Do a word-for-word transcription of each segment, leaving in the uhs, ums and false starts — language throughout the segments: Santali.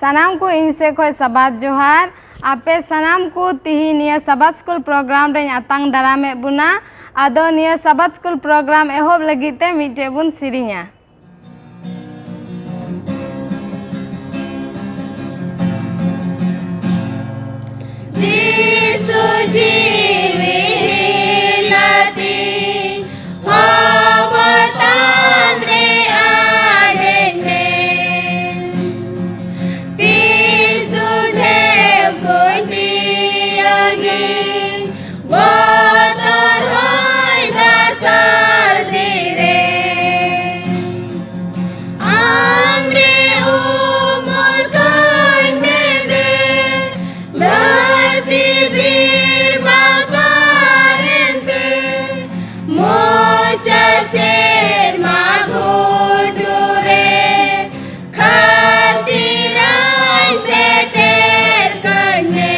ᱥᱟᱱᱟᱢ ᱠᱚ ᱤᱧ ᱥᱮᱫ ᱠᱷᱚᱱ ᱥᱟᱵᱟᱫ ᱡᱚᱦᱟᱨ᱾ ᱟᱯᱮ ᱥᱟᱱᱟᱢ ᱠᱚ ᱛᱤᱦᱤᱧ ᱱᱤᱭᱟᱹ ᱥᱟᱵᱟᱫ ᱥᱠᱩᱞ ᱯᱨᱳᱜᱨᱟᱢ ᱨᱮᱧ ᱟᱛᱟᱝ ᱫᱟᱨᱟᱢᱮᱫ ᱵᱚᱱᱟ᱾ ᱟᱫᱚ ᱱᱤᱭᱟᱹ ᱥᱟᱵᱟᱫ ᱥᱠᱩᱞ ᱯᱨᱳᱜᱨᱟᱢ ᱮᱦᱚᱵ ᱞᱟᱹᱜᱤᱫ ᱛᱮ ᱢᱤᱫᱴᱮᱡ ᱵᱚᱱ ᱥᱮᱨᱮᱧᱟ᱾ ᱡᱤᱥᱩ ᱡᱤᱣᱤ ᱦᱤᱞᱟᱹᱛᱤ, ᱦᱚᱵᱚᱨ ᱛᱟᱢ ᱨᱮ ᱟᱲᱮ ᱢᱮ᱾ ᱛᱤᱥ ᱫᱩᱰᱷᱮᱣ ᱠᱚ ᱛᱤᱭᱟᱹᱜᱤ, ᱵᱚᱛᱚᱨ ᱦᱚᱭ ᱫᱟᱜ ᱥᱟᱹᱨᱫᱤ ᱨᱮ᱾ ᱟᱢ ᱨᱮ ᱩᱢᱩᱞ ᱠᱟᱹᱧ ᱢᱮ ᱫᱮ, ᱫᱷᱟᱹᱨᱛᱤ ᱵᱤᱨ ᱵᱟᱛᱟᱭᱮᱱ ᱛᱮ, ᱢᱚᱪᱟ ᱥᱮᱨᱢᱟ ᱜᱷᱩᱴᱩ ᱨᱮ ᱠᱷᱟᱹᱛᱤᱨᱟᱭ ᱥᱮᱴᱮᱨ ᱠᱟᱹᱧ ᱢᱮ᱾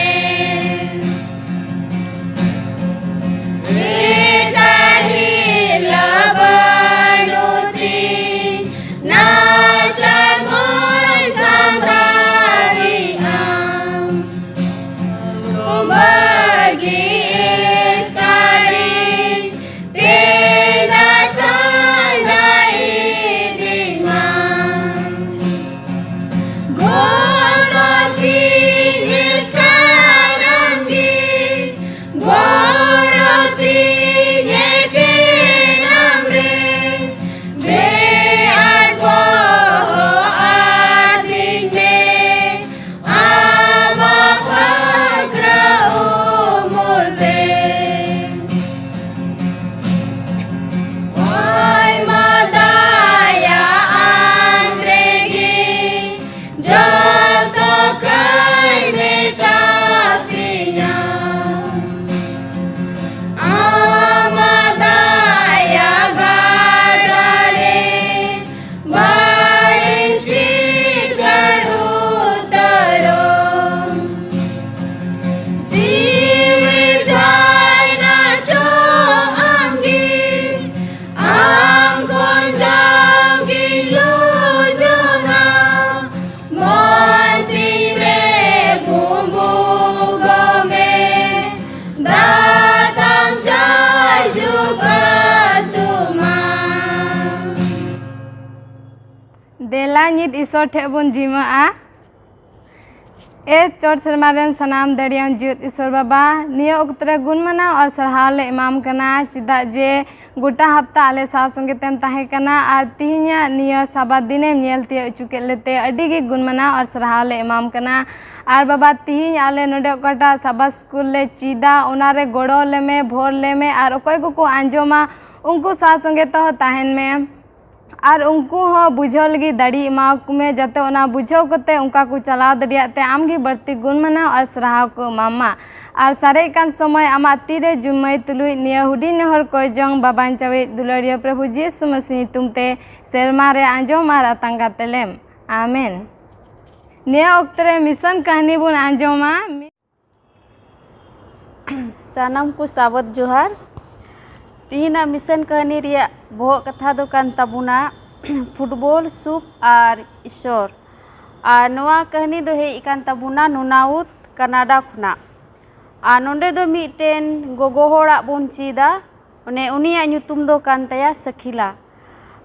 ᱮᱴᱟᱜ ᱦᱤᱨᱞᱟᱹ ᱵᱟᱹᱱᱩᱜ ᱛᱤᱧ, ᱱᱟᱪᱟᱨ ᱢᱚᱱ ᱥᱟᱢᱵᱲᱟᱣᱤᱡ ᱟᱢ᱾ ᱵᱟᱹᱜᱤ ᱮᱥᱠᱟᱨᱤᱧ ᱯᱮᱸᱰᱟ ᱴᱟᱸᱰᱟ ᱤᱫᱤᱧ ᱢᱟ᱾ ᱜᱚᱲᱚ ᱛᱤᱧ ᱮᱥᱠᱟᱨᱟᱢ ᱜᱮ, ᱜᱚᱲᱚ ᱛᱤᱧ ᱫᱮᱞᱟ ᱧᱤᱛ ᱤᱥᱚᱨ ᱴᱷᱮᱡ ᱵᱚᱱ ᱡᱤᱢᱟᱹᱜᱼᱟ᱾ ᱮ ᱪᱚᱴ ᱥᱮᱨᱢᱟ ᱨᱮᱱ ᱥᱟᱱᱟᱢ ᱫᱟᱲᱮᱭᱟᱱ ᱡᱤᱭᱟᱹᱛ ᱤᱥᱚᱨ ᱵᱟᱵᱟ, ᱱᱤᱭᱟᱹ ᱚᱠᱛᱚ ᱨᱮ ᱜᱩᱱ ᱢᱟᱱᱟᱣ ᱟᱨ ᱥᱟᱨᱦᱟᱣ ᱞᱮ ᱮᱢᱟᱢ ᱠᱟᱱᱟ, ᱪᱮᱫᱟᱜ ᱡᱮ ᱜᱚᱴᱟ ᱦᱟᱯᱛᱟ ᱟᱞᱮ ᱥᱟᱶ ᱥᱚᱸᱜᱮ ᱛᱮᱢ ᱛᱟᱦᱮᱸ ᱠᱟᱱᱟ ᱟᱨ ᱛᱤᱦᱤᱧᱟᱜ ᱱᱤᱭᱟᱹ ᱥᱟᱵᱟᱫ ᱫᱤᱱᱮᱢ ᱧᱮᱞ ᱛᱤᱭᱟᱹᱜ ᱦᱚᱪᱚ ᱠᱮᱫ ᱞᱮᱛᱮ ᱟᱹᱰᱤ ᱜᱮ ᱜᱩᱱ ᱢᱟᱱᱟᱣ ᱟᱨ ᱥᱟᱨᱦᱟᱣ ᱞᱮ ᱮᱢᱟᱢ ᱠᱟᱱᱟ᱾ ᱟᱨ ᱵᱟᱵᱟ, ᱛᱤᱦᱤᱧ ᱟᱞᱮ ᱱᱚᱰᱮ ᱚᱠᱟᱴᱟᱜ ᱥᱟᱵᱟᱫ ᱥᱠᱩᱞ ᱞᱮ ᱪᱮᱫᱟ, ᱚᱱᱟ ᱨᱮ ᱜᱚᱲᱚ ᱞᱮᱢᱮ, ᱵᱷᱚᱨ ᱞᱮᱢᱮ ᱟᱨ ᱚᱠᱚᱭ ᱠᱚᱠᱚ ᱟᱸᱡᱚᱢᱟ, ᱩᱱᱠᱩ ᱥᱟᱶ ᱥᱚᱸᱜᱮ ᱛᱮᱦᱚᱸ ᱛᱟᱦᱮᱱ ᱢᱮ᱾ ᱟᱨ ᱩᱱᱠᱩ ᱦᱚᱸ ᱵᱩᱡᱷᱟᱹᱣ ᱞᱟᱹᱜᱤᱫ ᱫᱟᱲᱮ ᱮᱢᱟ ᱠᱚ ᱢᱮ, ᱡᱟᱛᱮ ᱚᱱᱟ ᱵᱩᱡᱷᱟᱹᱣ ᱠᱟᱛᱮ ᱚᱱᱠᱟ ᱠᱚ ᱪᱟᱞᱟᱣ ᱫᱟᱲᱮᱭᱟᱜ ᱛᱮ ᱟᱢ ᱜᱮ ᱵᱟᱹᱲᱛᱤ ᱜᱩᱱ ᱢᱟᱱᱟᱣ ᱟᱨ ᱥᱟᱨᱦᱟᱣ ᱠᱚ ᱮᱢᱟᱢ ᱢᱟ᱾ ᱟᱨ ᱥᱟᱨᱮᱡ ᱠᱟᱱ ᱥᱚᱢᱚᱭ ᱟᱢᱟᱜ ᱛᱤ ᱨᱮ ᱡᱩᱢᱟᱹᱭ ᱛᱩᱞᱩᱡ ᱱᱤᱭᱟᱹ ᱦᱩᱰᱤᱧ ᱱᱮᱦᱚᱨ ᱠᱚᱭ ᱡᱚᱝ ᱵᱟᱵᱟᱧ ᱪᱟᱣᱤᱡ ᱫᱩᱞᱟᱹᱲᱤᱭᱟᱹ ᱯᱨᱚᱵᱷᱩ ᱡᱤᱥᱩ ᱢᱟᱹᱥᱤ ᱧᱩᱛᱩᱢ ᱛᱮ ᱥᱮᱨᱢᱟ ᱨᱮ ᱟᱸᱡᱚᱢ ᱟᱨ ᱟᱛᱟᱝ ᱠᱟᱛᱮ ᱞᱮᱢ᱾ ᱟᱢᱮᱱ᱾ ᱱᱤᱭᱟᱹ ᱚᱠᱛᱚ ᱨᱮ ᱢᱤᱥᱚᱱ ᱠᱟᱹᱦᱱᱤ ᱵᱚᱱ ᱟᱸᱡᱚᱢᱟ᱾ ᱥᱟᱱᱟᱢ ᱠᱚ ᱥᱟᱵᱚᱛ ᱡᱚᱦᱟᱨ᱾ ᱛᱤᱦᱤᱧᱟᱜ ᱢᱤᱥᱚᱱ ᱠᱟᱹᱦᱱᱤ ᱨᱮᱭᱟᱜ ᱵᱚᱦᱚᱜ ᱠᱟᱛᱷᱟ ᱫᱚ ᱠᱟᱱ ᱛᱟᱵᱚᱱᱟ ᱯᱷᱩᱴᱵᱚᱞ, ᱥᱩᱯ ᱟᱨ ᱤᱥᱚᱨ᱾ ᱟᱨ ᱱᱚᱣᱟ ᱠᱟᱹᱦᱱᱤ ᱫᱚ ᱦᱮᱡ ᱟᱠᱟᱱ ᱛᱟᱵᱚᱱᱟ ᱱᱩᱱᱟᱣᱩᱛ, ᱠᱟᱱᱟᱰᱟ ᱠᱷᱚᱱᱟᱜ᱾ ᱟᱨ ᱱᱚᱰᱮ ᱫᱚ ᱢᱤᱫᱴᱮᱱ ᱜᱚᱜᱚ ᱦᱚᱲᱟᱜ ᱵᱚᱱ ᱪᱮᱫᱟ, ᱚᱱᱮ ᱩᱱᱤᱭᱟᱜ ᱧᱩᱛᱩᱢ ᱫᱚ ᱠᱟᱱ ᱛᱟᱭᱟ ᱥᱟᱹᱠᱷᱤᱞᱟ᱾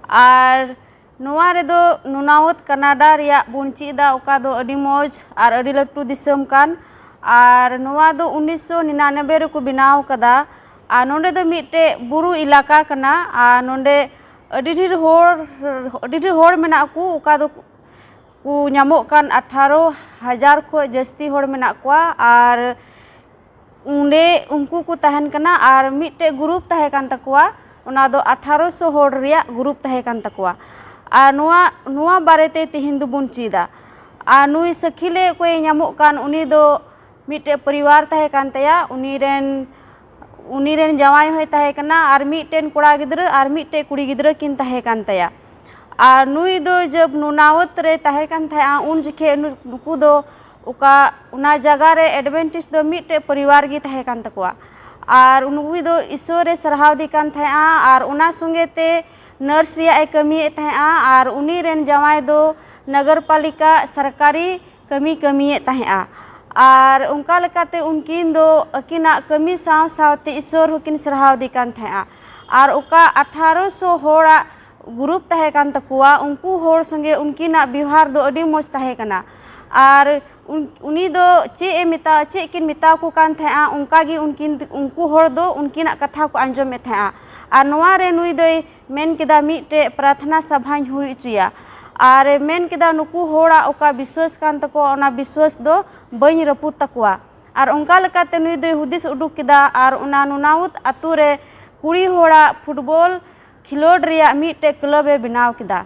ᱟᱨ ᱱᱚᱣᱟ ᱨᱮᱫᱚ ᱱᱩᱱᱟᱣᱚᱛ ᱠᱟᱱᱟᱰᱟ ᱨᱮᱭᱟᱜ ᱵᱚᱱ ᱪᱮᱫᱟ, ᱚᱠᱟ ᱫᱚ ᱟᱹᱰᱤ ᱢᱚᱡᱽ ᱟᱨ ᱟᱹᱰᱤ ᱞᱟᱹᱴᱩ ᱫᱤᱥᱚᱢ ᱠᱟᱱ᱾ ᱟᱨ ᱱᱚᱣᱟ ᱫᱚ ᱩᱱᱤᱥᱥᱚ ᱱᱤᱨᱟᱱᱚᱵᱵᱳᱭ ᱨᱮᱠᱚ ᱵᱮᱱᱟᱣ ᱠᱟᱫᱟ᱾ ᱟᱨ ᱱᱚᱰᱮ ᱫᱚ ᱢᱤᱫᱴᱮᱡ ᱵᱩᱨᱩ ᱮᱞᱟᱠᱟ ᱠᱟᱱᱟ᱾ ᱟᱨ ᱱᱚᱰᱮ ᱟᱹᱰᱤ ᱰᱷᱮᱨ ᱦᱚᱲ, ᱟᱹᱰᱤ ᱰᱷᱮᱨ ᱦᱚᱲ ᱢᱮᱱᱟᱜ ᱠᱚ, ᱚᱠᱟ ᱫᱚ ᱠᱚ ᱧᱟᱢᱚᱜ ᱠᱟᱱ ᱟᱴᱷᱟᱨᱚ ᱦᱟᱡᱟᱨ ᱠᱷᱚᱱ ᱡᱟᱹᱥᱛᱤ ᱦᱚᱲ ᱢᱮᱱᱟᱜ ᱠᱚᱣᱟ᱾ ᱟᱨ ᱚᱸᱰᱮ ᱩᱱᱠᱩ ᱠᱚ ᱛᱟᱦᱮᱱ ᱠᱟᱱᱟ ᱟᱨ ᱢᱤᱫᱴᱮᱡ ᱜᱨᱩᱯ ᱛᱟᱦᱮᱸ ᱠᱟᱱ ᱛᱟᱠᱚᱣᱟ, ᱚᱱᱟ ᱫᱚ ᱟᱴᱷᱟᱨᱚᱥᱚ ᱦᱚᱲ ᱨᱮᱭᱟᱜ ᱜᱨᱩᱯ ᱛᱟᱦᱮᱸ ᱠᱟᱱ ᱛᱟᱠᱚᱣᱟ᱾ ᱟᱨ ᱱᱚᱣᱟ, ᱱᱚᱣᱟ ᱵᱟᱨᱮᱛᱮ ᱛᱮᱦᱮᱧ ᱫᱚᱵᱚᱱ ᱪᱮᱫᱟ᱾ ᱟᱨ ᱱᱩᱭ ᱥᱟᱹᱠᱷᱤᱞᱮ ᱚᱠᱚᱭᱮ ᱧᱟᱢᱚᱜ ᱠᱟᱱ, ᱩᱱᱤ ᱫᱚ ᱢᱤᱫᱴᱮᱡ ᱯᱚᱨᱤᱵᱟᱨ ᱛᱟᱦᱮᱸ ᱠᱟᱱ ᱛᱟᱭᱟ, ᱩᱱᱤ ᱨᱮᱱ, ᱩᱱᱤ ᱨᱮᱱ ᱡᱟᱶᱟᱭ ᱦᱚᱸᱭ ᱛᱟᱦᱮᱸ ᱠᱟᱱᱟ ᱟᱨ ᱢᱤᱫᱴᱮᱱ ᱠᱚᱲᱟ ᱜᱤᱫᱽᱨᱟᱹ ᱟᱨ ᱢᱤᱫᱴᱮᱡ ᱠᱩᱲᱤ ᱜᱤᱫᱽᱨᱟᱹ ᱠᱤᱱ ᱛᱟᱦᱮᱸ ᱠᱟᱱ ᱛᱟᱭᱟ᱾ ᱟᱨ ᱱᱩᱭ ᱫᱚ ᱡᱟᱵ ᱱᱩᱱᱟᱣᱚᱛ ᱨᱮ ᱛᱟᱦᱮᱸ ᱠᱟᱱ ᱛᱟᱦᱮᱸᱜᱼᱟ, ᱩᱱ ᱡᱚᱠᱷᱮᱡ ᱱᱩ-, ᱱᱩᱠᱩ ᱫᱚ ᱚᱠᱟ, ᱚᱱᱟ ᱡᱟᱭᱜᱟ ᱨᱮ ᱮᱰᱵᱷᱮᱱᱴᱤᱥ ᱫᱚ ᱢᱤᱫᱴᱮᱡ ᱯᱚᱨᱤᱵᱟᱨ ᱜᱮ ᱛᱟᱦᱮᱸ ᱠᱟᱱ ᱛᱟᱠᱚᱣᱟ᱾ ᱟᱨ ᱱᱩᱭ ᱫᱚ ᱤᱥᱚᱨᱮ ᱥᱟᱨᱦᱟᱣᱫᱮ ᱠᱟᱱ ᱛᱟᱦᱮᱸᱜᱼᱟ ᱟᱨ ᱚᱱᱟ ᱥᱚᱸᱜᱮ ᱛᱮ ᱱᱟᱨᱥ ᱨᱮᱭᱟᱜ ᱮ ᱠᱟᱹᱢᱤᱭᱮᱫ ᱛᱟᱦᱮᱸᱜᱼᱟ᱾ ᱟᱨ ᱩᱱᱤ ᱨᱮᱱ ᱡᱟᱶᱟᱭ ᱫᱚ ᱱᱚᱜᱚᱨᱯᱟᱞᱤᱠᱟ ᱥᱚᱨᱠᱟᱨᱤ ᱠᱟᱹᱢᱤ ᱠᱟᱹᱢᱤᱭᱮᱫ ᱛᱟᱦᱮᱸᱜᱼᱟ᱾ ᱟᱨ ᱚᱱᱠᱟ ᱞᱮᱠᱟᱛᱮ ᱩᱱᱠᱤᱱ ᱫᱚ ᱟᱹᱠᱤᱱᱟᱜ ᱠᱟᱹᱢᱤ ᱥᱟᱶ ᱥᱟᱶᱛᱮ ᱤᱥᱚᱨ ᱦᱚᱸᱠᱤᱱ ᱥᱟᱨᱦᱟᱣᱫᱮ ᱠᱟᱱ ᱛᱟᱦᱮᱸᱜᱼᱟ᱾ ᱟᱨ ᱚᱠᱟ ᱟᱴᱷᱟᱨᱚᱥᱚ ᱦᱚᱲᱟᱜ ᱜᱨᱩᱯ ᱛᱟᱦᱮᱸ ᱠᱟᱱ ᱛᱟᱠᱚᱣᱟ, ᱩᱱᱠᱩ ᱦᱚᱲ ᱥᱚᱸᱜᱮ ᱩᱱᱠᱤᱱᱟᱜ ᱵᱮᱣᱦᱟᱨ ᱫᱚ ᱟᱹᱰᱤ ᱢᱚᱡᱽ ᱛᱟᱦᱮᱸ ᱠᱟᱱᱟ᱾ ᱟᱨ ᱩᱱ- ᱩᱱᱤ ᱫᱚ ᱪᱮᱫ ᱮ ᱢᱮᱛᱟ ᱪᱮᱫ ᱠᱤᱱ ᱢᱮᱛᱟ ᱠᱚ ᱠᱟᱱ ᱛᱟᱦᱮᱸᱜᱼᱟ, ᱚᱱᱠᱟ ᱜᱮ ᱩᱱᱠᱤᱱ ᱩᱱᱠᱩ ᱦᱚᱲ ᱫᱚ ᱩᱱᱠᱤᱱᱟᱜ ᱠᱟᱛᱷᱟ ᱠᱚ ᱟᱸᱡᱚᱢᱮᱫ ᱛᱟᱦᱮᱸᱜᱼᱟ᱾ ᱟᱨ ᱱᱚᱣᱟ ᱨᱮ ᱱᱩᱭ ᱫᱚᱭ ᱢᱮᱱ ᱠᱮᱫᱟ, ᱢᱤᱫᱴᱮᱡ ᱯᱨᱟᱨᱛᱷᱱᱟ ᱥᱟᱵᱷᱟᱧ ᱦᱩᱭ ᱦᱚᱪᱚᱭᱟ᱾ ᱟᱨ ᱮ ᱢᱮᱱ ᱠᱮᱫᱟ, ᱱᱩᱠᱩ ᱦᱚᱲᱟᱜ ᱚᱠᱟ ᱵᱤᱥᱣᱟᱹᱥ ᱠᱟᱱ ᱛᱟᱠᱚᱣᱟ, ᱚᱱᱟ ᱵᱤᱥᱣᱟᱹᱥ ᱫᱚ ᱵᱟᱹᱧ ᱨᱟᱹᱯᱩᱫ ᱛᱟᱠᱚᱣᱟ᱾ ᱟᱨ ᱚᱱᱠᱟ ᱞᱮᱠᱟᱛᱮ ᱱᱩᱭ ᱫᱚᱭ ᱦᱩᱫᱤᱥ ᱩᱰᱩᱠ ᱠᱮᱫᱟ ᱟᱨ ᱚᱱᱟ ᱱᱩᱱᱟᱣᱩᱛ ᱟᱛᱳ ᱨᱮ ᱠᱩᱲᱤ ᱦᱚᱲᱟᱜ ᱯᱷᱩᱴᱵᱚᱞ ᱠᱷᱮᱞᱳᱰ ᱨᱮᱭᱟᱜ ᱢᱤᱫᱴᱮᱡ ᱠᱞᱟᱵᱽ ᱮ ᱵᱮᱱᱟᱣ ᱠᱮᱫᱟ᱾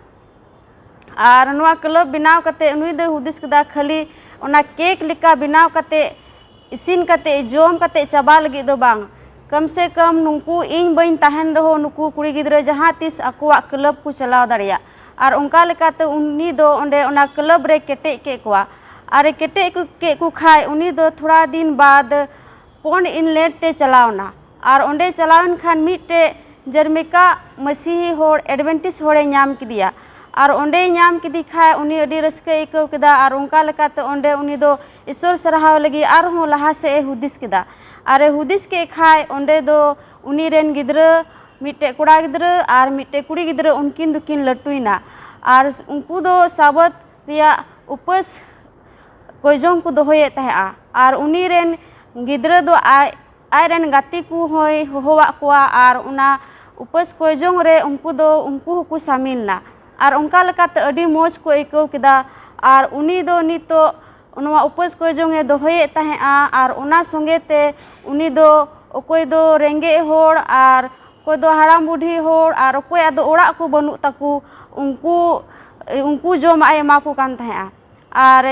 ᱟᱨ ᱱᱚᱣᱟ ᱠᱞᱟᱵᱽ ᱵᱮᱱᱟᱣ ᱠᱟᱛᱮ ᱱᱩᱭ ᱫᱚᱭ ᱦᱩᱫᱤᱥ ᱠᱮᱫᱟ, ᱠᱷᱟᱹᱞᱤ ᱚᱱᱟ ᱠᱮᱠ ᱞᱮᱠᱟ ᱵᱮᱱᱟᱣ ᱠᱟᱛᱮ, ᱤᱥᱤᱱ ᱠᱟᱛᱮ, ᱡᱚᱢ ᱠᱟᱛᱮ ᱪᱟᱵᱟ ᱞᱟᱹᱜᱤᱫ ᱫᱚ ᱵᱟᱝ, ᱠᱚᱢ ᱥᱮ ᱠᱚᱢ ᱱᱩᱠᱩ ᱤᱧ ᱵᱟᱹᱧ ᱛᱟᱦᱮᱱ ᱨᱮᱦᱚᱸ ᱱᱩᱠᱩ ᱠᱩᱲᱤ ᱜᱤᱫᱽᱨᱟᱹ ᱡᱟᱦᱟᱸ ᱛᱤᱥ ᱟᱠᱚᱣᱟᱜ ᱠᱞᱟᱵᱽ ᱠᱚ ᱪᱟᱞᱟᱣ ᱫᱟᱲᱮᱭᱟᱜ᱾ ᱟᱨ ᱚᱱᱠᱟ ᱞᱮᱠᱟᱛᱮ ᱩᱱᱤ ᱫᱚ ᱚᱸᱰᱮ ᱚᱱᱟ ᱠᱞᱟᱵᱽ ᱨᱮ ᱠᱮᱴᱮᱡ ᱠᱮᱫ ᱠᱚᱣᱟ᱾ ᱟᱨ ᱮ ᱠᱮᱴᱮᱡ ᱠᱚ- ᱠᱮᱫ ᱠᱚ ᱠᱷᱟᱡ, ᱩᱱᱤ ᱫᱚ ᱛᱷᱚᱲᱟ ᱫᱤᱱ ᱵᱟᱫ ᱯᱚᱱᱰ ᱤᱱᱞᱮᱴ ᱛᱮ ᱪᱟᱞᱟᱣ ᱮᱱᱟ᱾ ᱟᱨ ᱚᱸᱰᱮ ᱪᱟᱞᱟᱣᱮᱱ ᱠᱷᱟᱱ ᱢᱤᱫᱴᱮᱡ ᱡᱟᱨᱢᱤᱠᱟ ᱢᱟᱹᱥᱤᱦᱤ ᱦᱚᱲ, ᱮᱰᱵᱮᱱᱴᱤᱥ ᱦᱚᱲᱮ ᱧᱟᱢ ᱠᱮᱫᱮᱭᱟ᱾ ᱟᱨ ᱚᱸᱰᱮᱭ ᱧᱟᱢ ᱠᱮᱫᱮ ᱠᱷᱟᱡ ᱩᱱᱤ ᱟᱹᱰᱤ ᱨᱟᱹᱥᱠᱟᱹᱭ ᱟᱹᱭᱠᱟᱹᱣ ᱠᱮᱫᱟ᱾ ᱟᱨ ᱚᱱᱠᱟ ᱞᱮᱠᱟᱛᱮ ᱚᱸᱰᱮ ᱩᱱᱤ ᱫᱚ ᱤᱥᱚᱨ ᱥᱟᱨᱦᱟᱣ ᱞᱟᱹᱜᱤᱫ ᱟᱨᱦᱚᱸ ᱞᱟᱦᱟ ᱥᱮᱫ ᱮ ᱦᱩᱫᱤᱥ ᱠᱮᱫᱟ᱾ ᱟᱨ ᱮ ᱦᱩᱫᱤᱥ ᱠᱮᱫ ᱠᱷᱟᱡ ᱚᱸᱰᱮ ᱫᱚ ᱩᱱᱤ ᱨᱮᱱ ᱜᱤᱫᱽᱨᱟᱹ, ᱢᱤᱫᱴᱮᱡ ᱠᱚᱲᱟ ᱜᱤᱫᱽᱨᱟᱹ ᱟᱨ ᱢᱤᱫᱴᱮᱡ ᱠᱩᱲᱤ ᱜᱤᱫᱽᱨᱟᱹ, ᱩᱱᱠᱤᱱ ᱫᱚᱠᱤᱱ ᱞᱟᱹᱴᱩᱭᱮᱱᱟ᱾ ᱟᱨ ᱩᱱᱠᱩ ᱫᱚ ᱥᱟᱵᱚᱛ ᱨᱮᱭᱟᱜ ᱩᱯᱟᱹᱥ ᱠᱚᱭᱡᱚᱝ ᱠᱚ ᱫᱚᱦᱚᱭᱮᱫ ᱛᱟᱦᱮᱸᱫᱼᱟ᱾ ᱟᱨ ᱩᱱᱤ ᱨᱮᱱ ᱜᱤᱫᱽᱨᱟᱹ ᱫᱚ ᱟᱡ ᱟᱡ ᱨᱮᱱ ᱜᱟᱛᱮ ᱠᱚ ᱦᱚᱸᱭ ᱦᱚᱦᱚᱣᱟᱫ ᱠᱚᱣᱟ᱾ ᱟᱨ ᱚᱱᱟ ᱩᱯᱟᱹᱥ ᱠᱚᱭᱡᱚᱝ ᱨᱮ ᱩᱱᱠᱩ ᱫᱚ ᱩᱱᱠᱩ ᱦᱚᱸᱠᱚ ᱥᱟᱢᱤᱞ ᱮᱱᱟ᱾ ᱟᱨ ᱚᱱᱠᱟ ᱞᱮᱠᱟᱛᱮ ᱟᱹᱰᱤ ᱢᱚᱡᱽ ᱠᱚ ᱟᱹᱭᱠᱟᱹᱣ ᱠᱮᱫᱟ᱾ ᱟᱨ ᱩᱱᱤ ᱫᱚ ᱱᱤᱛᱚᱜ ᱱᱚᱣᱟ ᱩᱯᱟᱹᱥ ᱠᱚᱭᱡᱚᱝ ᱮ ᱫᱚᱦᱚᱭᱮᱫ ᱛᱟᱦᱮᱸᱫᱼᱟ᱾ ᱟᱨ ᱚᱱᱟ ᱥᱚᱸᱜᱮ ᱛᱮ ᱩᱱᱤ ᱫᱚ ᱚᱠᱚᱭ ᱫᱚ ᱨᱮᱸᱜᱮᱡ ᱦᱚᱲ ᱟᱨ ᱚᱠᱚᱭ ᱫᱚ ᱦᱟᱲᱟᱢ ᱵᱩᱰᱷᱤ ᱦᱚᱲ ᱟᱨ ᱚᱠᱚᱭᱟᱜ ᱫᱚ ᱚᱲᱟᱜ ᱠᱚ ᱵᱟᱹᱱᱩᱜ ᱛᱟᱠᱚ, ᱩᱱᱠᱩ ᱩᱱᱠᱩ ᱡᱚᱢᱟᱜ ᱮ ᱮᱢᱟ ᱠᱚ ᱠᱟᱱ ᱛᱟᱦᱮᱸᱫᱼᱟ᱾ ᱟᱨ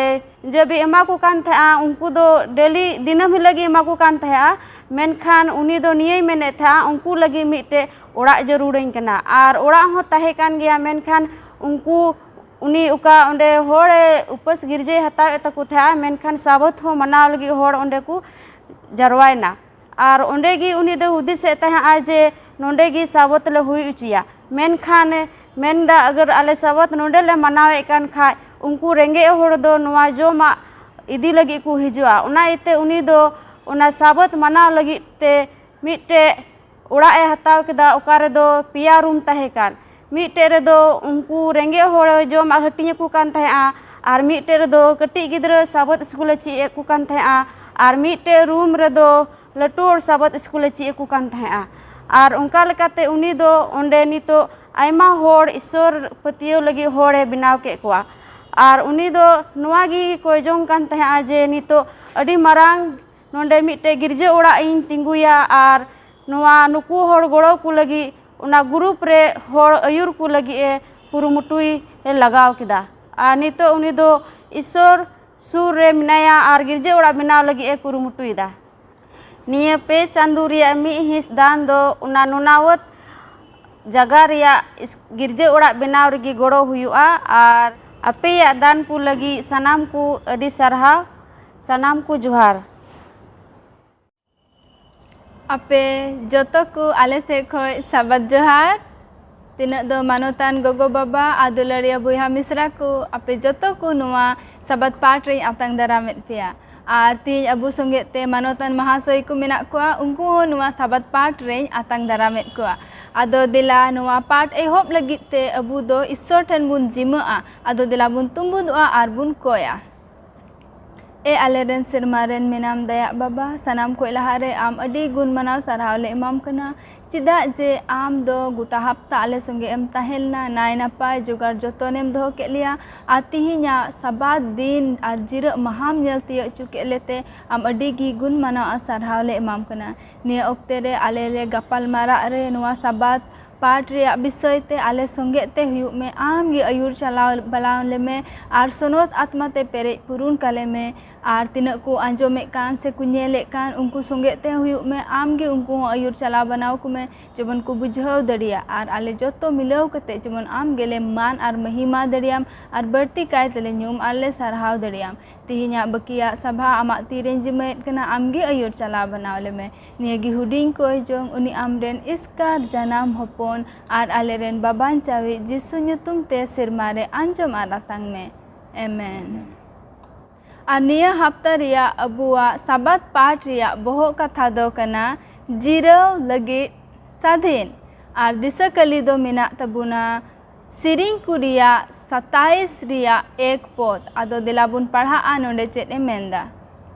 ᱡᱟᱵᱮ ᱮᱢᱟ ᱠᱚ ᱠᱟᱱ ᱛᱟᱦᱮᱸᱫᱼᱟ, ᱩᱱᱠᱩ ᱫᱚ ᱰᱮᱞᱤ ᱫᱤᱱᱟᱹᱢ ᱦᱤᱞᱳᱜ ᱜᱮ ᱮᱢᱟ ᱠᱚ ᱠᱟᱱ ᱛᱟᱦᱮᱸᱫᱼᱟ᱾ ᱢᱮᱱᱠᱷᱟᱱ ᱩᱱᱤ ᱫᱚ ᱱᱤᱭᱟᱹᱭ ᱢᱮᱱᱮᱫ ᱛᱟᱦᱮᱸᱫᱼᱟ, ᱩᱱᱠᱩ ᱞᱟᱹᱜᱤᱫ ᱢᱤᱫᱴᱮᱡ ᱚᱲᱟᱜ ᱡᱟᱹᱨᱩᱲᱟᱹᱧ ᱠᱟᱱᱟ᱾ ᱟᱨ ᱚᱲᱟᱜ ᱦᱚᱸ ᱛᱟᱦᱮᱸ ᱠᱟᱱ ᱜᱮᱭᱟ, ᱢᱮᱱᱠᱷᱟᱱ ᱩᱱᱠᱩ ᱩᱱᱤ ᱚᱠᱟ ᱚᱸᱰᱮ ᱦᱚᱲᱮ ᱩᱯᱟᱹᱥ ᱜᱤᱨᱡᱟᱹᱭ ᱦᱟᱛᱟᱣᱮᱫ ᱛᱟᱠᱚ ᱛᱟᱦᱮᱸᱫᱼᱟ, ᱢᱮᱱᱠᱷᱟᱱ ᱥᱟᱵᱚᱛ ᱦᱚᱸ ᱢᱟᱱᱟᱣ ᱞᱟᱹᱜᱤᱫ ᱦᱚᱲ ᱚᱸᱰᱮ ᱠᱚ ᱡᱟᱨᱣᱟᱭᱮᱱᱟ᱾ ᱟᱨ ᱚᱸᱰᱮ ᱜᱮ ᱩᱱᱤ ᱫᱚ ᱦᱩᱫᱤᱥᱮᱫ ᱛᱟᱦᱮᱸᱫᱼᱟ ᱡᱮ ᱱᱚᱸᱰᱮ ᱜᱮ ᱥᱟᱵᱚᱛ ᱞᱮ ᱦᱩᱭ ᱦᱚᱪᱚᱭᱟ᱾ ᱢᱮᱱᱠᱷᱟᱱ ᱢᱮᱱᱫᱟ, ᱟᱜᱟᱨ ᱟᱞᱮ ᱥᱟᱵᱚᱛ ᱱᱚᱸᱰᱮ ᱞᱮ ᱢᱟᱱᱟᱣᱮᱫ ᱠᱟᱱ ᱠᱷᱟᱡ, ᱩᱱᱠᱩ ᱨᱮᱸᱜᱮᱡ ᱦᱚᱲ ᱫᱚ ᱱᱚᱣᱟ ᱡᱚᱢᱟᱜ ᱤᱫᱤ ᱞᱟᱹᱜᱤᱫ ᱠᱚ ᱦᱤᱡᱩᱜᱼᱟ᱾ ᱚᱱᱟ ᱤᱭᱟᱹᱛᱮ ᱩᱱᱤ ᱫᱚ ᱚᱱᱟ ᱥᱟᱵᱚᱛ ᱢᱟᱱᱟᱣ ᱞᱟᱹᱜᱤᱫ ᱛᱮ ᱢᱤᱫᱴᱮᱡ ᱚᱲᱟᱜ ᱮ ᱦᱟᱛᱟᱣ ᱠᱮᱫᱟ, ᱚᱠᱟ ᱨᱮᱫᱚ ᱯᱮᱭᱟ ᱨᱩᱢ ᱛᱟᱦᱮᱸ ᱠᱟᱱ᱾ ᱢᱤᱫᱴᱮᱡ ᱨᱮᱫᱚ ᱩᱱᱠᱩ ᱨᱮᱸᱜᱮᱡ ᱦᱚᱲ ᱡᱚᱢᱟᱜ ᱦᱟᱹᱴᱤᱧ ᱟᱠᱚ ᱠᱟᱱ ᱛᱟᱦᱮᱸᱜᱼᱟ, ᱟᱨ ᱢᱤᱫᱴᱮᱡ ᱨᱮᱫᱚ ᱠᱟᱹᱴᱤᱡ ᱜᱤᱫᱽᱨᱟᱹ ᱥᱟᱵᱚᱛ ᱥᱠᱩᱞᱮ ᱪᱮᱫ ᱮᱫ ᱠᱚ ᱠᱟᱱ ᱛᱟᱦᱮᱸᱜᱼᱟ, ᱟᱨ ᱢᱤᱫᱴᱮᱡ ᱨᱩᱢ ᱨᱮᱫᱚ ᱞᱟᱹᱴᱩ ᱦᱚᱲ ᱥᱟᱵᱚᱛ ᱥᱠᱩᱞᱮ ᱪᱮᱫ ᱟᱠᱚ ᱠᱟᱱ ᱛᱟᱦᱮᱸᱜᱼᱟ᱾ ᱟᱨ ᱚᱱᱠᱟ ᱞᱮᱠᱟᱛᱮ ᱩᱱᱤ ᱫᱚ ᱚᱸᱰᱮ ᱱᱤᱛᱚᱜ ᱟᱭᱢᱟ ᱦᱚᱲ ᱤᱥᱥᱚᱨ ᱯᱟᱹᱛᱭᱟᱹᱣ ᱞᱟᱹᱜᱤᱫ ᱦᱚᱲᱮ ᱵᱮᱱᱟᱣ ᱠᱮᱫ ᱠᱚᱣᱟ᱾ ᱟᱨ ᱩᱱᱤ ᱫᱚ ᱱᱚᱣᱟ ᱜᱮ ᱠᱚᱭ ᱡᱚᱝ ᱠᱟᱱ ᱛᱟᱦᱮᱸᱜᱼᱟ ᱡᱮ ᱱᱤᱛᱚᱜ ᱟᱹᱰᱤ ᱢᱟᱨᱟᱝ ᱱᱚᱰᱮ ᱢᱤᱫᱴᱮᱡ ᱜᱤᱨᱡᱟᱹ ᱚᱲᱟᱜ ᱤᱧ ᱛᱤᱸᱜᱩᱭᱟ ᱟᱨ ᱱᱚᱣᱟ ᱱᱩᱠᱩ ᱦᱚᱲ ᱜᱚᱲᱚ ᱠᱚ ᱞᱟᱹᱜᱤᱫ ᱚᱱᱟ ᱜᱨᱩᱯ ᱨᱮ ᱦᱚᱲ ᱟᱹᱭᱩᱨ ᱠᱚ ᱞᱟᱹᱜᱤᱫ ᱮ ᱠᱩᱨᱩᱢᱩᱴᱩᱭ ᱞᱟᱜᱟᱣ ᱠᱮᱫᱟ᱾ ᱟᱨ ᱱᱤᱛᱚᱜ ᱩᱱᱤ ᱫᱚ ᱤᱥᱥᱚᱨ ᱥᱩᱨ ᱨᱮ ᱢᱮᱱᱟᱭᱟ ᱟᱨ ᱜᱤᱨᱡᱟᱹ ᱚᱲᱟᱜ ᱵᱮᱱᱟᱣ ᱞᱟᱹᱜᱤᱫ ᱮ ᱠᱩᱨᱩᱢᱩᱴᱩᱭᱮᱫᱟ᱾ ᱱᱤᱭᱟᱹ ᱯᱮ ᱪᱟᱸᱫᱳ ᱨᱮᱭᱟᱜ ᱢᱤᱫ ᱦᱤᱸᱥ ᱫᱟᱱ ᱫᱚ ᱚᱱᱟ ᱱᱚᱱᱟᱣᱚᱛ ᱡᱟᱭᱜᱟ ᱨᱮᱭᱟᱜ ᱤᱥ-, ᱜᱤᱨᱡᱟᱹ ᱚᱲᱟᱜ ᱵᱮᱱᱟᱣ ᱨᱮᱜᱮ ᱜᱚᱲᱚ ᱦᱩᱭᱩᱜᱼᱟ᱾ ᱟᱨ ᱟᱯᱮᱭᱟᱜ ᱫᱟᱱ ᱠᱚ ᱞᱟᱹᱜᱤᱫ ᱥᱟᱱᱟᱢ ᱠᱚ ᱟᱹᱰᱤ ᱥᱟᱨᱦᱟᱣ, ᱥᱟᱱᱟᱢ ᱠᱚ ᱡᱚᱦᱟᱨ᱾ ᱟᱯᱮ ᱡᱚᱛᱚ ᱠᱚ ᱟᱞᱮ ᱥᱮᱫ ᱠᱷᱚᱱ ᱥᱟᱵᱟᱫ ᱡᱚᱦᱟᱨ᱾ ᱛᱤᱱᱟᱹᱜ ᱫᱚ ᱢᱟᱱᱚᱛᱟᱱ ᱜᱚᱜᱚ ᱵᱟᱵᱟ ᱟᱨ ᱫᱩᱞᱟᱹᱲᱤᱭᱟᱹ ᱵᱚᱭᱦᱟ ᱢᱤᱥᱨᱟ ᱠᱚ, ᱟᱯᱮ ᱡᱚᱛᱚ ᱠᱚ ᱱᱚᱣᱟ ᱥᱟᱵᱟᱫ ᱯᱟᱴ ᱨᱮᱧ ᱟᱛᱟᱝ ᱫᱟᱨᱟᱢᱮᱫ ᱯᱮᱭᱟ᱾ ᱟᱨ ᱛᱮᱦᱮᱧ ᱟᱵᱚ ᱥᱚᱸᱜᱮ ᱛᱮ ᱢᱟᱱᱚᱛᱟᱱ ᱢᱟᱦᱟᱥᱚᱭ ᱠᱚ ᱢᱮᱱᱟᱜ ᱠᱚᱣᱟ, ᱩᱱᱠᱩ ᱦᱚᱸ ᱱᱚᱣᱟ ᱥᱟᱵᱟᱫ ᱯᱟᱴ ᱨᱮᱧ ᱟᱛᱟᱝ ᱫᱟᱨᱟᱢᱮᱫ ᱠᱚᱣᱟ᱾ ᱟᱫᱚ ᱫᱮᱞᱟ, ᱱᱚᱣᱟ ᱯᱟᱴ ᱮᱦᱚᱵ ᱞᱟᱹᱜᱤᱫ ᱛᱮ ᱟᱵᱚ ᱫᱚ ᱤᱥᱥᱚᱨ ᱴᱷᱮᱱ ᱵᱚᱱ ᱡᱤᱢᱟᱹᱜᱼᱟ᱾ ᱟᱫᱚ ᱫᱮᱞᱟ ᱵᱚᱱ ᱛᱩᱢᱵᱩᱫᱚᱜᱼᱟ ᱟᱨ ᱵᱚᱱ ᱠᱚᱭᱟ᱾ ᱮ ᱟᱞᱮᱨᱮᱱ ᱥᱮᱨᱢᱟ ᱨᱮᱱ ᱢᱮᱱᱟᱢ ᱫᱟᱭᱟᱜ ᱵᱟᱵᱟ, ᱥᱟᱱᱟᱢ ᱠᱷᱚᱱ ᱞᱟᱦᱟᱨᱮ ᱟᱢ ᱟᱹᱰᱤ ᱜᱩᱱ ᱢᱟᱱᱟᱣ ᱥᱟᱨᱦᱟᱣ ᱞᱮ ᱮᱢᱟᱢ ᱠᱟᱱᱟ, ᱪᱮᱫᱟᱜ ᱡᱮ ᱟᱢ ᱫᱚ ᱜᱚᱴᱟ ᱦᱟᱯᱛᱟ ᱟᱞᱮ ᱥᱚᱸᱜᱮ ᱮᱢ ᱛᱟᱦᱮᱸ ᱞᱮᱱᱟ, ᱱᱟᱭ ᱱᱟᱯᱟᱭ ᱡᱚᱜᱟᱲ ᱡᱚᱛᱚᱱᱮᱢ ᱫᱚᱦᱚ ᱠᱮᱫ ᱞᱮᱭᱟ ᱟᱨ ᱛᱤᱦᱤᱧᱟᱜ ᱥᱟᱵᱟᱫ ᱫᱤᱱ ᱟᱨ ᱡᱤᱨᱟᱹᱜ ᱢᱟᱦᱟᱢ ᱧᱮᱞ ᱛᱤᱭᱳᱜ ᱦᱚᱪᱚ ᱠᱮᱫ ᱞᱮᱛᱮ ᱟᱢ ᱟᱹᱰᱤ ᱜᱮ ᱜᱩᱱ ᱢᱟᱱᱟᱣ ᱟᱨ ᱥᱟᱨᱦᱟᱣ ᱞᱮ ᱮᱢᱟᱢ ᱠᱟᱱᱟ᱾ ᱱᱤᱭᱟᱹ ᱚᱠᱛᱮ ᱨᱮ ᱟᱞᱮ ᱞᱮ ᱜᱟᱯᱟᱞ ᱢᱟᱨᱟᱜ ᱨᱮ ᱱᱚᱣᱟ ᱥᱟᱵᱟᱫ ᱯᱟᱴ ᱨᱮᱭᱟᱜ ᱵᱤᱥᱚᱭ ᱛᱮ ᱟᱞᱮ ᱥᱚᱸᱜᱮ ᱛᱮ ᱦᱩᱭᱩᱜ ᱢᱮ, ᱟᱢ ᱜᱮ ᱟᱹᱭᱩᱨ ᱪᱟᱞᱟᱣ ᱵᱟᱞᱟᱣ ᱞᱮᱢᱮ ᱟᱨ ᱥᱚᱱᱚᱛ ᱟᱛᱢᱟ ᱛᱮ ᱯᱮᱨᱮᱡ ᱯᱩᱨᱩᱱ ᱠᱟᱞᱮ ᱢᱮ᱾ ᱟᱨ ᱛᱤᱱᱟᱹᱜ ᱠᱚ ᱟᱸᱡᱚᱢᱮᱫ ᱠᱟᱱ ᱥᱮ ᱠᱚ ᱧᱮᱞᱮᱫ ᱠᱟᱱ, ᱩᱱᱠᱩ ᱥᱚᱸᱜᱮ ᱛᱮ ᱦᱩᱭᱩᱜ ᱢᱮ, ᱟᱢ ᱜᱮ ᱩᱱᱠᱩ ᱦᱚᱸ ᱟᱹᱭᱩᱨ ᱪᱟᱞᱟᱣ ᱵᱟᱱᱟᱣ ᱠᱚᱢᱮ, ᱡᱮᱢᱚᱱ ᱠᱚ ᱵᱩᱡᱷᱟᱹᱣ ᱫᱟᱲᱮᱭᱟᱜ ᱟᱨ ᱟᱞᱮ ᱡᱚᱛᱚ ᱢᱤᱞᱟᱹᱣ ᱠᱟᱛᱮ ᱡᱮᱢᱚᱱ ᱟᱢ ᱜᱮᱞᱮ ᱢᱟᱱ ᱟᱨ ᱢᱟᱹᱦᱤᱢᱟ ᱫᱟᱲᱮᱭᱟᱢ ᱟᱨ ᱵᱟᱹᱲᱛᱤ ᱠᱟᱭ ᱛᱮᱞᱮ ᱧᱩᱢ ᱟᱨ ᱞᱮ ᱥᱟᱨᱦᱟᱣ ᱫᱟᱲᱮᱭᱟᱢ᱾ ᱛᱮᱦᱮᱧᱟᱜ ᱵᱟᱹᱠᱤᱭᱟᱜ ᱥᱟᱵᱷᱟ ᱟᱢᱟᱜ ᱛᱤᱨᱮᱧ ᱡᱤᱢᱟᱹᱭᱮᱫ ᱠᱟᱱᱟ, ᱟᱢ ᱜᱮ ᱟᱹᱭᱩᱨ ᱪᱟᱞᱟᱣ ᱵᱟᱱᱟᱣ ᱞᱮᱢᱮ᱾ ᱱᱤᱭᱟᱹ ᱜᱮ ᱦᱩᱰᱤᱧ ᱠᱚᱭ ᱡᱚᱝ ᱩᱱᱤ ᱟᱢᱨᱮᱱ ᱮᱥᱠᱟᱨ ᱡᱟᱱᱟᱢ ᱦᱚᱯᱚᱱ ᱟᱨ ᱟᱞᱮᱨᱮᱱ ᱵᱟᱵᱟᱧᱪᱟᱣᱤᱡ ᱡᱤᱥᱩ ᱧᱩᱛᱩᱢ ᱛᱮ ᱥᱮᱨᱢᱟ ᱨᱮ ᱟᱸᱡᱚᱢ ᱟᱨ ᱟᱛᱟᱝ ᱢᱮ᱾ ᱟᱢᱮᱱ᱾ ᱟᱨ ᱱᱤᱭᱟᱹ ᱦᱟᱯᱛᱟ ᱨᱮᱭᱟᱜ ᱟᱵᱚᱣᱟᱜ ᱥᱟᱵᱟᱫ ᱯᱟᱴ ᱨᱮᱭᱟᱜ ᱵᱚᱦᱚᱜ ᱠᱟᱛᱷᱟ ᱫᱚ ᱠᱟᱱᱟ ᱡᱤᱨᱟᱹᱣ ᱞᱟᱹᱜᱤᱫ ᱥᱟᱫᱷᱤᱱ᱾ ᱟᱨ ᱫᱤᱥᱟᱹ ᱠᱟᱹᱞᱤ ᱫᱚ ᱢᱮᱱᱟᱜ ᱛᱟᱵᱚᱱᱟ ᱥᱮᱨᱮᱧ ᱠᱚ ᱨᱮᱭᱟᱜ ᱥᱟᱛᱟᱭᱤᱥ ᱨᱮᱭᱟᱜ ᱮᱠ ᱯᱚᱫ᱾ ᱟᱫᱚ ᱫᱮᱞᱟ ᱵᱚᱱ ᱯᱟᱲᱦᱟᱜᱼᱟ, ᱱᱚᱰᱮ ᱪᱮᱫ ᱮ ᱢᱮᱱᱫᱟ᱾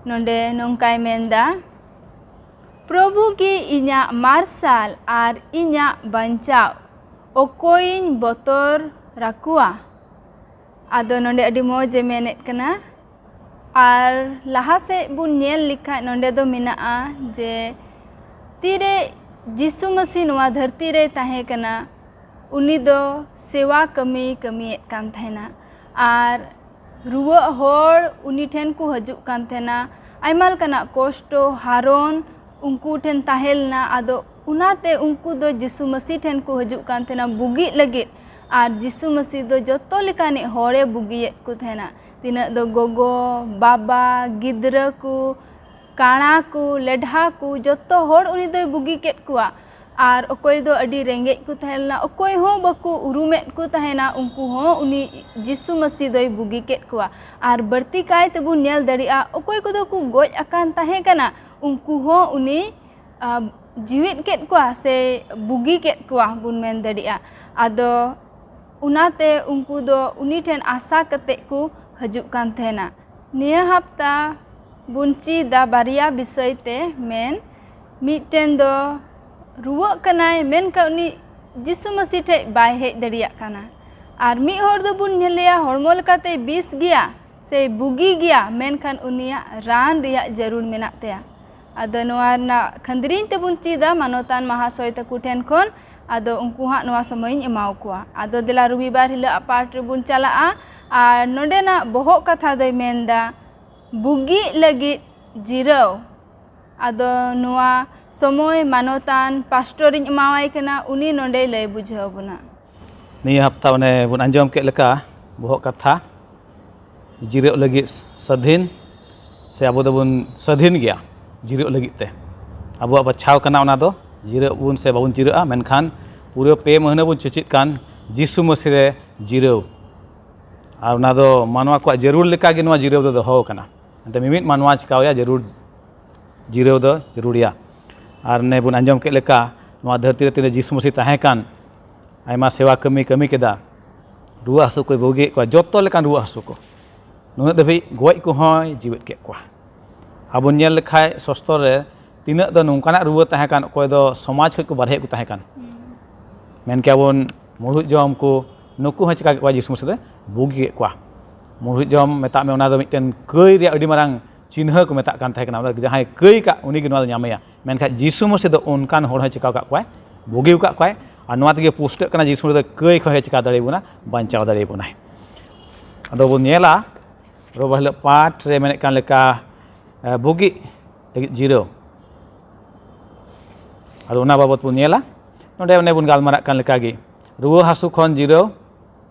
ᱱᱚᱰᱮ ᱱᱚᱝᱠᱟᱭ ᱢᱮᱱᱫᱟ, "ᱯᱨᱚᱵᱷᱩ ᱜᱮ ᱤᱧᱟᱹᱜ ᱢᱟᱨᱥᱟᱞ ᱟᱨ ᱤᱧᱟᱹᱜ ᱵᱟᱧᱪᱟᱣ, ᱚᱠᱚᱭᱤᱧ ᱵᱚᱛᱚᱨ ᱟᱠᱚᱣᱟ?" ᱟᱫᱚ ᱱᱚᱰᱮ ᱟᱹᱰᱤ ᱢᱚᱡᱽ ᱮ ᱢᱮᱱᱮᱫ ᱠᱟᱱᱟ᱾ ᱟᱨ ᱞᱟᱦᱟ ᱥᱮᱫ ᱵᱚᱱ ᱧᱮᱞ ᱞᱮᱠᱷᱟᱡ, ᱱᱚᱰᱮ ᱫᱚ ᱢᱮᱱᱟᱜᱼᱟ ᱡᱮ ᱛᱤᱨᱮ ᱡᱤᱥᱩ ᱢᱟᱹᱥᱤ ᱱᱚᱣᱟ ᱫᱷᱟᱹᱨᱛᱤ ᱨᱮᱭ ᱛᱟᱦᱮᱸ ᱠᱟᱱᱟ, ᱩᱱᱤ ᱫᱚ ᱥᱮᱣᱟ ᱠᱟᱹᱢᱤᱭ ᱠᱟᱹᱢᱤᱭᱮᱫ ᱠᱟᱱ ᱛᱟᱦᱮᱱᱟ᱾ ᱟᱨ ᱨᱩᱣᱟᱹᱜ ᱦᱚᱲ ᱩᱱᱤ ᱴᱷᱮᱱ ᱠᱚ ᱦᱤᱡᱩᱜ ᱠᱟᱱ ᱛᱟᱦᱮᱱᱟ, ᱟᱭᱢᱟ ᱞᱮᱠᱟᱱᱟᱜ ᱠᱚᱥᱴᱚ, ᱦᱟᱨᱚᱱ ᱩᱱᱠᱩ ᱴᱷᱮᱱ ᱛᱟᱦᱮᱸ ᱞᱮᱱᱟ᱾ ᱟᱫᱚ ᱚᱱᱟᱛᱮ ᱩᱱᱠᱩ ᱫᱚ ᱡᱤᱥᱩ ᱢᱟᱹᱥᱤ ᱴᱷᱮᱱ ᱠᱚ ᱦᱤᱡᱩᱜ ᱠᱟᱱ ᱛᱟᱦᱮᱱᱟ ᱵᱩᱜᱤᱜ ᱞᱟᱹᱜᱤᱫ᱾ ᱟᱨ ᱡᱤᱥᱩ ᱢᱟᱹᱥᱤ ᱫᱚ ᱡᱚᱛᱚ ᱞᱮᱠᱟᱱᱤᱡ ᱦᱚᱲᱮ ᱵᱩᱜᱤᱭᱮᱫ ᱠᱚ ᱛᱟᱦᱮᱱᱟ᱾ ᱛᱤᱱᱟᱹᱜ ᱫᱚ ᱜᱚᱜᱚ, ᱵᱟᱵᱟ, ᱜᱤᱫᱽᱨᱟᱹ ᱠᱚ, ᱠᱟᱬᱟ ᱠᱚ, ᱞᱮᱰᱷᱟ ᱠᱚ, ᱡᱚᱛᱚ ᱦᱚᱲ ᱩᱱᱤ ᱫᱚᱭ ᱵᱩᱜᱤ ᱠᱮᱫ ᱠᱚᱣᱟ᱾ ᱟᱨ ᱚᱠᱚᱭ ᱫᱚ ᱟᱹᱰᱤ ᱨᱮᱸᱜᱮᱡ ᱠᱚ ᱛᱟᱦᱮᱸ ᱞᱮᱱᱟ, ᱚᱠᱚᱭ ᱦᱚᱸ ᱵᱟᱠᱚ ᱩᱨᱩᱢᱮᱫ ᱠᱚ ᱛᱟᱦᱮᱱᱟ, ᱩᱱᱠᱩ ᱦᱚᱸ ᱩᱱᱤ ᱡᱤᱥᱩ ᱢᱟᱹᱥᱤ ᱫᱚᱭ ᱵᱩᱜᱤ ᱠᱮᱫ ᱠᱚᱣᱟ᱾ ᱟᱨ ᱵᱟᱹᱲᱛᱤ ᱠᱟᱭ ᱛᱮᱵᱚᱱ ᱧᱮᱞ ᱫᱟᱲᱮᱭᱟᱜᱼᱟ, ᱚᱠᱚᱭ ᱠᱚᱫᱚ ᱠᱚ ᱜᱚᱡ ᱟᱠᱟᱱ ᱛᱟᱦᱮᱸ ᱠᱟᱱᱟ, ᱩᱱᱠᱩ ᱦᱚᱸ ᱩᱱᱤ, ᱟ, ᱡᱤᱣᱮᱫ ᱠᱮᱫ ᱠᱚᱣᱟ ᱥᱮ ᱵᱩᱜᱤ ᱠᱮᱫ ᱠᱚᱣᱟ ᱵᱚᱱ ᱢᱮᱱ ᱫᱟᱲᱮᱭᱟᱜᱼᱟ᱾ ᱟᱫᱚ ᱚᱱᱟᱛᱮ ᱩᱱᱠᱩ ᱫᱚ ᱩᱱᱤ ᱴᱷᱮᱱ ᱟᱥᱟ ᱠᱟᱛᱮ ᱠᱚ ᱦᱤᱡᱩᱜ ᱠᱟᱱ ᱛᱟᱦᱮᱱᱟ᱾ ᱱᱤᱭᱟᱹ ᱦᱟᱯᱛᱟ ᱵᱚᱱ ᱪᱮᱫᱟ ᱵᱟᱨᱭᱟ ᱵᱤᱥᱚᱭ ᱛᱮ ᱢᱮᱱ, ᱢᱤᱫᱴᱮᱱ ᱫᱚ ᱨᱩᱣᱟᱹᱜ ᱠᱟᱱᱟᱭ, ᱢᱮᱱᱠᱷᱟᱱ ᱩᱱᱤ ᱡᱤᱥᱩ ᱢᱟᱹᱥᱤ ᱴᱷᱮᱡ ᱵᱟᱭ ᱦᱮᱡ ᱫᱟᱲᱮᱭᱟᱜ ᱠᱟᱱᱟ᱾ ᱟᱨ ᱢᱤᱫ ᱦᱚᱲ ᱫᱚᱵᱚᱱ ᱧᱮᱞᱮᱭᱟ ᱦᱚᱲᱢᱚ ᱞᱮᱠᱟᱛᱮ ᱵᱮᱥ ᱜᱮᱭᱟ ᱥᱮ ᱵᱩᱜᱤ ᱜᱮᱭᱟ, ᱢᱮᱱᱠᱷᱟᱱ ᱩᱱᱤᱭᱟᱜ ᱨᱟᱱ ᱨᱮᱭᱟᱜ ᱡᱟᱹᱨᱩᱲ ᱢᱮᱱᱟᱜ ᱛᱟᱭᱟ᱾ ᱟᱫᱚ ᱱᱚᱣᱟ ᱨᱮᱱᱟᱜ ᱠᱷᱟᱹᱱᱫᱽᱨᱤᱧ ᱛᱮᱵᱚᱱ ᱪᱮᱫᱟ ᱢᱟᱱᱚᱛᱟᱱ ᱢᱟᱦᱟᱥᱚᱭ ᱛᱟᱠᱚ ᱴᱷᱮᱱ ᱠᱷᱚᱱ᱾ ᱟᱫᱚ ᱩᱱᱠᱩ ᱦᱟᱸᱜ ᱱᱚᱣᱟ ᱥᱚᱢᱚᱭᱤᱧ ᱮᱢᱟᱣ ᱠᱚᱣᱟ᱾ ᱟᱫᱚ ᱫᱮᱞᱟ ᱨᱚᱵᱤᱵᱟᱨ ᱦᱤᱞᱳᱜ ᱟᱜ ᱯᱟᱴ ᱨᱮᱵᱚᱱ ᱪᱟᱞᱟᱜᱼᱟ᱾ ᱟᱨ ᱱᱚᱰᱮᱱᱟᱜ ᱵᱚᱦᱚᱜ ᱠᱟᱛᱷᱟ ᱫᱚᱭ ᱢᱮᱱᱫᱟ, ᱵᱩᱜᱤᱜ ᱞᱟᱹᱜᱤᱫ ᱡᱤᱨᱟᱹᱣ᱾ ᱟᱫᱚ ᱱᱚᱣᱟ ᱥᱚᱢᱚᱭ ᱢᱟᱱᱚᱛᱟᱱ ᱯᱟᱥᱴᱚᱨᱤᱧ ᱮᱢᱟᱣᱟᱭ ᱠᱟᱱᱟ, ᱩᱱᱤ ᱱᱚᱰᱮᱭ ᱞᱟᱹᱭ ᱵᱩᱡᱷᱟᱹᱣ ᱟᱵᱚᱱᱟ᱾ ᱱᱤᱭᱟᱹ ᱦᱟᱯᱛᱟ ᱚᱱᱮ ᱵᱚᱱ ᱟᱸᱡᱚᱢ ᱠᱮᱫ ᱞᱮᱠᱟ, ᱵᱚᱦᱚᱜ ᱠᱟᱛᱷᱟ, ᱡᱤᱨᱟᱹᱜ ᱞᱟᱹᱜᱤᱫ ᱥᱟᱹᱫᱷᱤᱱ, ᱥᱮ ᱟᱵᱚ ᱫᱚᱵᱚᱱ ᱥᱟᱹᱫᱷᱤᱱ ᱜᱮᱭᱟ ᱡᱤᱨᱟᱹᱜ ᱞᱟᱹᱜᱤᱫ ᱛᱮ᱾ ᱟᱵᱚᱣᱟᱜ ᱵᱟᱪᱷᱟᱣ ᱠᱟᱱᱟ ᱚᱱᱟ ᱫᱚ, ᱡᱤᱨᱟᱹᱜ ᱵᱚᱱ ᱥᱮ ᱵᱟᱵᱚᱱ ᱡᱤᱨᱟᱹᱜᱼᱟ, ᱢᱮᱱᱠᱷᱟᱱ ᱯᱩᱨᱟᱹ ᱯᱮ ᱢᱟᱹᱦᱱᱟᱹ ᱵᱚᱱ ᱪᱮᱪᱮᱫ ᱠᱟᱱ ᱡᱤᱥᱩ ᱢᱟᱹᱥᱤ ᱨᱮ ᱡᱤᱨᱟᱹᱣ᱾ ᱟᱨ ᱚᱱᱟ ᱫᱚ ᱢᱟᱱᱣᱟ ᱠᱚᱣᱟᱜ ᱡᱟᱹᱨᱩᱲ ᱞᱮᱠᱟᱜᱮ ᱱᱚᱣᱟ ᱡᱤᱨᱟᱹᱣ ᱫᱚ ᱫᱚᱦᱚ ᱟᱠᱟᱱᱟ᱾ ᱮᱱᱛᱮ ᱢᱤᱢᱤᱫ ᱢᱟᱱᱣᱟ ᱪᱤᱠᱟᱹᱭᱟ ᱡᱟᱹᱨᱩᱲ, ᱡᱤᱨᱟᱹᱣ ᱫᱚ ᱡᱟᱹᱨᱩᱲᱤᱭᱟ᱾ ᱟᱨ ᱚᱱᱮ ᱵᱚᱱ ᱟᱸᱡᱚᱢ ᱠᱮᱫ ᱞᱮᱠᱟ, ᱱᱚᱣᱟ ᱫᱷᱟᱹᱨᱛᱤ ᱨᱮ ᱛᱤᱱᱟᱹᱜ ᱡᱤᱥᱩ ᱢᱟᱹᱥᱤ ᱛᱟᱦᱮᱸ ᱠᱟᱱ, ᱟᱭᱢᱟ ᱥᱮᱵᱟ ᱠᱟᱹᱢᱤ ᱠᱟᱹᱢᱤ ᱠᱮᱫᱟ, ᱨᱩᱣᱟᱹ ᱦᱟᱹᱥᱩ ᱠᱚᱭ ᱵᱩᱜᱤᱭᱮᱫ ᱠᱚᱣᱟ, ᱡᱚᱛᱚ ᱞᱮᱠᱟᱱ ᱨᱩᱣᱟᱹ ᱦᱟᱹᱥᱩ ᱠᱚ᱾ ᱱᱩᱱᱟᱹᱜ ᱫᱷᱟᱹᱵᱤᱡ ᱜᱚᱡ ᱠᱚᱦᱚᱸᱭ ᱡᱤᱣᱮᱫ ᱠᱮᱫ ᱠᱚᱣᱟ᱾ ᱟᱵᱚ ᱧᱮᱞ ᱞᱮᱠᱷᱟᱡ ᱥᱚᱥᱛᱚᱨ ᱨᱮ ᱛᱤᱱᱟᱹᱜ ᱫᱚ ᱱᱚᱝᱠᱟᱱᱟᱜ ᱨᱩᱣᱟᱹ ᱛᱟᱦᱮᱸ ᱠᱟᱱ, ᱚᱠᱚᱭ ᱫᱚ ᱥᱚᱢᱟᱡᱽ ᱠᱷᱚᱡ ᱠᱚ ᱵᱟᱨᱦᱮ ᱠᱚ ᱛᱟᱦᱮᱸ ᱠᱟᱱ᱾ ᱢᱮᱱ ᱠᱮᱭᱟ ᱵᱚᱱ ᱢᱩᱲᱦᱩᱫ ᱡᱚᱢ ᱠᱚ, ᱱᱩᱠᱩ ᱦᱚᱸ ᱪᱤᱠᱟ ᱠᱮᱫ ᱠᱚᱣᱟ? ᱡᱤᱥᱩ ᱢᱟᱹᱥᱤ ᱫᱚ ᱵᱩᱜᱤ ᱠᱮᱫ ᱠᱚᱣᱟ᱾ ᱢᱩᱲᱦᱩᱫ ᱡᱚᱢ ᱢᱮᱛᱟᱜ ᱢᱮ, ᱚᱱᱟ ᱫᱚ ᱢᱤᱫᱴᱮᱱ ᱠᱟᱹᱭ ᱨᱮᱭᱟᱜ ᱟᱹᱰᱤ ᱢᱟᱨᱟᱝ ᱪᱤᱱᱦᱟᱹ ᱠᱚ ᱢᱮᱛᱟᱜ ᱠᱟᱱ ᱛᱟᱦᱮᱸ ᱠᱟᱱᱟ᱾ ᱚᱱᱟ ᱡᱟᱦᱟᱸᱭ ᱠᱟᱹᱭ ᱠᱟᱜ, ᱩᱱᱤ ᱜᱮ ᱱᱚᱣᱟ ᱫᱚ ᱧᱟᱢᱮᱭᱟ᱾ ᱢᱮᱱᱠᱷᱟᱱ ᱡᱤᱥᱩ ᱢᱟᱹᱥᱤ ᱫᱚ ᱚᱱᱠᱟᱱ ᱦᱚᱲ ᱦᱚᱸᱭ ᱪᱤᱠᱟᱹ ᱠᱟᱜ ᱠᱚᱣᱟᱭ? ᱵᱩᱜᱤ ᱟᱠᱟᱫ ᱠᱚᱣᱟᱭ᱾ ᱟᱨ ᱱᱚᱣᱟ ᱛᱮᱜᱮ ᱯᱩᱥᱴᱟᱹᱜ ᱠᱟᱱᱟ, ᱡᱤᱥᱩ ᱢᱟᱹᱥᱤ ᱫᱚ ᱠᱟᱹᱭ ᱠᱷᱚᱱ ᱦᱚᱸᱭ ᱪᱤᱠᱟ ᱫᱟᱲᱮᱭᱟᱵᱚᱱᱟ, ᱵᱟᱧᱪᱟᱣ ᱫᱟᱲᱮᱭᱟᱵᱚᱱᱟᱭ᱾ ᱟᱫᱚ ᱵᱚᱱ ᱧᱮᱞᱟ, ᱨᱚᱵᱟ ᱦᱤᱞᱳᱜ ᱯᱟᱴ ᱨᱮ ᱢᱮᱱᱮᱫ ᱠᱟᱱ ᱞᱮᱠᱟ, ᱮ, ᱵᱩᱜᱤ ᱞᱟᱹᱜᱤᱫ ᱡᱤᱨᱟᱹᱣ᱾ ᱟᱫᱚ ᱚᱱᱟ ᱵᱟᱵᱚᱛ ᱵᱚᱱ ᱧᱮᱞᱟ᱾ ᱱᱚᱰᱮ ᱚᱱᱮ ᱵᱚᱱ ᱜᱟᱞᱢᱟᱨᱟᱜ ᱠᱟᱱ ᱞᱮᱠᱟᱜᱮ, ᱨᱩᱣᱟᱹ ᱦᱟᱹᱥᱩ ᱠᱷᱚᱱ ᱡᱤᱨᱟᱹᱣ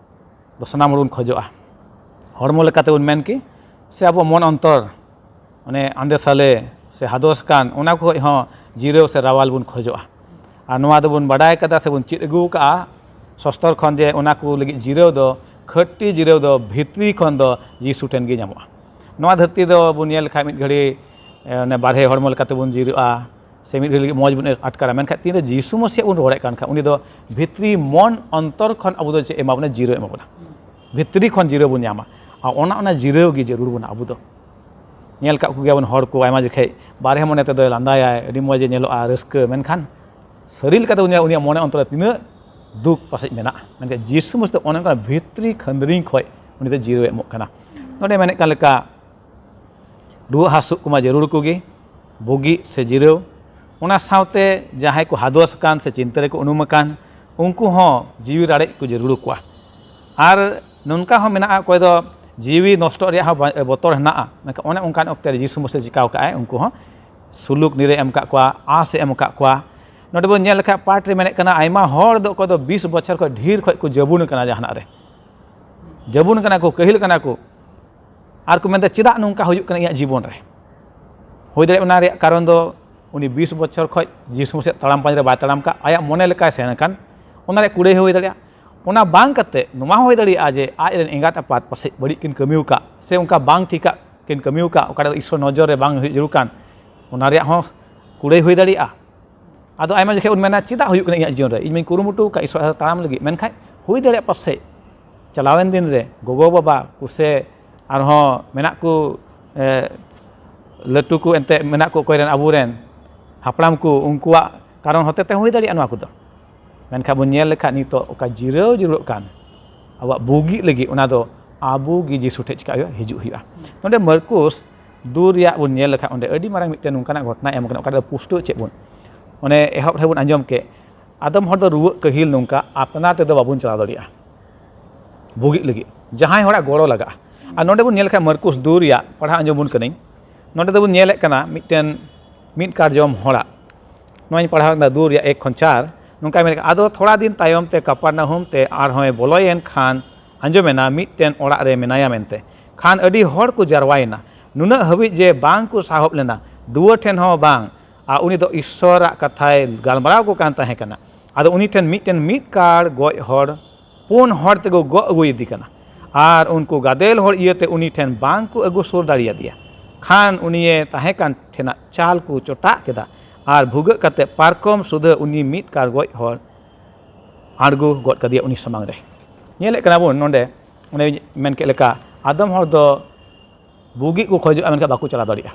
ᱫᱚ ᱥᱟᱱᱟᱢ ᱦᱚᱲ ᱵᱚᱱ ᱠᱷᱚᱡᱚᱜᱼᱟ᱾ ᱦᱚᱲᱢᱚ ᱞᱮᱠᱟᱛᱮ ᱵᱚᱱ ᱢᱮᱱ ᱠᱮ, ᱥᱮ ᱟᱵᱚ ᱢᱚᱱ ᱚᱱᱛᱚᱨ, ᱚᱱᱮ ᱟᱸᱫᱮ ᱥᱟᱞᱮ ᱥᱮ ᱦᱟᱫᱚᱥ ᱠᱟᱱ, ᱚᱱᱟ ᱠᱚ ᱠᱷᱚᱡ ᱦᱚᱸ ᱡᱤᱨᱟᱹᱣ ᱥᱮ ᱨᱟᱣᱟᱞ ᱵᱚᱱ ᱠᱷᱚᱡᱚᱜᱼᱟ᱾ ᱟᱨ ᱱᱚᱣᱟ ᱫᱚᱵᱚᱱ ᱵᱟᱰᱟᱭ ᱠᱟᱫᱟ ᱥᱮ ᱵᱚᱱ ᱪᱮᱫ ᱟᱹᱜᱩ ᱠᱟᱜᱼᱟ ᱥᱚᱥᱛᱚᱨ ᱠᱷᱚᱱ, ᱡᱮ ᱚᱱᱟ ᱠᱚ ᱞᱟᱹᱜᱤᱫ ᱡᱤᱨᱟᱹᱣ ᱫᱚ, ᱠᱷᱟᱹᱴᱤ ᱡᱤᱨᱟᱹᱣ ᱫᱚ ᱵᱷᱤᱛᱨᱤ ᱠᱷᱚᱱ ᱫᱚ ᱡᱤᱥᱩ ᱴᱷᱮᱱ ᱜᱮ ᱧᱟᱢᱚᱜᱼᱟ᱾ ᱱᱚᱣᱟ ᱫᱷᱟᱹᱨᱛᱤ ᱫᱚ ᱵᱚᱱ ᱧᱮᱞ ᱞᱮᱠᱷᱟᱡ ᱢᱤᱫ ᱜᱷᱟᱹᱲᱤ, ᱮ, ᱚᱱᱮ ᱵᱟᱨᱦᱮ ᱦᱚᱲᱢᱚ ᱞᱮᱠᱟᱛᱮ ᱵᱚᱱ ᱡᱤᱨᱟᱹᱜᱼᱟ, ᱥᱮ ᱢᱤᱫ ᱜᱷᱟᱹᱲᱤ ᱞᱟᱹᱜᱤᱫ ᱢᱚᱡᱽ ᱵᱚᱱ ᱟᱴᱠᱟᱨᱟ, ᱢᱮᱱᱠᱷᱟᱱ ᱛᱤᱱᱨᱮ ᱡᱤᱥᱩ ᱢᱟᱹᱥᱤᱭᱟᱜ ᱵᱚᱱ ᱨᱚᱲᱮᱫ ᱠᱟᱱ ᱠᱷᱟᱱ, ᱩᱱᱤ ᱫᱚ ᱵᱷᱤᱛᱨᱤ ᱢᱚᱱ ᱚᱱᱛᱚᱨ ᱠᱷᱚᱱ ᱟᱵᱚ ᱫᱚ ᱪᱮᱫ ᱮ ᱮᱢᱟ ᱵᱚᱱᱟ? ᱡᱤᱨᱟᱹᱣ ᱮ ᱮᱢᱟ ᱵᱚᱱᱟ᱾ ᱵᱷᱤᱛᱨᱤ ᱠᱷᱚᱱ ᱡᱤᱨᱟᱹᱣ ᱵᱚᱱ ᱧᱟᱢᱟ᱾ ᱟᱨ ᱚᱱᱟ, ᱚᱱᱟ ᱡᱤᱨᱟᱹᱣ ᱜᱮ ᱡᱟᱹᱨᱩᱲ ᱵᱚᱱᱟ ᱟᱵᱚ ᱫᱚ᱾ ᱧᱮᱞ ᱠᱟᱜ ᱠᱚᱜᱮᱭᱟᱵᱚᱱ ᱦᱚᱲ ᱠᱚ, ᱟᱭᱢᱟ ᱡᱚᱠᱷᱮᱡ ᱵᱟᱨᱦᱮ ᱢᱚᱱᱮ ᱛᱮᱫᱚᱭ ᱞᱟᱸᱫᱟᱭᱟᱭ, ᱟᱹᱰᱤ ᱢᱚᱡᱽ ᱮ ᱧᱮᱞᱚᱜᱼᱟ, ᱨᱟᱹᱥᱠᱟᱹ, ᱢᱮᱱᱠᱷᱟᱱ ᱥᱟᱹᱨᱤ ᱞᱮᱠᱟᱛᱮ ᱩᱱᱤᱭᱟᱜ, ᱩᱱᱤᱭᱟᱜ ᱢᱚᱱᱮ ᱚᱱᱛᱚᱨ ᱨᱮ ᱛᱤᱱᱟᱹᱜ ᱫᱩᱠ ᱯᱟᱥᱮᱡ ᱢᱮᱱᱟᱜᱼᱟ᱾ ᱢᱮᱱᱠᱷᱟᱱ ᱡᱤᱥᱩ ᱢᱟᱹᱥᱤ ᱫᱚ ᱚᱱᱮ ᱚᱱᱠᱟ ᱵᱷᱤᱛᱨᱤ ᱠᱷᱟᱹᱱᱫᱽᱨᱤᱝ ᱠᱷᱚᱱ ᱩᱱᱤ ᱫᱚ ᱡᱤᱨᱟᱹᱣ ᱮ ᱮᱢᱚᱜ ᱠᱟᱱᱟ᱾ ᱱᱚᱰᱮ ᱢᱮᱱᱮᱫ ᱠᱟᱱ ᱞᱮᱠᱟ, ᱨᱩᱣᱟᱹ ᱦᱟᱹᱥᱩᱜ ᱠᱚᱢᱟ ᱡᱟᱹᱨᱩᱲ ᱠᱚᱜᱮ, ᱵᱩᱜᱤ ᱥᱮ ᱡᱤᱨᱟᱹᱣ᱾ ᱚᱱᱟ ᱥᱟᱶᱛᱮ ᱡᱟᱦᱟᱸᱭ ᱠᱚ ᱦᱟᱫᱚᱥ ᱟᱠᱟᱱ ᱥᱮ ᱪᱤᱱᱛᱟᱹ ᱨᱮᱠᱚ ᱩᱱᱩᱢ ᱟᱠᱟᱱ, ᱩᱱᱠᱩ ᱦᱚᱸ ᱡᱤᱣᱤ ᱨᱟᱲᱮᱡ ᱠᱚ ᱡᱟᱹᱨᱩᱲ ᱠᱚᱣᱟ᱾ ᱟᱨ ᱱᱚᱝᱠᱟ ᱦᱚᱸ ᱢᱮᱱᱟᱜᱼᱟ, ᱚᱠᱚᱭ ᱫᱚ ᱡᱤᱣᱤ ᱱᱚᱥᱴᱚᱜ ᱨᱮᱭᱟᱜ ᱦᱚᱸ ᱵᱟ-, ᱵᱚᱛᱚᱨ ᱦᱮᱱᱟᱜᱼᱟ, ᱢᱮᱱᱠᱷᱟᱱ ᱚᱱᱮ ᱚᱱᱠᱟᱱ ᱚᱠᱛᱮ ᱨᱮ ᱡᱤᱥᱩ ᱢᱟᱹᱥᱤ ᱪᱤᱠᱟᱹᱣ ᱠᱟᱜᱼᱟᱭ? ᱩᱱᱠᱩ ᱦᱚᱸ ᱥᱩᱞᱩᱠ ᱱᱤᱨᱟᱹᱭ ᱮᱢ ᱠᱟᱜ ᱠᱚᱣᱟ, ᱟᱸᱥ ᱮ ᱮᱢ ᱠᱟᱜ ᱠᱚᱣᱟ᱾ ᱱᱚᱰᱮ ᱵᱚᱱ ᱧᱮᱞ ᱞᱮᱠᱷᱟᱱ ᱯᱟᱴ ᱨᱮ ᱢᱮᱱᱮᱫ ᱠᱟᱱᱟ, ᱟᱭᱢᱟ ᱦᱚᱲ ᱫᱚ ᱚᱠᱚᱭ ᱫᱚ ᱵᱤᱥ ᱵᱚᱪᱷᱚᱨ ᱠᱷᱚᱱ ᱰᱷᱮᱨ ᱠᱷᱚᱱ ᱠᱚ ᱡᱟᱹᱵᱩᱱ ᱠᱟᱱᱟ ᱡᱟᱦᱟᱱᱟᱜ ᱨᱮ, ᱡᱟᱹᱵᱩᱱ ᱠᱟᱱᱟ ᱠᱚ, ᱠᱟᱹᱦᱤᱞ ᱠᱟᱱᱟ ᱠᱚ, ᱟᱨ ᱠᱚ ᱢᱮᱱᱫᱟ, "ᱪᱮᱫᱟᱜ ᱱᱚᱝᱠᱟ ᱦᱩᱭᱩᱜ ᱠᱟᱱᱟ ᱤᱧᱟᱹᱜ ᱡᱤᱵᱚᱱ ᱨᱮ?" ᱦᱩᱭ ᱫᱟᱲᱮᱭᱟᱜᱼᱟ, ᱚᱱᱟ ᱨᱮᱭᱟᱜ ᱠᱟᱨᱚᱱ ᱫᱚ ᱩᱱᱤ ᱵᱤᱥ ᱵᱚᱪᱷᱚᱨ ᱠᱷᱚᱱ ᱡᱤᱥᱩ ᱢᱟᱹᱥᱤᱭᱟᱜ ᱛᱟᱲᱟᱢ ᱯᱟᱸᱡᱟ ᱨᱮ ᱵᱟᱭ ᱛᱟᱲᱟᱢ ᱠᱟᱜ, ᱟᱭᱟᱜ ᱢᱚᱱᱮ ᱞᱮᱠᱟᱭ ᱥᱮᱱ ᱟᱠᱟᱱ, ᱚᱱᱟ ᱨᱮᱭᱟᱜ ᱠᱩᱲᱟᱹᱭ ᱦᱚᱸ ᱦᱩᱭ ᱫᱟᱲᱮᱭᱟᱜᱼᱟ᱾ ᱚᱱᱟ ᱵᱟᱝ ᱠᱟᱛᱮ ᱱᱚᱣᱟ ᱦᱚᱸ ᱦᱩᱭ ᱫᱟᱲᱮᱭᱟᱜᱼᱟ ᱡᱮ ᱟᱡ ᱨᱮᱱ ᱮᱸᱜᱟᱛ ᱟᱯᱟᱛ ᱯᱟᱥᱮᱡ ᱵᱟᱹᱲᱤᱡ ᱠᱤᱱ ᱠᱟᱹᱢᱤ ᱟᱠᱟᱫ, ᱥᱮ ᱚᱱᱠᱟ ᱵᱟᱝ ᱴᱷᱤᱠᱟᱜ ᱠᱤᱱ ᱠᱟᱹᱢᱤ ᱟᱠᱟᱫ, ᱚᱠᱟᱴᱟᱜ ᱫᱚ ᱤᱥᱥᱚᱨ ᱱᱚᱡᱚᱨ ᱨᱮ ᱵᱟᱝ ᱦᱩᱭᱩᱜ ᱡᱟᱹᱨᱩᱲ ᱠᱟᱱ, ᱚᱱᱟ ᱨᱮᱭᱟᱜ ᱦᱚᱸ ᱠᱩᱲᱟᱹᱭ ᱦᱩᱭ ᱫᱟᱲᱮᱭᱟᱜᱼᱟ᱾ ᱟᱫᱚ ᱟᱭᱢᱟ ᱡᱚᱠᱷᱮᱡ ᱵᱚᱱ ᱢᱮᱱᱟ, ᱪᱮᱫᱟᱜ ᱦᱩᱭᱩᱜ ᱠᱟᱱᱟ ᱤᱧᱟᱹᱜ ᱡᱤᱭᱚᱱ ᱨᱮ? ᱤᱧ ᱢᱟᱧ ᱠᱩᱨᱩᱢᱩᱴᱩ ᱟᱠᱟᱫ ᱤᱥᱚᱨ ᱛᱟᱲᱟᱢ ᱞᱟᱹᱜᱤᱫ, ᱢᱮᱱᱠᱷᱟᱱ ᱦᱩᱭ ᱫᱟᱲᱮᱭᱟᱜᱼᱟ ᱯᱟᱥᱮᱡ ᱪᱟᱞᱟᱣᱮᱱ ᱫᱤᱱ ᱨᱮ ᱜᱚᱜᱚ ᱵᱟᱵᱟ ᱠᱚ ᱥᱮ ᱟᱨᱦᱚᱸ ᱢᱮᱱᱟᱜ ᱠᱚ, ᱮ, ᱞᱟᱹᱴᱩ ᱠᱚ ᱮᱱᱛᱮ ᱢᱮᱱᱟᱜ ᱠᱚ ᱚᱠᱚᱭ ᱨᱮᱱ ᱟᱵᱚᱨᱮᱱ ᱦᱟᱯᱲᱟᱢ ᱠᱚ, ᱩᱱᱠᱩᱣᱟᱜ ᱠᱟᱨᱚᱱ ᱦᱚᱛᱮ ᱛᱮ ᱦᱩᱭ ᱫᱟᱲᱮᱭᱟᱜᱼᱟ ᱱᱚᱣᱟ ᱠᱚᱫᱚ᱾ ᱢᱮᱱᱠᱷᱟᱱ ᱵᱚᱱ ᱧᱮᱞ ᱞᱮᱠᱷᱟᱱ ᱱᱤᱛᱚᱜ ᱚᱠᱟ ᱡᱤᱨᱟᱹᱣ ᱡᱤᱨᱟᱹᱜ ᱠᱟᱱ ᱟᱵᱚᱣᱟᱜ ᱵᱩᱜᱤᱜ ᱞᱟᱹᱜᱤᱫ, ᱚᱱᱟ ᱫᱚ ᱟᱵᱚ ᱜᱮ ᱡᱤᱥᱩ ᱴᱷᱮᱱ ᱪᱤᱠᱟ ᱦᱩᱭᱩᱜᱼᱟ? ᱦᱤᱡᱩᱜ ᱦᱩᱭᱩᱜᱼᱟ᱾ ᱱᱚᱰᱮ ᱢᱟᱨᱠᱩᱥ ᱫᱩ ᱨᱮᱭᱟᱜ ᱵᱚᱱ ᱧᱮᱞ ᱞᱮᱠᱷᱟᱱ ᱚᱸᱰᱮ ᱟᱹᱰᱤ ᱢᱟᱨᱟᱝ ᱢᱤᱫᱴᱮᱱ ᱱᱚᱝᱠᱟᱱᱟᱜ ᱜᱷᱚᱴᱚᱱᱟᱭ ᱮᱢ ᱠᱟᱱᱟ, ᱚᱠᱟ ᱨᱮᱫᱚ ᱯᱩᱥᱴᱟᱹᱣ ᱪᱮᱫ ᱵᱚᱱ, ᱚᱱᱮ ᱮᱦᱚᱵ ᱨᱮᱵᱚᱱ ᱟᱸᱡᱚᱢ ᱠᱮᱫ, ᱟᱫᱚᱢ ᱦᱚᱲ ᱫᱚ ᱨᱩᱣᱟᱹᱜ ᱠᱟᱹᱦᱤᱞ ᱱᱚᱝᱠᱟ ᱟᱯᱱᱟᱨ ᱛᱮᱫᱚ ᱵᱟᱵᱚᱱ ᱪᱟᱞᱟᱣ ᱫᱟᱲᱮᱭᱟᱜᱼᱟ, ᱵᱩᱜᱤᱜ ᱞᱟᱹᱜᱤᱫ ᱡᱟᱦᱟᱸᱭ ᱦᱚᱲᱟᱜ ᱜᱚᱲᱚ ᱞᱟᱜᱟᱜᱼᱟ᱾ ᱟᱨ ᱱᱚᱰᱮ ᱵᱚᱱ ᱧᱮᱞ ᱞᱮᱠᱷᱟᱱ ᱢᱟᱨᱠᱩᱥ ᱫᱩ ᱨᱮᱭᱟᱜ ᱯᱟᱲᱦᱟᱣ ᱟᱸᱡᱚᱢ ᱵᱚᱱ ᱠᱟᱹᱱᱟᱹᱧ᱾ ᱱᱚᱰᱮ ᱫᱚᱵᱚᱱ ᱧᱮᱞᱮᱫ ᱠᱟᱱᱟ ᱢᱤᱫᱴᱮᱱ ᱢᱤᱫ ᱠᱟᱨᱡᱚᱢ ᱦᱚᱲᱟᱜ, ᱱᱚᱣᱟᱧ ᱯᱟᱲᱦᱟᱣ ᱠᱮᱫᱟ ᱫᱩ ᱨᱮᱭᱟᱜ ᱮᱠ ᱠᱷᱚᱱ ᱪᱟᱨ, ᱱᱚᱝᱠᱟᱭ ᱢᱮᱱ ᱠᱮᱫᱟ, "ᱟᱫᱚ ᱛᱷᱚᱲᱟ ᱫᱤᱱ ᱛᱟᱭᱚᱢ ᱛᱮ ᱠᱟᱯᱟᱨᱱᱟᱦᱩᱢ ᱛᱮ ᱟᱨᱦᱚᱸᱭ ᱵᱚᱞᱚᱭᱮᱱ ᱠᱷᱟᱱ ᱟᱸᱡᱚᱢᱮᱱᱟ ᱢᱤᱫᱴᱮᱱ ᱚᱲᱟᱜ ᱨᱮ ᱢᱮᱱᱟᱭᱟ ᱢᱮᱱᱛᱮ᱾ ᱠᱷᱟᱱ ᱟᱹᱰᱤ ᱦᱚᱲ ᱠᱚ ᱡᱟᱨᱣᱟᱭᱮᱱᱟ, ᱱᱩᱱᱟᱹᱜ ᱦᱟᱹᱵᱤᱡ ᱡᱮ ᱵᱟᱝ ᱠᱚ ᱥᱟᱦᱚᱵ ᱞᱮᱱᱟ, ᱫᱩᱣᱟᱹᱨ ᱴᱷᱮᱱ ᱦᱚᱸ ᱵᱟᱝ᱾ ᱟᱨ ᱩᱱᱤ ᱫᱚ ᱤᱥᱥᱚᱨᱟᱜ ᱠᱟᱛᱷᱟᱭ ᱜᱟᱞᱢᱟᱨᱟᱣ ᱠᱚ ᱠᱟᱱ ᱛᱟᱦᱮᱸ ᱠᱟᱱᱟ᱾ ᱟᱫᱚ ᱩᱱᱤ ᱴᱷᱮᱱ ᱢᱤᱫᱴᱮᱱ ᱢᱤᱫ ᱠᱟᱲ ᱜᱚᱡ ᱦᱚᱲ ᱯᱩᱱ ᱦᱚᱲ ᱛᱮᱠᱚ ᱜᱚᱜ ᱟᱹᱜᱩᱭᱮᱫᱮ ᱠᱟᱱᱟ, ᱟᱨ ᱩᱱᱠᱩ ᱜᱟᱫᱮᱞ ᱦᱚᱲ ᱤᱭᱟᱹᱛᱮ ᱩᱱᱤ ᱴᱷᱮᱱ ᱵᱟᱝ ᱠᱚ ᱟᱹᱜᱩ ᱥᱩᱨ ᱫᱟᱲᱮᱭᱟᱫᱮᱭᱟ᱾ ᱠᱷᱟᱱ ᱩᱱᱤᱭᱮ ᱛᱟᱦᱮᱸ ᱠᱟᱱ ᱴᱷᱮᱱᱟᱜ ᱪᱟᱞ ᱠᱚ ᱪᱚᱴᱟᱜ ᱠᱮᱫᱟ, ᱟᱨ ᱵᱷᱩᱜᱟᱹᱜ ᱠᱟᱛᱮ ᱯᱟᱨᱠᱚᱢ ᱥᱩᱫᱷᱟᱹ ᱩᱱᱤ ᱢᱤᱫ ᱠᱟᱲ ᱜᱚᱡ ᱦᱚᱲ ᱟᱬᱜᱚ ᱜᱚᱫ ᱠᱟᱫᱮᱭᱟ ᱩᱱᱤ ᱥᱟᱢᱟᱝ ᱨᱮ᱾" ᱧᱮᱞᱮᱫ ᱠᱟᱱᱟ ᱵᱚᱱ ᱱᱚᱰᱮ, ᱚᱱᱮ ᱢᱮᱱ ᱠᱮᱫ ᱞᱮᱠᱟ, ᱟᱫᱚᱢ ᱦᱚᱲ ᱫᱚ ᱵᱩᱜᱤ ᱠᱚ ᱠᱷᱚᱡᱚᱜᱼᱟ, ᱢᱮᱱᱠᱷᱟᱱ ᱵᱟᱠᱚ ᱪᱟᱞᱟᱣ ᱫᱟᱲᱮᱭᱟᱜᱼᱟ᱾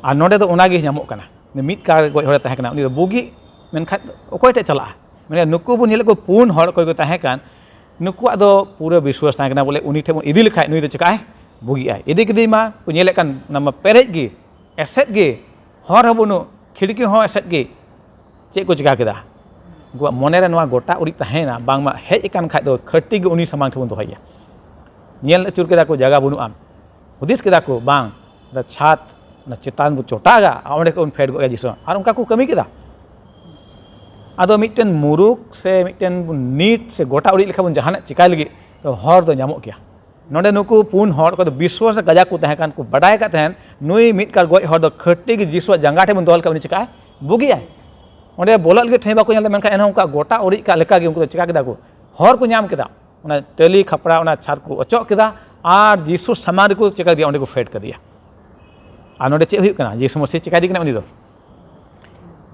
ᱟᱨ ᱱᱚᱰᱮ ᱫᱚ ᱚᱱᱟᱜᱮ ᱧᱟᱢᱚᱜ ᱠᱟᱱᱟ᱾ ᱢᱤᱫ ᱠᱟᱲ ᱜᱚᱡ ᱦᱚᱲᱮ ᱛᱟᱦᱮᱸ ᱠᱟᱱᱟ, ᱩᱱᱤ ᱫᱚ ᱵᱩᱜᱤ, ᱢᱮᱱᱠᱷᱟᱱ ᱚᱠᱚᱭ ᱴᱷᱮᱡ ᱪᱟᱞᱟᱜᱼᱟ? ᱢᱮᱱᱠᱷᱟᱱ ᱱᱩᱠᱩ ᱵᱚᱱ ᱧᱮᱞᱮᱫ ᱠᱚ ᱯᱩᱱ ᱦᱚᱲ ᱚᱠᱚᱭ ᱠᱚ ᱛᱟᱦᱮᱸ ᱠᱟᱱ, ᱱᱩᱠᱩᱣᱟᱜ ᱫᱚ ᱯᱩᱨᱟᱹ ᱵᱤᱥᱣᱟᱥ ᱛᱟᱦᱮᱸ ᱠᱟᱱᱟ ᱵᱚᱞᱮ ᱩᱱᱤ ᱴᱷᱮᱱ ᱵᱚᱱ ᱤᱫᱤ ᱞᱮᱠᱷᱟᱡ ᱱᱩᱭ ᱫᱚ ᱪᱮᱠᱟᱜᱼᱟᱭ? ᱵᱩᱜᱤᱜᱼᱟᱭ᱾ ᱤᱫᱤ ᱠᱮᱫᱮᱭ ᱢᱟ ᱠᱚ ᱧᱮᱞᱮᱫ ᱠᱟᱱ, ᱚᱱᱟ ᱢᱟ ᱯᱮᱨᱮᱡ ᱜᱮ, ᱮᱥᱮᱫ ᱜᱮ, ᱦᱚᱨ ᱦᱚᱸ ᱵᱟᱹᱱᱩᱜ, ᱠᱷᱤᱲᱠᱤ ᱦᱚᱸ ᱮᱥᱮᱫ ᱜᱮ᱾ ᱪᱮᱫ ᱠᱚ ᱪᱮᱠᱟ ᱠᱮᱫᱟ? ᱩᱱᱠᱩᱣᱟᱜ ᱢᱚᱱᱮ ᱨᱮ ᱱᱚᱣᱟ ᱜᱚᱴᱟ ᱩᱨᱤᱡ ᱛᱟᱦᱮᱸᱭᱮᱱᱟ, ᱵᱟᱝᱢᱟ ᱦᱮᱡ ᱟᱠᱟᱱ ᱠᱷᱟᱡ ᱫᱚ ᱠᱷᱟᱹᱴᱤ ᱜᱮ ᱩᱱᱤ ᱥᱟᱢᱟᱝ ᱴᱷᱮᱱ ᱵᱚᱱ ᱫᱚᱦᱚᱭᱮᱭᱟ᱾ ᱧᱮᱞ ᱟᱹᱪᱩᱨ ᱠᱮᱫᱟ ᱠᱚ, ᱡᱟᱭᱜᱟ ᱵᱟᱹᱱᱩᱜᱼᱟ᱾ ᱦᱩᱫᱤᱥ ᱠᱮᱫᱟ ᱠᱚ, ᱵᱟᱝ, ᱚᱱᱟ ᱪᱷᱟᱫᱽ, ᱚᱱᱟ ᱪᱮᱛᱟᱱ ᱠᱚ ᱪᱚᱴᱟᱜᱟ, ᱟᱨ ᱚᱸᱰᱮ ᱠᱷᱚᱱ ᱵᱚᱱ ᱯᱷᱮᱰ ᱜᱚᱫ ᱠᱟᱭᱟ ᱡᱤᱥᱩ᱾ ᱟᱨ ᱚᱱᱠᱟ ᱠᱚ ᱠᱟᱹᱢᱤ ᱠᱮᱫᱟ᱾ ᱟᱫᱚ ᱢᱤᱫᱴᱮᱱ ᱢᱩᱨᱩᱠ ᱥᱮ ᱢᱤᱫᱴᱮᱱ ᱱᱤᱴ ᱥᱮ ᱜᱚᱴᱟ ᱩᱨᱤᱡ ᱞᱮᱠᱟ ᱵᱚᱱ ᱡᱟᱦᱟᱱᱟᱜ ᱪᱮᱠᱟᱭ ᱞᱟᱹᱜᱤᱫ, ᱛᱚ ᱦᱚᱨ ᱫᱚ ᱧᱟᱢᱚᱜ ᱜᱮᱭᱟ᱾ ᱱᱚᱰᱮ ᱱᱩᱠᱩ ᱯᱩᱱ ᱦᱚᱲ, ᱚᱠᱚᱭ ᱫᱚ ᱵᱤᱥᱣᱟᱥ ᱨᱮ ᱠᱟᱡᱟᱠ ᱠᱚ ᱛᱟᱦᱮᱸ ᱠᱟᱱ, ᱠᱚ ᱵᱟᱰᱟᱭ ᱟᱠᱟᱫ ᱛᱟᱦᱮᱸᱱ ᱱᱩᱭ ᱢᱤᱫ ᱠᱟᱨ ᱜᱚᱡ ᱦᱚᱲ ᱫᱚ ᱠᱷᱟᱹᱴᱤ ᱜᱮ ᱡᱤᱥᱩᱣᱟᱜ ᱡᱟᱸᱜᱟ ᱴᱷᱮᱱ ᱵᱚᱱ ᱫᱚᱦᱚ ᱞᱮᱠᱷᱟᱱ ᱩᱱᱤ ᱪᱮᱠᱟᱭ ᱵᱩᱜᱤᱜᱼᱟᱭ᱾ ᱚᱸᱰᱮ ᱵᱚᱞᱚᱜ ᱞᱟᱹᱜᱤᱫ ᱴᱷᱮᱱ ᱵᱟᱠᱚ ᱧᱮᱞ ᱮᱫᱟ, ᱢᱮᱱᱠᱷᱟᱱ ᱮᱱᱦᱚᱸ ᱚᱱᱠᱟ ᱜᱚᱴᱟ ᱩᱨᱤᱡ ᱠᱟᱜ ᱞᱮᱠᱟ ᱜᱮ ᱩᱱᱠᱩ ᱫᱚ ᱪᱮᱠᱟ ᱠᱮᱫᱟ ᱠᱚ? ᱦᱚᱨ ᱠᱚ ᱧᱟᱢ ᱠᱮᱫᱟ, ᱚᱱᱟ ᱴᱟᱹᱞᱤ ᱠᱷᱟᱯᱨᱟ, ᱚᱱᱟ ᱪᱷᱟᱫᱽ ᱠᱚ ᱚᱪᱚᱜ ᱠᱮᱫᱟ ᱟᱨ ᱡᱤᱥᱩ ᱥᱟᱢᱟᱝ ᱨᱮᱠᱚ ᱪᱮᱠᱟ ᱠᱮᱫᱮᱭᱟ, ᱚᱸᱰᱮ ᱠᱚ ᱯᱷᱮᱰ ᱠᱮᱫᱮᱭᱟ᱾ ᱟᱨ ᱱᱚᱰᱮ ᱪᱮᱫ ᱦᱩᱭᱩᱜ ᱠᱟᱱᱟ? ᱡᱤᱥᱩ ᱢᱟᱹᱥᱤ ᱪᱮᱠᱟᱭᱮᱫᱮ ᱠᱟᱱᱟ ᱩᱱᱤ ᱫᱚ?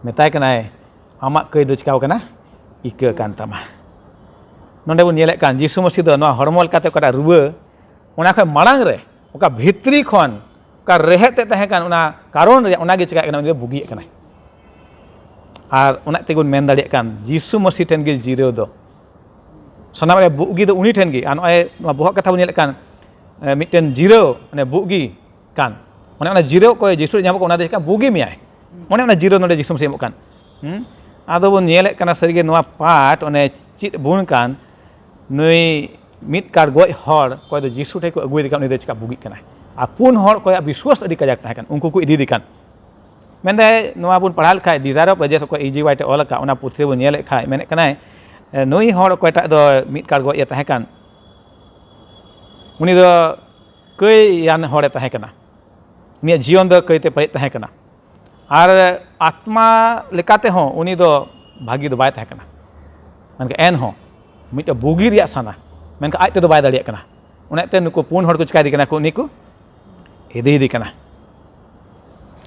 ᱢᱮᱛᱟᱭ ᱠᱟᱱᱟᱭ, "ᱟᱢᱟᱜ ᱠᱟᱹᱭ ᱫᱚ ᱪᱤᱠᱟᱹᱣ ᱠᱟᱱᱟ? ᱤᱠᱟᱹ ᱠᱟᱱ ᱛᱟᱢᱟ᱾" ᱱᱚᱰᱮ ᱵᱚᱱ ᱧᱮᱞᱮᱫ ᱠᱟᱱ, ᱡᱤᱥᱩ ᱢᱟᱹᱥᱤ ᱫᱚ ᱱᱚᱣᱟ ᱦᱚᱲᱢᱚ ᱞᱮᱠᱟᱛᱮ ᱚᱠᱟᱴᱟᱜ ᱨᱩᱣᱟᱹ, ᱚᱱᱟ ᱠᱷᱚᱱ ᱢᱟᱲᱟᱝ ᱨᱮ ᱚᱠᱟ ᱵᱷᱤᱛᱨᱤ ᱠᱷᱚᱱ ᱚᱠᱟ ᱨᱮᱦᱮᱫ ᱛᱮ ᱛᱟᱦᱮᱸ ᱠᱟᱱ, ᱚᱱᱟ ᱠᱟᱨᱚᱱ ᱨᱮᱭᱟᱜ ᱚᱱᱟ ᱜᱮ ᱪᱤᱠᱟᱹᱜ ᱠᱟᱱᱟ, ᱩᱱᱤ ᱫᱚ ᱵᱩᱜᱤᱭᱮᱫ ᱠᱟᱱᱟᱭ᱾ ᱟᱨ ᱚᱱᱟ ᱛᱮᱜᱮ ᱵᱚᱱ ᱢᱮᱱ ᱫᱟᱲᱮᱭᱟᱜ ᱠᱟᱱ, ᱡᱤᱥᱩ ᱢᱟᱹᱥᱤ ᱴᱷᱮᱱ ᱜᱮ ᱡᱤᱨᱟᱹᱣ ᱫᱚ, ᱥᱟᱱᱟᱢ ᱨᱮ ᱵᱩᱜᱤ ᱫᱚ ᱩᱱᱤ ᱴᱷᱮᱱ ᱜᱮ᱾ ᱟᱨ ᱱᱚᱜᱼᱚᱭ ᱱᱚᱣᱟ ᱵᱚᱦᱚᱜ ᱠᱟᱛᱷᱟ ᱵᱚᱱ ᱧᱮᱞᱮᱫ ᱠᱟᱱ, ᱮ, ᱢᱤᱫᱴᱮᱱ ᱡᱤᱨᱟᱹᱣ, ᱢᱟᱱᱮ ᱵᱩᱜᱤ ᱠᱟᱱ, ᱚᱱᱮ ᱚᱱᱟ ᱡᱤᱨᱟᱹᱣ ᱚᱠᱚᱭ ᱡᱤᱥᱩ ᱧᱟᱢᱚᱜ ᱠᱟᱱᱟ, ᱚᱱᱟ ᱫᱚ ᱪᱮᱫ ᱠᱟᱱᱟ? ᱵᱩᱜᱤ ᱢᱮᱭᱟᱭ᱾ ᱚᱱᱮ ᱚᱱᱟ ᱡᱤᱨᱟᱹᱣ ᱱᱚᱰᱮ ᱡᱤᱥᱩ ᱢᱟᱹᱥᱤ ᱮᱢᱚᱜ ᱠᱟᱱ᱾ ᱦᱩᱸ? ᱟᱫᱚ ᱵᱚᱱ ᱧᱮᱞᱮᱫ ᱠᱟᱱᱟ ᱥᱟᱹᱨᱤᱜᱮ ᱱᱚᱣᱟ ᱯᱟᱴ, ᱚᱱᱮ ᱪᱮᱫ ᱵᱚᱱ ᱠᱟᱱ, ᱱᱩᱭ ᱢᱤᱫ ᱠᱟᱴ ᱜᱚᱡ ᱦᱚᱲ ᱚᱠᱚᱭ ᱫᱚ ᱡᱤᱥᱩ ᱴᱷᱮᱱ ᱠᱚ ᱟᱹᱜᱩᱭᱮᱫᱮ ᱠᱟᱱ, ᱩᱱᱤ ᱫᱚ ᱪᱮᱠᱟ ᱵᱩᱜᱤᱜ ᱠᱟᱱᱟᱭ? ᱟᱨ ᱯᱩᱱ ᱦᱚᱲ ᱚᱠᱚᱭᱟᱜ ᱵᱤᱥᱣᱟᱥ ᱟᱹᱰᱤ ᱠᱟᱡᱟᱠ ᱛᱟᱦᱮᱸ ᱠᱟᱱᱟ, ᱩᱱᱠᱩ ᱠᱚ ᱤᱫᱤᱭᱮᱫᱮ ᱠᱟᱱ᱾ ᱢᱮᱱᱫᱟᱭ, ᱱᱚᱣᱟ ᱵᱚᱱ ᱯᱟᱲᱦᱟᱣ ᱞᱮᱠᱷᱟᱡ, Desire of Ages ᱚᱠᱚᱭ ᱤ ᱡᱤ ᱣᱟᱭ ᱴᱤ ᱚᱞ ᱟᱠᱟᱫ, ᱚᱱᱟ ᱯᱩᱛᱷᱤ ᱨᱮᱵᱚᱱ ᱧᱮᱞᱮᱫ ᱠᱷᱟᱡ, ᱢᱮᱱᱮᱫ ᱠᱟᱱᱟᱭ, ᱮ, ᱱᱩᱭ ᱦᱚᱲ ᱚᱠᱚᱭᱴᱟᱜ ᱫᱚ ᱢᱤᱫ ᱠᱟᱴ ᱜᱚᱡ ᱮ ᱛᱟᱦᱮᱸ ᱠᱟᱱ, ᱩᱱᱤ ᱫᱚ ᱠᱟᱹᱭᱟᱱ ᱦᱚᱲᱮ ᱛᱟᱦᱮᱸ ᱠᱟᱱᱟ᱾ ᱩᱱᱤᱭᱟᱜ ᱡᱤᱭᱚᱱ ᱫᱚ ᱠᱟᱹᱭᱛᱮ ᱯᱮᱨᱮᱡ ᱛᱟᱦᱮᱸ ᱠᱟᱱᱟ᱾ ᱟᱨ ᱟᱛᱢᱟ ᱞᱮᱠᱟ ᱛᱮᱦᱚᱸ ᱩᱱᱤ ᱫᱚ ᱵᱷᱟᱹᱜᱤ ᱫᱚ ᱵᱟᱭ ᱛᱟᱦᱮᱸ ᱠᱟᱱᱟ᱾ ᱢᱮᱱᱠᱷᱟᱱ ᱮᱱᱦᱚᱸ ᱢᱤᱫᱴᱮᱱ ᱵᱩᱜᱤ ᱨᱮᱭᱟᱜ ᱥᱟᱱᱟ, ᱢᱮᱱᱠᱷᱟᱱ ᱟᱡ ᱛᱮᱫᱚ ᱵᱟᱭ ᱫᱟᱲᱮᱭᱟᱜ ᱠᱟᱱᱟ᱾ ᱚᱱᱟᱛᱮ ᱱᱩᱠᱩ ᱯᱩᱱ ᱦᱚᱲ ᱠᱚ ᱪᱤᱠᱟᱹᱭᱮᱫᱮ ᱠᱟᱱᱟ ᱠᱚ? ᱩᱱᱤ ᱠᱚ ᱤᱫᱤᱭᱮᱫᱮ ᱠᱟᱱᱟ᱾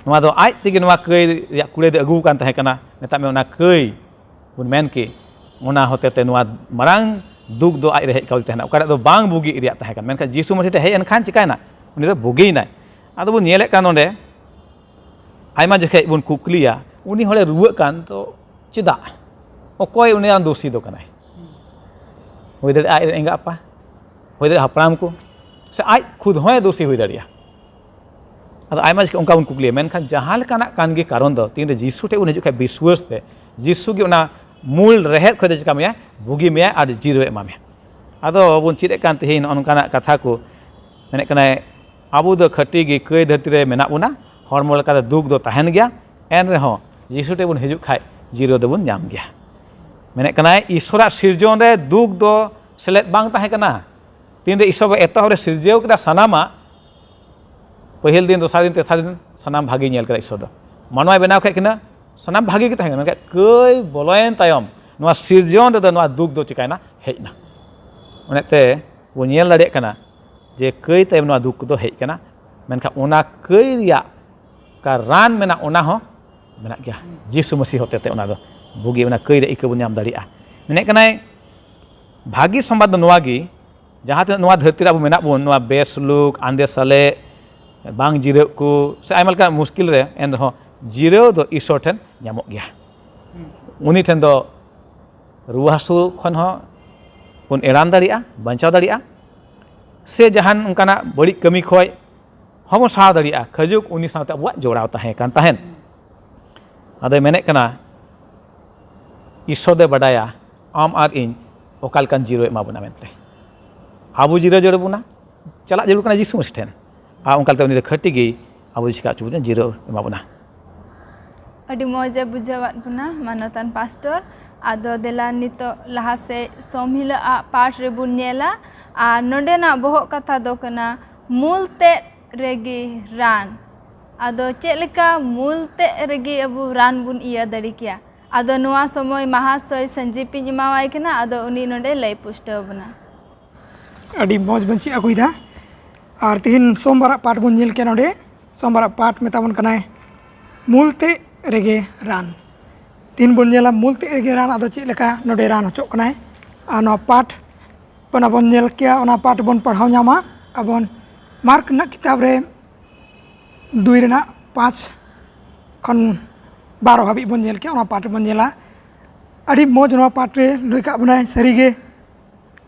ᱱᱚᱣᱟ ᱫᱚ ᱟᱡ ᱛᱮᱜᱮ ᱱᱚᱣᱟ ᱠᱟᱹᱭ ᱨᱮᱭᱟᱜ ᱠᱩᱲᱟᱹᱭ ᱫᱚ ᱟᱹᱜᱩ ᱟᱠᱟᱱ ᱛᱟᱦᱮᱸ ᱠᱟᱱᱟ᱾ ᱢᱮᱛᱟᱜ ᱢᱮ, ᱚᱱᱟ ᱠᱟᱹᱭ ᱵᱚᱱ ᱢᱮᱱ ᱠᱮ, ᱚᱱᱟ ᱦᱚᱛᱮ ᱛᱮ ᱱᱚᱣᱟ ᱢᱟᱨᱟᱝ ᱫᱩᱠ ᱫᱚ ᱟᱡ ᱨᱮ ᱦᱮᱡ ᱠᱟᱣᱫᱮ ᱛᱟᱦᱮᱱᱟ, ᱚᱠᱟᱴᱟᱜ ᱫᱚ ᱵᱟᱝ ᱵᱩᱜᱤ ᱨᱮᱭᱟᱜ ᱛᱟᱦᱮᱸ ᱠᱟᱱᱟ᱾ ᱢᱮᱱᱠᱷᱟᱱ ᱡᱤᱥᱩ ᱢᱟᱹᱥᱤ ᱴᱷᱮᱱ ᱦᱮᱡ ᱮᱱ ᱠᱷᱟᱱ ᱪᱤᱠᱟᱭᱱᱟ? ᱩᱱᱤ ᱫᱚ ᱵᱩᱜᱤᱭᱮᱱᱟᱭ᱾ ᱟᱫᱚ ᱵᱚᱱ ᱧᱮᱞᱮᱫ ᱠᱟᱱ ᱱᱚᱰᱮ, ᱟᱭᱢᱟ ᱡᱚᱠᱷᱮᱡ ᱵᱚᱱ ᱠᱩᱠᱞᱤᱭᱟ, ᱩᱱᱤ ᱦᱚᱲᱮ ᱨᱩᱣᱟᱹᱜ ᱠᱟᱱ ᱛᱚ ᱪᱮᱫᱟᱜ? ᱚᱠᱚᱭ ᱩᱱᱤ ᱨᱮᱱ ᱫᱳᱥᱤ ᱫᱚ ᱠᱟᱱᱟᱭ? ᱦᱩᱭ ᱫᱟᱲᱮᱭᱟᱜᱼᱟ ᱟᱡ ᱨᱮᱱ ᱮᱸᱜᱟ ᱟᱯᱟ, ᱦᱩᱭ ᱫᱟᱲᱮᱭᱟᱜᱼᱟ ᱦᱟᱯᱲᱟᱢ ᱠᱚ, ᱥᱮ ᱟᱡ ᱠᱷᱩᱫ ᱦᱚᱸᱭ ᱫᱳᱥᱤ ᱦᱩᱭ ᱫᱟᱲᱮᱭᱟᱜᱼᱟ᱾ ᱟᱫᱚ ᱟᱭᱢᱟ ᱡᱚᱠᱷᱮᱡ ᱚᱱᱠᱟ ᱵᱚᱱ ᱠᱩᱠᱞᱤᱭᱟ, ᱢᱮᱱᱠᱷᱟᱱ ᱡᱟᱦᱟᱸ ᱞᱮᱠᱟᱱᱟᱜ ᱠᱟᱱ ᱜᱮ ᱠᱟᱨᱚᱱ ᱫᱚ, ᱛᱤᱱᱨᱮ ᱡᱤᱥᱩ ᱴᱷᱮᱱ ᱵᱚᱱ ᱦᱤᱡᱩᱜ ᱠᱷᱟᱱ ᱵᱤᱥᱣᱟᱹᱥ ᱛᱮ, ᱡᱤᱥᱩ ᱜᱮ ᱚᱱᱟ ᱢᱩᱞ ᱨᱮᱦᱮᱫ ᱠᱷᱚᱱ ᱫᱚ ᱪᱤᱠᱟ ᱢᱮᱭᱟ? ᱵᱩᱜᱤ ᱢᱮᱭᱟ ᱟᱨ ᱡᱤᱨᱟᱹᱣ ᱮ ᱮᱢᱟ ᱢᱮᱭᱟ᱾ ᱟᱫᱚ ᱵᱚᱱ ᱪᱮᱫ ᱮᱫ ᱠᱟᱱ ᱛᱮᱦᱮᱧ ᱱᱚᱜᱼᱚ ᱱᱚᱝᱠᱟᱱᱟᱜ ᱠᱟᱛᱷᱟ ᱠᱚ, ᱢᱮᱱᱮᱫ ᱠᱟᱱᱟᱭ, ᱟᱵᱚ ᱫᱚ ᱠᱷᱟᱹᱴᱤ ᱜᱮ ᱠᱟᱹᱭ ᱫᱷᱟᱹᱨᱛᱤ ᱨᱮ ᱢᱮᱱᱟᱜ ᱵᱚᱱᱟ, ᱦᱚᱲᱢᱚ ᱞᱮᱠᱟᱛᱮ ᱫᱩᱠ ᱫᱚ ᱛᱟᱦᱮᱱ ᱜᱮᱭᱟ, ᱮᱱ ᱨᱮᱦᱚᱸ ᱡᱤᱥᱩ ᱴᱷᱮᱱ ᱵᱚᱱ ᱦᱤᱡᱩᱜ ᱠᱷᱟᱡ ᱡᱤᱨᱟᱹᱣ ᱫᱚᱵᱚᱱ ᱧᱟᱢ ᱜᱮᱭᱟ᱾ ᱢᱮᱱᱮᱫ ᱠᱟᱱᱟᱭ, ᱤᱥᱚᱨᱟᱜ ᱥᱤᱨᱡᱚᱱ ᱨᱮ ᱫᱩᱠ ᱫᱚ ᱥᱮᱞᱮᱫ ᱵᱟᱝ ᱛᱟᱦᱮᱸ ᱠᱟᱱᱟ᱾ ᱛᱤᱱ ᱨᱮ ᱤᱥᱚᱨ ᱫᱚ ᱮᱛᱚᱦᱚᱵ ᱨᱮ ᱥᱤᱨᱡᱟᱹᱣ ᱠᱮᱫᱟ ᱥᱟᱱᱟᱢᱟᱜ, ᱯᱟᱹᱦᱤᱞ ᱫᱤᱱ, ᱫᱚᱥᱟᱨ ᱫᱤᱱ, ᱛᱮᱥᱟᱨ ᱫᱤᱱ ᱥᱟᱱᱟᱢ ᱵᱷᱟᱜᱮ ᱧᱮᱞ ᱠᱮᱫᱟ ᱤᱥᱚᱨ ᱫᱚ᱾ ᱢᱟᱱᱣᱟᱭ ᱵᱮᱱᱟᱣ ᱠᱮᱫ ᱠᱤᱱᱟ, ᱥᱟᱱᱟᱢ ᱵᱷᱟᱜᱮ ᱜᱮ ᱛᱟᱦᱮᱸ ᱠᱟᱱᱟ, ᱢᱮᱱᱠᱷᱟᱱ ᱠᱟᱹᱭ ᱵᱚᱞᱚᱭᱮᱱ ᱛᱟᱭᱚᱢ ᱱᱚᱣᱟ ᱥᱤᱨᱡᱚᱱ ᱨᱮᱫᱚ ᱱᱚᱣᱟ ᱫᱩᱠ ᱫᱚ ᱪᱤᱠᱟᱭᱱᱟ? ᱦᱮᱡ ᱮᱱᱟ᱾ ᱚᱱᱟᱛᱮ ᱵᱚᱱ ᱧᱮᱞ ᱫᱟᱲᱮᱭᱟᱜ ᱠᱟᱱᱟ ᱡᱮ ᱠᱟᱹᱭ ᱛᱟᱭᱚᱢ ᱱᱚᱣᱟ ᱫᱩᱠ ᱠᱚᱫᱚ ᱦᱮᱡ ᱠᱟᱱᱟ, ᱢᱮᱱᱠᱷᱟᱱ ᱚᱱᱟ ᱠᱟᱹᱭ ᱨᱮᱭᱟᱜ ᱚᱠᱟ ᱨᱟᱱ ᱢᱮᱱᱟᱜ, ᱚᱱᱟ ᱦᱚᱸ ᱢᱮᱱᱟᱜ ᱜᱮᱭᱟ᱾ ᱡᱤᱥᱩ ᱢᱟᱹᱥᱤ ᱦᱚᱛᱮ ᱛᱮ ᱚᱱᱟ ᱫᱚ ᱵᱩᱜᱤ, ᱚᱱᱟ ᱠᱟᱹᱭ ᱨᱮ ᱤᱠᱟᱹ ᱵᱚᱱ ᱧᱟᱢ ᱫᱟᱲᱮᱭᱟᱜᱼᱟ᱾ ᱢᱮᱱᱮᱫ ᱠᱟᱱᱟᱭ, ᱵᱷᱟᱹᱜᱤ ᱥᱚᱢᱵᱟᱫ ᱫᱚ ᱱᱚᱣᱟ ᱜᱮ, ᱡᱟᱦᱟᱸ ᱛᱤᱱᱟᱹᱜ ᱱᱚᱣᱟ ᱫᱷᱟᱹᱨᱛᱤ ᱨᱮ ᱟᱵᱚ ᱢᱮᱱᱟᱜ ᱵᱚᱱ, ᱱᱚᱣᱟ ᱵᱮᱥ ᱞᱩᱠ, ᱟᱸᱫᱮ ᱥᱟᱞᱮ, ᱵᱟᱝ ᱡᱤᱨᱟᱹᱜ ᱠᱚ, ᱥᱮ ᱟᱭᱢᱟ ᱞᱮᱠᱟᱱ ᱢᱩᱥᱠᱤᱞ ᱨᱮ, ᱮᱱ ᱨᱮᱦᱚᱸ ᱡᱤᱨᱟᱹᱣ ᱫᱚ ᱤᱥᱚᱨ ᱴᱷᱮᱱ ᱧᱟᱢᱚᱜ ᱜᱮᱭᱟ᱾ ᱩᱱᱤ ᱴᱷᱮᱱ ᱫᱚ ᱨᱩᱣᱟᱹ ᱦᱟᱹᱥᱩ ᱠᱷᱚᱱ ᱦᱚᱸ ᱵᱚᱱ ᱮᱲᱟᱱ ᱫᱟᱲᱮᱭᱟᱜᱼᱟ, ᱵᱟᱧᱪᱟᱣ ᱫᱟᱲᱮᱭᱟᱜᱼᱟ, ᱥᱮ ᱡᱟᱦᱟᱱ ᱚᱱᱠᱟᱱᱟᱜ ᱵᱟᱹᱲᱤᱡ ᱠᱟᱹᱢᱤ ᱠᱷᱚᱱ ᱦᱚᱸᱵᱚᱱ ᱥᱟᱦᱟ ᱫᱟᱲᱮᱭᱟᱜᱼᱟ᱾ ᱠᱷᱟᱡᱩᱠ ᱩᱱᱤ ᱥᱟᱶᱛᱮ ᱟᱵᱚᱣᱟᱜ ᱡᱚᱲᱟᱣ ᱛᱟᱦᱮᱸ ᱠᱟᱱ ᱛᱟᱦᱮᱸᱫ᱾ ᱟᱫᱚᱭ ᱢᱮᱱᱮᱫ ᱠᱟᱱᱟ, ᱤᱥᱥᱚᱨ ᱫᱚᱭ ᱵᱟᱰᱟᱭᱟ ᱟᱢ ᱟᱨ ᱤᱧ ᱚᱠᱟ ᱞᱮᱠᱟᱱ ᱡᱤᱨᱟᱹᱣ ᱮᱢᱟ ᱵᱚᱱᱟ ᱢᱮᱱᱛᱮ᱾ ᱟᱵᱚ ᱡᱤᱨᱟᱹᱣ ᱡᱟᱹᱨᱩᱲ ᱵᱚᱱᱟ, ᱪᱟᱞᱟᱜ ᱡᱟᱹᱨᱩᱲ ᱠᱟᱱᱟ ᱡᱤᱥᱩ ᱢᱟᱹᱥᱤ ᱴᱷᱮᱱ᱾ ᱟᱨ ᱚᱱᱠᱟ ᱞᱮᱠᱟᱛᱮ ᱩᱱᱤ ᱫᱚ ᱠᱷᱟᱹᱴᱤ ᱜᱮ ᱟᱵᱚ ᱪᱤᱠᱟ ᱦᱚᱪᱚ ᱵᱚᱱᱟ, ᱡᱤᱨᱟᱹᱣ ᱮᱢᱟ ᱵᱚᱱᱟ᱾ ᱟᱹᱰᱤ ᱢᱚᱡᱽ ᱮ ᱵᱩᱡᱷᱟᱹᱣᱟᱫ ᱵᱚᱱᱟ ᱢᱟᱱᱚᱛᱟᱱ ᱯᱟᱥᱴᱚᱨ᱾ ᱟᱫᱚ ᱫᱮᱞᱟ ᱱᱤᱛᱚᱜ ᱞᱟᱦᱟ ᱥᱮᱫ ᱥᱚᱢ ᱦᱤᱞᱳᱜ ᱟᱜ ᱯᱟᱴ ᱨᱮᱵᱚᱱ ᱧᱮᱞᱟ᱾ ᱟᱨ ᱱᱚᱰᱮᱱᱟᱜ ᱵᱚᱦᱚᱜ ᱠᱟᱛᱷᱟ ᱫᱚ ᱠᱟᱱᱟ ᱢᱩᱞ ᱛᱮᱫ ᱨᱮᱜᱮ ᱨᱟᱱ᱾ ᱟᱫᱚ ᱪᱮᱫ ᱞᱮᱠᱟ ᱢᱩᱞ ᱛᱮᱫ ᱨᱮᱜᱮ ᱟᱵᱚ ᱨᱟᱱ ᱵᱚᱱ ᱤᱭᱟᱹ ᱫᱟᱲᱮ ᱠᱮᱭᱟ? ᱟᱫᱚ ᱱᱚᱣᱟ ᱥᱚᱢᱚᱭ ᱢᱟᱦᱟᱥᱚᱭ ᱥᱟᱹᱧᱡᱤᱯᱤᱧ ᱮᱢᱟᱣᱟᱭ ᱠᱟᱱᱟ, ᱟᱫᱚ ᱩᱱᱤ ᱱᱚᱰᱮ ᱞᱟᱹᱭ ᱯᱩᱥᱴᱟᱹᱣ ᱵᱚᱱᱟ᱾ ᱟᱹᱰᱤ ᱢᱚᱡᱽ ᱵᱚᱱ ᱪᱮᱫ ᱟᱹᱜᱩᱭᱮᱫᱟ᱾ ᱟᱨ ᱛᱤᱦᱤᱧ ᱥᱳᱢᱵᱟᱨᱟᱜ ᱯᱟᱴ ᱵᱚᱱ ᱧᱮᱞ ᱠᱮᱫ ᱱᱚᱰᱮ᱾ ᱥᱳᱢᱵᱟᱨᱟᱜ ᱯᱟᱴ ᱢᱮᱛᱟ ᱵᱚᱱ ᱠᱟᱱᱟᱭ ᱢᱩᱞ ᱛᱮᱫ ᱨᱮᱜᱮ ᱨᱟᱱ᱾ ᱛᱤᱦᱤᱧ ᱵᱚᱱ ᱧᱮᱞᱟ ᱢᱩᱞ ᱛᱮᱫ ᱨᱮᱜᱮ ᱨᱟᱱ, ᱟᱫᱚ ᱪᱮᱫ ᱞᱮᱠᱟ ᱱᱚᱰᱮ ᱨᱟᱱ ᱦᱚᱪᱚᱜ ᱠᱟᱱᱟᱭ᱾ ᱟᱨ ᱱᱚᱣᱟ ᱯᱟᱴ ᱚᱱᱟ ᱵᱚᱱ ᱧᱮᱞ ᱠᱮᱭᱟ, ᱚᱱᱟ ᱯᱟᱴ ᱵᱚᱱ ᱯᱟᱲᱦᱟᱣ ᱧᱟᱢᱟ᱾ ᱟᱵᱚᱱ ᱢᱟᱨᱠ ᱨᱮᱱᱟᱜ ᱠᱤᱛᱟᱵ ᱨᱮ ᱫᱩᱭ ᱨᱮᱱᱟᱜ ᱯᱟᱸᱪ ᱠᱷᱚᱱ ᱵᱟᱨᱚ ᱦᱟᱹᱵᱤᱡ ᱵᱚᱱ ᱧᱮᱞ ᱠᱮᱭᱟ, ᱚᱱᱟ ᱯᱟᱴ ᱵᱚᱱ ᱧᱮᱞᱟ᱾ ᱟᱹᱰᱤ ᱢᱚᱡᱽ ᱱᱚᱣᱟ ᱯᱟᱴ ᱨᱮ ᱞᱟᱹᱭ ᱠᱟᱜ ᱵᱚᱱᱟᱭ ᱥᱟᱹᱨᱤᱜᱮ᱾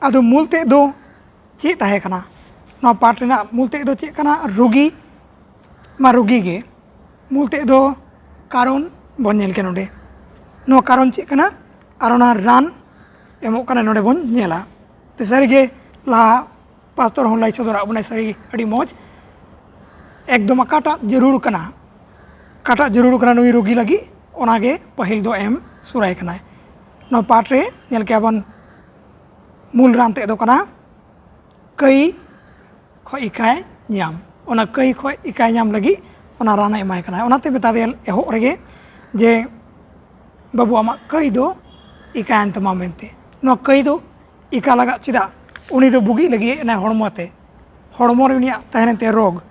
ᱟᱫᱚ ᱢᱩᱞ ᱛᱮᱫ ᱫᱚ ᱪᱮᱫ ᱛᱟᱦᱮᱸ ᱠᱟᱱᱟ? ᱱᱚᱣᱟ ᱯᱟᱴ ᱨᱮᱱᱟᱜ ᱢᱩᱞ ᱛᱮᱫ ᱫᱚ ᱪᱮᱫ ᱠᱟᱱᱟ? ᱨᱩᱜᱤ ᱢᱟ ᱨᱩᱜᱤ ᱜᱮ᱾ ᱢᱩᱞ ᱛᱮᱫ ᱫᱚ ᱠᱟᱨᱚᱱ ᱵᱚᱱ ᱧᱮᱞ ᱠᱮᱫ ᱱᱚᱰᱮ᱾ ᱱᱚᱣᱟ ᱠᱟᱨᱚᱱ ᱪᱮᱫ ᱠᱟᱱᱟ? ᱟᱨ ᱚᱱᱟ ᱨᱟᱱ ᱮᱢᱚᱜ ᱠᱟᱱᱟ ᱱᱚᱰᱮ ᱵᱚᱱ ᱧᱮᱞᱟ᱾ ᱛᱚ ᱥᱟᱹᱨᱤᱜᱮ ᱞᱟᱦᱟ ᱯᱟᱥᱴᱚᱨ ᱦᱚᱸ ᱞᱟᱹᱭ ᱥᱚᱫᱚᱨᱟᱜ ᱵᱚᱱᱟᱭ, ᱥᱟᱹᱨᱤ ᱟᱹᱰᱤ ᱢᱚᱡᱽ᱾ ᱮᱠᱫᱚᱢ ᱚᱠᱟᱴᱟᱜ ᱡᱟᱹᱨᱩᱲ ᱠᱟᱱᱟ, ᱚᱠᱟᱴᱟᱜ ᱡᱟᱹᱨᱩᱲ ᱠᱟᱱᱟ ᱱᱩᱭ ᱨᱩᱜᱤ ᱞᱟᱹᱜᱤᱫ, ᱚᱱᱟᱜᱮ ᱯᱟᱹᱦᱤᱞ ᱫᱚ ᱮᱢ ᱥᱩᱨᱟᱭ ᱠᱟᱱᱟᱭ᱾ ᱱᱚᱣᱟ ᱯᱟᱴ ᱨᱮ ᱧᱮᱞ ᱠᱮᱜᱼᱟ ᱵᱚᱱ ᱢᱩᱞ ᱨᱟᱱ ᱛᱮᱫ ᱫᱚ ᱠᱟᱱᱟ ᱠᱟᱹᱭ ᱠᱷᱚᱡ ᱤᱠᱟᱭ ᱧᱟᱢ᱾ ᱚᱱᱟ ᱠᱟᱹᱭ ᱠᱷᱚᱡ ᱤᱠᱟᱭ ᱧᱟᱢ ᱞᱟᱹᱜᱤᱫ ᱚᱱᱟ ᱨᱟᱱᱮ ᱮᱢᱟᱭ ᱠᱟᱱᱟ᱾ ᱚᱱᱟᱛᱮ ᱢᱮᱛᱟ ᱫᱮᱭᱟ ᱮᱦᱚᱵ ᱨᱮᱜᱮ ᱡᱮ, "ᱵᱟᱹᱵᱩ, ᱟᱢᱟᱜ ᱠᱟᱹᱭ ᱫᱚ ᱤᱠᱟᱭᱮᱱ ᱛᱟᱢᱟ" ᱢᱮᱱᱛᱮ᱾ ᱱᱚᱣᱟ ᱠᱟᱹᱭ ᱫᱚ ᱤᱠᱟ ᱞᱟᱜᱟᱜ ᱪᱮᱫᱟᱜ? ᱩᱱᱤ ᱫᱚ ᱵᱩᱜᱤᱜ ᱞᱟᱹᱜᱤᱫ ᱮᱱᱟᱭ ᱦᱚᱲᱢᱚ ᱛᱮ᱾ ᱦᱚᱲᱢᱚ ᱨᱮ ᱩᱱᱤᱭᱟᱜ ᱛᱟᱦᱮᱸ ᱞᱮᱱ ᱛᱟᱭᱟ ᱨᱳᱜᱽ,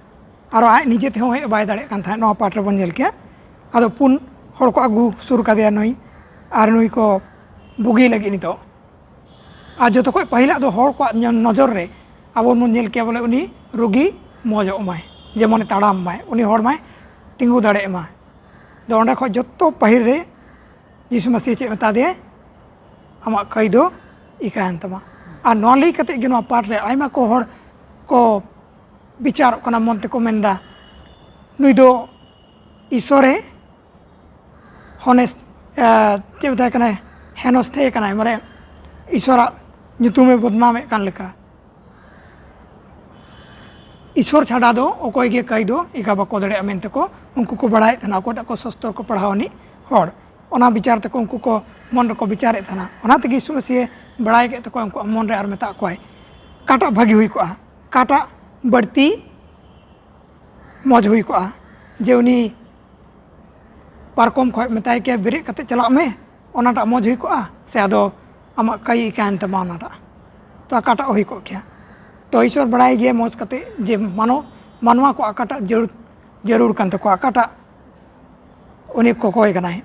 ᱟᱨᱚ ᱟᱡ ᱱᱤᱡᱮ ᱛᱮᱦᱚᱸ ᱦᱮᱡ ᱵᱟᱭ ᱫᱟᱲᱮᱭᱟᱜ ᱠᱟᱱ ᱛᱟᱦᱮᱸᱫ᱾ ᱱᱚᱣᱟ ᱯᱟᱴ ᱨᱮᱵᱚᱱ ᱧᱮᱞ ᱠᱮᱭᱟ᱾ ᱟᱫᱚ ᱯᱩᱱ ᱦᱚᱲ ᱠᱚ ᱟᱹᱜᱩ ᱥᱩᱨ ᱠᱟᱫᱮᱭᱟ ᱱᱩᱭ, ᱟᱨ ᱱᱩᱭ ᱠᱚ ᱵᱩᱜᱤ ᱞᱟᱹᱜᱤᱫ ᱱᱤᱛᱚᱜ᱾ ᱟᱨ ᱡᱚᱛᱚ ᱠᱷᱚᱱ ᱯᱟᱹᱦᱤᱞᱟᱜ ᱫᱚ ᱦᱚᱲ ᱠᱚᱣᱟᱜ ᱧᱮ-, ᱱᱚᱡᱚᱨ ᱨᱮ ᱟᱵᱚ ᱵᱚᱱ ᱧᱮᱞ ᱠᱮᱭᱟ ᱵᱚᱞᱮ ᱩᱱᱤ ᱨᱩᱜᱤ ᱢᱚᱡᱚᱜ ᱢᱟᱭ, ᱡᱮᱢᱚᱱᱮ ᱛᱟᱲᱟᱢ ᱢᱟᱭ, ᱩᱱᱤ ᱦᱚᱲ ᱢᱟᱭ ᱛᱤᱸᱜᱩ ᱫᱟᱲᱮᱭᱟᱜ ᱢᱟ᱾ ᱟᱫᱚ ᱚᱸᱰᱮ ᱠᱷᱚᱱ ᱡᱚᱛᱚ ᱯᱟᱹᱦᱤᱞ ᱨᱮ ᱡᱤᱥᱩ ᱢᱟᱹᱥᱤᱦ ᱪᱮᱫ ᱢᱮᱛᱟ ᱫᱮᱭᱟᱭ? ᱟᱢᱟᱜ ᱠᱟᱹᱭ ᱫᱚ ᱤᱠᱟᱹᱭᱮᱱ ᱛᱟᱢᱟ᱾ ᱟᱨ ᱱᱚᱣᱟ ᱞᱟᱹᱭ ᱠᱟᱛᱮ ᱜᱮ ᱱᱚᱣᱟ ᱯᱟᱴ ᱨᱮ ᱟᱭᱢᱟ ᱠᱚ ᱦᱚᱲ ᱠᱚ ᱵᱤᱪᱟᱨᱚᱜ ᱠᱟᱱᱟ, ᱢᱚᱱ ᱛᱮᱠᱚ ᱢᱮᱱᱫᱟ, ᱱᱩᱭ ᱫᱚ ᱤᱥᱚᱨᱮ ᱦᱚᱱᱮᱥ-, ᱮ, ᱪᱮᱫ ᱢᱮᱛᱟᱭ ᱠᱟᱱᱟᱭ, ᱦᱮᱱᱚᱥᱛᱷᱮ ᱠᱟᱱᱟᱭ, ᱢᱟᱱᱮ ᱤᱥᱚᱨᱟᱜ ᱧᱩᱛᱩᱢᱮ ᱵᱚᱫᱱᱟᱢᱮᱫ ᱠᱟᱱ ᱞᱮᱠᱟ᱾ ᱤᱥᱚᱨ ᱪᱷᱟᱰᱟ ᱫᱚ ᱚᱠᱚᱭ ᱜᱮ ᱠᱟᱹᱭ ᱫᱚ ᱤᱠᱟ ᱵᱟᱠᱚ ᱫᱟᱲᱮᱭᱟᱜᱼᱟ ᱢᱮᱱᱛᱮ ᱠᱚ ᱩᱱᱠᱩ ᱠᱚ ᱵᱟᱲᱟᱭᱮᱫ ᱛᱟᱦᱮᱱᱟ, ᱚᱠᱚᱭᱴᱟᱜ ᱠᱚ ᱥᱚᱥᱛᱚᱨ ᱠᱚ ᱯᱟᱲᱦᱟᱣ ᱟᱹᱱᱤᱡ ᱦᱚᱲ᱾ ᱚᱱᱟ ᱵᱤᱪᱟᱨ ᱛᱮᱠᱚ ᱩᱱᱠᱩ ᱠᱚ ᱢᱚᱱ ᱨᱮᱠᱚ ᱵᱤᱪᱟᱨᱮᱫ ᱛᱟᱦᱮᱱᱟ᱾ ᱚᱱᱟ ᱛᱮᱜᱮ ᱡᱤᱥᱩ ᱢᱟᱹᱥᱤᱦ ᱵᱟᱲᱟᱭ ᱠᱮᱫ ᱛᱟᱠᱚᱣᱟ ᱩᱱᱠᱩᱣᱟᱜ ᱢᱚᱱ ᱨᱮ ᱟᱨ ᱢᱮᱛᱟᱜ ᱠᱚᱣᱟᱭ, ᱚᱠᱟᱴᱟᱜ ᱵᱷᱟᱹᱜᱤ ᱦᱩᱭ ᱠᱚᱜᱼᱟ, ᱚᱠᱟᱴᱟᱜ ᱵᱟᱹᱲᱛᱤ ᱢᱚᱡᱽ ᱦᱩᱭ ᱠᱚᱜᱼᱟ, ᱡᱮ ᱩᱱᱤ ᱯᱟᱨᱠᱚᱢ ᱠᱷᱚᱱ ᱢᱮᱛᱟᱭ ᱠᱮᱭᱟ, "ᱵᱮᱨᱮᱫ ᱠᱟᱛᱮ ᱪᱟᱞᱟᱜ ᱢᱮ", ᱚᱱᱟᱴᱟᱜ ᱢᱚᱡᱽ ᱦᱩᱭ ᱠᱚᱜᱼᱟ, ᱥᱮ ᱟᱫᱚ ᱟᱢᱟᱜ ᱠᱟᱹᱭ ᱤᱠᱟᱭᱮᱱ ᱛᱟᱢᱟ ᱚᱱᱟᱴᱟᱜ? ᱛᱚ ᱚᱠᱟᱴᱟᱜ ᱦᱩᱭ ᱠᱚᱜ ᱠᱮᱭᱟ? ᱛᱚ ᱤᱥᱚᱨ ᱵᱟᱲᱟᱭ ᱜᱮᱭᱟ ᱢᱚᱡᱽ ᱠᱟᱛᱮ ᱡᱮ ᱢᱟᱱᱚ-, ᱢᱟᱱᱣᱟ ᱠᱚ ᱚᱠᱟᱴᱟᱜ ᱡᱟᱹᱨᱩᱲ, ᱡᱟᱹᱨᱩᱲ ᱠᱟᱱ ᱛᱟᱠᱚᱣᱟ, ᱚᱠᱟᱴᱟᱜ ᱩᱱᱤ ᱠᱚᱠᱚᱭ ᱠᱟᱱᱟᱭ,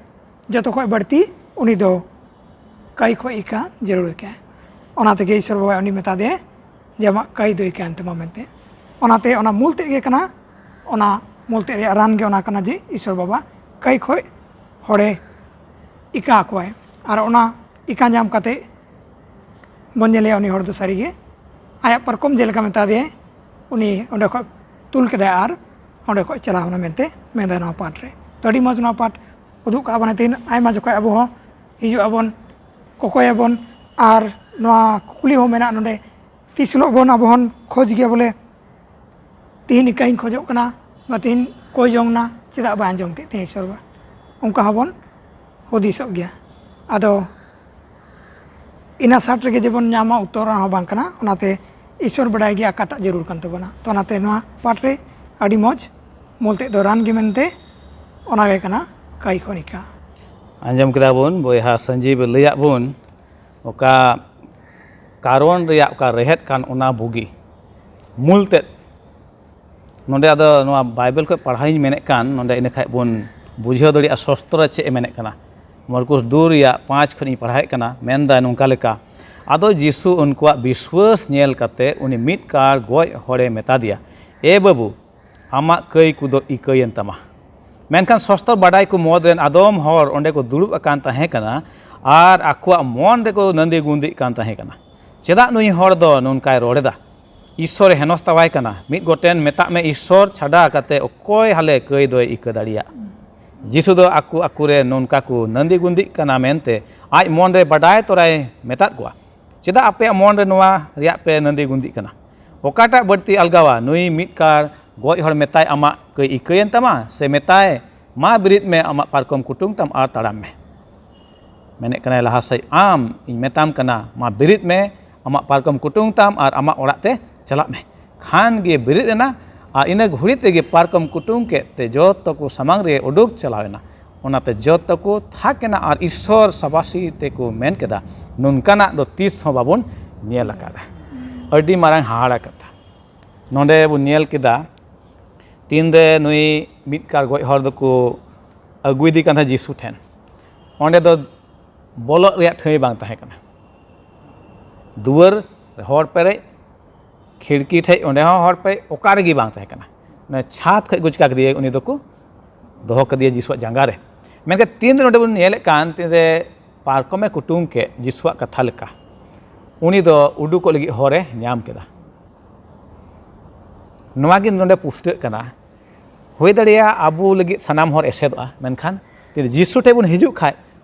ᱡᱚᱛᱚ ᱠᱷᱚᱱ ᱵᱟᱹᱲᱛᱤ ᱩᱱᱤ ᱫᱚ ᱠᱟᱹᱭ ᱠᱷᱚᱱ ᱤᱠᱟ ᱡᱟᱹᱨᱩᱲ ᱠᱟᱭᱟ᱾ ᱚᱱᱟ ᱛᱮᱜᱮ ᱤᱥᱚᱨ ᱵᱟᱵᱟ ᱩᱱᱤ ᱢᱮᱛᱟ ᱫᱮᱭᱟ ᱡᱮ, "ᱟᱢᱟᱜ ᱠᱟᱹᱭ ᱫᱚ ᱤᱠᱟᱭᱮᱱ ᱛᱟᱢᱟ" ᱢᱮᱱᱛᱮ᱾ ᱚᱱᱟᱛᱮ ᱚᱱᱟ ᱢᱩᱞ ᱛᱮᱫ ᱜᱮ ᱠᱟᱱᱟ, ᱚᱱᱟ ᱢᱩᱞ ᱛᱮᱫ ᱨᱮᱭᱟᱜ ᱨᱟᱱ ᱜᱮ ᱚᱱᱟ ᱠᱟᱱᱟ ᱡᱮ ᱤᱥᱚᱨ ᱵᱟᱵᱟ ᱠᱟᱹᱭ ᱠᱷᱚᱱ ᱦᱚᱲᱮ ᱤᱠᱟ ᱟᱠᱚᱣᱟᱭ᱾ ᱟᱨ ᱚᱱᱟ ᱤᱠᱟ ᱧᱟᱢ ᱠᱟᱛᱮ ᱵᱚᱱ ᱧᱮᱞᱮᱭᱟ ᱩᱱᱤ ᱦᱚᱲ ᱫᱚ ᱥᱟᱹᱨᱤᱜᱮ ᱟᱭᱟᱜ ᱯᱟᱨᱠᱚᱢ ᱡᱮᱞᱮᱠᱟ ᱢᱮᱛᱟ ᱫᱮᱭᱟᱭ, ᱩᱱᱤ ᱚᱸᱰᱮ ᱠᱷᱚᱱ ᱛᱩᱞ ᱠᱮᱫᱟᱭ ᱟᱨ ᱚᱸᱰᱮ ᱠᱷᱚᱱ ᱪᱟᱞᱟᱣ ᱮᱱᱟ ᱢᱮᱱᱛᱮ ᱢᱮᱱᱫᱟᱭ ᱱᱚᱣᱟ ᱯᱟᱴ ᱨᱮ᱾ ᱛᱚ ᱟᱹᱰᱤ ᱢᱚᱡᱽ ᱱᱚᱣᱟ ᱯᱟᱴ ᱩᱫᱩᱜ ᱠᱟᱜ ᱵᱚᱱᱟ᱾ ᱛᱮᱦᱮᱧ ᱟᱭᱢᱟ ᱡᱚᱠᱷᱚᱱ ᱟᱵᱚ ᱦᱚᱸ ᱦᱤᱡᱩᱜ ᱟᱵᱚᱱ, ᱠᱚᱠᱚᱭᱟᱵᱚᱱ, ᱟᱨ ᱱᱚᱣᱟ ᱠᱩᱠᱞᱤ ᱦᱚᱸ ᱢᱮᱱᱟᱜᱼᱟ ᱱᱚᱰᱮ, ᱛᱤᱥ ᱦᱤᱞᱳᱜ ᱵᱚᱱ ᱟᱵᱚ ᱦᱚᱸ ᱠᱷᱚᱡᱽ ᱜᱮᱭᱟ ᱵᱚᱞᱮ, ᱛᱤᱦᱤᱧ ᱤᱠᱟᱹᱧ ᱠᱷᱚᱡᱚᱜ ᱠᱟᱱᱟ, ᱵᱟ ᱛᱤᱦᱤᱧ ᱠᱚᱭ ᱡᱚᱝ ᱱᱟ, ᱪᱮᱫᱟᱜ ᱵᱟᱭ ᱟᱸᱡᱚᱢ ᱠᱮᱫ ᱛᱤᱧᱟᱹ ᱤᱥᱚᱨ ᱵᱟ? ᱚᱱᱠᱟ ᱦᱚᱸᱵᱚᱱ ᱦᱩᱫᱤᱥᱚᱜ ᱜᱮᱭᱟ᱾ ᱟᱫᱚ ᱤᱱᱟᱹ ᱥᱟᱴ ᱨᱮᱜᱮ ᱡᱮᱵᱚᱱ ᱧᱟᱢᱟ, ᱩᱛᱛᱚᱨ ᱚᱱᱟ ᱦᱚᱸ ᱵᱟᱝ ᱠᱟᱱᱟ᱾ ᱚᱱᱟᱛᱮ ᱤᱥᱚᱨ ᱵᱟᱰᱟᱭ ᱜᱮᱭᱟ ᱚᱠᱟᱴᱟᱜ ᱡᱟᱹᱨᱩᱲ ᱠᱟᱱ ᱛᱟᱵᱚᱱᱟ᱾ ᱛᱚ ᱚᱱᱟᱛᱮ ᱱᱚᱣᱟ ᱯᱟᱴ ᱨᱮ ᱟᱹᱰᱤ ᱢᱚᱡᱽ ᱢᱩᱞ ᱛᱮᱫ ᱫᱚ ᱨᱟᱱ ᱜᱮ ᱢᱮᱱᱛᱮ ᱚᱱᱟ ᱜᱮ ᱠᱟᱱᱟ ᱠᱟᱹᱭ ᱠᱷᱚᱱᱤᱠᱟ᱾ ᱟᱸᱡᱚᱢ ᱠᱮᱫᱟ ᱵᱚᱱ ᱵᱚᱭᱦᱟ ᱥᱟᱧᱡᱤᱵ ᱞᱟᱹᱭᱟᱫ ᱵᱚᱱ ᱚᱠᱟ ᱠᱟᱨᱚᱱ ᱨᱮᱭᱟᱜ ᱚᱠᱟ ᱨᱮᱦᱮᱫ ᱠᱟᱱ ᱚᱱᱟ ᱵᱩᱜᱤ ᱢᱩᱞ ᱛᱮᱫ᱾ ᱱᱚᱰᱮ ᱟᱫᱚ ᱱᱚᱣᱟ ᱵᱟᱭᱵᱮᱞ ᱠᱷᱚᱱ ᱯᱟᱲᱦᱟᱣ ᱤᱧ ᱢᱮᱱᱮᱫ ᱠᱟᱱ, ᱱᱚᱰᱮ ᱤᱱᱟᱹ ᱠᱷᱟᱡ ᱵᱚᱱ ᱵᱩᱡᱷᱟᱹᱣ ᱫᱟᱲᱮᱭᱟᱜᱼᱟ ᱥᱚᱥᱛᱨᱚ ᱪᱮᱫ ᱮ ᱢᱮᱱᱮᱫ ᱠᱟᱱᱟ᱾ ᱢᱚᱨᱠᱚᱥ ᱫᱩ ᱨᱮᱭᱟᱜ ᱯᱟᱸᱪ ᱠᱷᱚᱱ ᱤᱧ ᱯᱟᱲᱦᱟᱣᱮᱫ ᱠᱟᱱᱟ, ᱢᱮᱱᱫᱟᱭ ᱱᱚᱝᱠᱟ ᱞᱮᱠᱟ, ᱟᱫᱚ ᱡᱤᱥᱩ ᱩᱱᱠᱩᱣᱟᱜ ᱵᱤᱥᱣᱟᱹᱥ ᱧᱮᱞ ᱠᱟᱛᱮ ᱩᱱᱤ ᱢᱤᱫ ᱠᱟᱲ ᱜᱚᱡ ᱦᱚᱲᱮ ᱢᱮᱛᱟ ᱫᱮᱭᱟ, "ᱮ ᱵᱟᱹᱵᱩ, ᱟᱢᱟᱜ ᱠᱟᱹᱭ ᱠᱚᱫᱚ ᱤᱠᱟᱹᱭᱮᱱ ᱛᱟᱢᱟ᱾" ᱢᱮᱱᱠᱷᱟᱱ ᱥᱚᱥᱛᱨᱚ ᱵᱟᱰᱟᱭ ᱠᱚ ᱢᱩᱫᱽ ᱨᱮᱱ ᱟᱫᱚᱢ ᱦᱚᱲ ᱚᱸᱰᱮ ᱠᱚ ᱫᱩᱲᱩᱵ ᱟᱠᱟᱱ ᱛᱟᱦᱮᱸ ᱠᱟᱱᱟ ᱟᱨ ᱟᱠᱚᱣᱟᱜ ᱢᱚᱱ ᱨᱮᱠᱚ ᱱᱟᱹᱸᱫᱤ ᱜᱩᱸᱫᱤᱜ ᱠᱟᱱ ᱛᱟᱦᱮᱸ ᱠᱟᱱᱟ, "ᱪᱮᱫᱟᱜ ᱱᱩᱭ ᱦᱚᱲ ᱫᱚ ᱱᱚᱝᱠᱟᱭ ᱨᱚᱲ ᱮᱫᱟ? ᱤᱥᱥᱚᱨᱮ ᱦᱮᱱᱚᱥᱛᱟᱣᱟᱭ ᱠᱟᱱᱟ᱾ ᱢᱤᱫ ᱜᱚᱴᱮᱱ ᱢᱮᱛᱟᱜ ᱢᱮ, ᱤᱥᱥᱚᱨ ᱪᱷᱟᱰᱟ ᱠᱟᱛᱮ ᱚᱠᱚᱭ ᱦᱟᱞᱮ ᱠᱟᱹᱭ ᱫᱚᱭ ᱤᱠᱟᱹ ᱫᱟᱲᱮᱭᱟᱜ?" ᱡᱤᱥᱩ ᱫᱚ ᱟᱠᱚ ᱟᱠᱚᱨᱮ ᱱᱚᱝᱠᱟ ᱠᱚ ᱱᱟᱹᱸᱫᱤ ᱜᱩᱸᱫᱤᱜ ᱠᱟᱱᱟ ᱢᱮᱱᱛᱮ ᱟᱡ ᱢᱚᱱ ᱨᱮ ᱵᱟᱰᱟᱭ ᱛᱚᱨᱟᱭ ᱢᱮᱛᱟᱫ ᱠᱚᱣᱟ, "ᱪᱮᱫᱟᱜ ᱟᱯᱮᱭᱟᱜ ᱢᱚᱱ ᱨᱮ ᱱᱚᱣᱟ ᱨᱮᱭᱟᱜ ᱯᱮ ᱱᱟᱹᱸᱫᱤ ᱜᱩᱸᱫᱤᱜ ᱠᱟᱱᱟ? ᱚᱠᱟᱴᱟᱜ ᱵᱟᱹᱲᱛᱤ ᱟᱞᱜᱟᱣᱟ? ᱱᱩᱭ ᱢᱤᱫ ᱠᱟᱲ ᱜᱚᱡ ᱦᱚᱲ ᱢᱮᱛᱟᱭ, 'ᱟᱢᱟᱜ ᱠᱟᱹᱭ ᱤᱠᱟᱹᱭᱮᱱ ᱛᱟᱢᱟ,' ᱥᱮ ᱢᱮᱛᱟᱭ, 'ᱢᱟ ᱵᱮᱨᱮᱫ ᱢᱮ, ᱟᱢᱟᱜ ᱯᱟᱨᱠᱚᱢ ᱠᱩᱴᱩᱝ ᱛᱟᱢ ᱟᱨ ᱛᱟᱲᱟᱢ ᱢᱮ'?" ᱢᱮᱱᱮᱫ ᱠᱟᱱᱟᱭ ᱞᱟᱦᱟ ᱥᱮᱫ, "ᱟᱢ, ᱤᱧ ᱢᱮᱛᱟᱢ ᱠᱟᱱᱟ, ᱢᱟ ᱵᱮᱨᱮᱫ ᱢᱮ, ᱟᱢᱟᱜ ᱯᱟᱨᱠᱚᱢ ᱠᱩᱴᱩᱝ ᱛᱟᱢ ᱟᱨ ᱟᱢᱟᱜ ᱚᱲᱟᱜ ᱛᱮ ᱪᱟᱞᱟᱜ ᱢᱮ᱾" ᱠᱷᱟᱱ ᱜᱮ ᱵᱮᱨᱮᱫ ᱮᱱᱟ ᱟᱨ ᱤᱱᱟᱹ ᱜᱷᱩᱲᱤ ᱛᱮᱜᱮ ᱯᱟᱨᱠᱚᱢ ᱠᱩᱴᱩᱝ ᱠᱮᱫ ᱛᱮ ᱡᱚᱛᱚ ᱠᱚ ᱥᱟᱢᱟᱝ ᱨᱮ ᱩᱰᱩᱠ ᱪᱟᱞᱟᱣ ᱮᱱᱟ᱾ ᱚᱱᱟᱛᱮ ᱡᱚᱛᱚ ᱠᱚ ᱛᱷᱟᱠ ᱮᱱᱟ ᱟᱨ ᱤᱥᱥᱚᱨ ᱥᱟᱵᱟᱥᱤ ᱛᱮᱠᱚ ᱢᱮᱱ ᱠᱮᱫᱟ, "ᱱᱚᱝᱠᱟᱱᱟᱜ ᱫᱚ ᱛᱤᱥ ᱦᱚᱸ ᱵᱟᱵᱚᱱ ᱧᱮᱞ ᱟᱠᱟᱫᱟ᱾" ᱟᱹᱰᱤ ᱢᱟᱨᱟᱝ ᱦᱟᱦᱟᱲᱟ ᱠᱟᱛᱷᱟ᱾ ᱱᱚᱰᱮ ᱵᱚᱱ ᱧᱮᱞ ᱠᱮᱫᱟ, ᱛᱤᱱᱨᱮ ᱱᱩᱭ ᱢᱤᱫ ᱠᱟᱨ ᱜᱚᱡ ᱦᱚᱲ ᱫᱚᱠᱚ ᱟᱹᱜᱩᱭᱮᱫᱮ ᱠᱟᱱ ᱛᱟᱦᱮᱸᱫ ᱡᱤᱥᱩ ᱴᱷᱮᱱ, ᱚᱸᱰᱮ ᱫᱚ ᱵᱚᱞᱚᱜ ᱨᱮᱭᱟᱜ ᱴᱷᱟᱹᱭ ᱵᱟᱝ ᱛᱟᱦᱮᱸ ᱠᱟᱱᱟ᱾ ᱫᱩᱣᱟᱹᱨ ᱦᱚᱲ ᱯᱮᱨᱮᱡ, ᱠᱷᱤᱲᱠᱤ ᱴᱷᱮᱡ ᱚᱸᱰᱮ ᱦᱚᱸ ᱦᱚᱲ ᱯᱮᱨᱮᱡ, ᱚᱠᱟ ᱨᱮᱜᱮ ᱵᱟᱝ ᱛᱟᱦᱮᱸ ᱠᱟᱱᱟ᱾ ᱚᱱᱟ ᱪᱷᱟᱫᱽ ᱠᱷᱚᱡ ᱠᱚ ᱪᱤᱠᱟ ᱠᱮᱫᱮᱭᱟ? ᱩᱱᱤ ᱫᱚᱠᱚ ᱫᱚᱦᱚ ᱠᱟᱫᱮᱭᱟ ᱡᱤᱥᱩᱣᱟᱜ ᱡᱟᱸᱜᱟ ᱨᱮ᱾ ᱢᱮᱱᱠᱷᱟᱱ ᱛᱤᱱᱨᱮ ᱱᱚᱰᱮ ᱵᱚᱱ ᱧᱮᱞᱮᱫ ᱠᱟᱱ, ᱛᱤᱱᱨᱮ ᱯᱟᱨᱠᱚᱢᱮ ᱠᱩᱴᱩᱝ ᱠᱮᱫ ᱡᱤᱥᱩᱣᱟᱜ ᱠᱟᱛᱷᱟ ᱞᱮᱠᱟ, ᱩᱱᱤ ᱫᱚ ᱩᱰᱩᱠᱚᱜ ᱞᱟᱹᱜᱤᱫ ᱦᱚᱨᱮ ᱧᱟᱢ ᱠᱮᱫᱟ᱾ ᱱᱚᱣᱟ ᱜᱮ ᱱᱚᱰᱮ ᱯᱩᱥᱴᱟᱹᱜ ᱠᱟᱱᱟ᱾ ᱦᱩᱭ ᱫᱟᱲᱮᱭᱟᱜᱼᱟ ᱟᱵᱚ ᱞᱟᱹᱜᱤᱫ ᱥᱟᱱᱟᱢ ᱦᱚᱨ ᱮᱥᱮᱫᱚᱜᱼᱟ, ᱢᱮᱱᱠᱷᱟᱱ ᱛᱤᱨᱮ ᱡᱤᱥᱩ ᱴᱷᱮᱱ ᱵᱚᱱ ᱦᱤᱡᱩᱜ ᱠᱷᱟᱡ,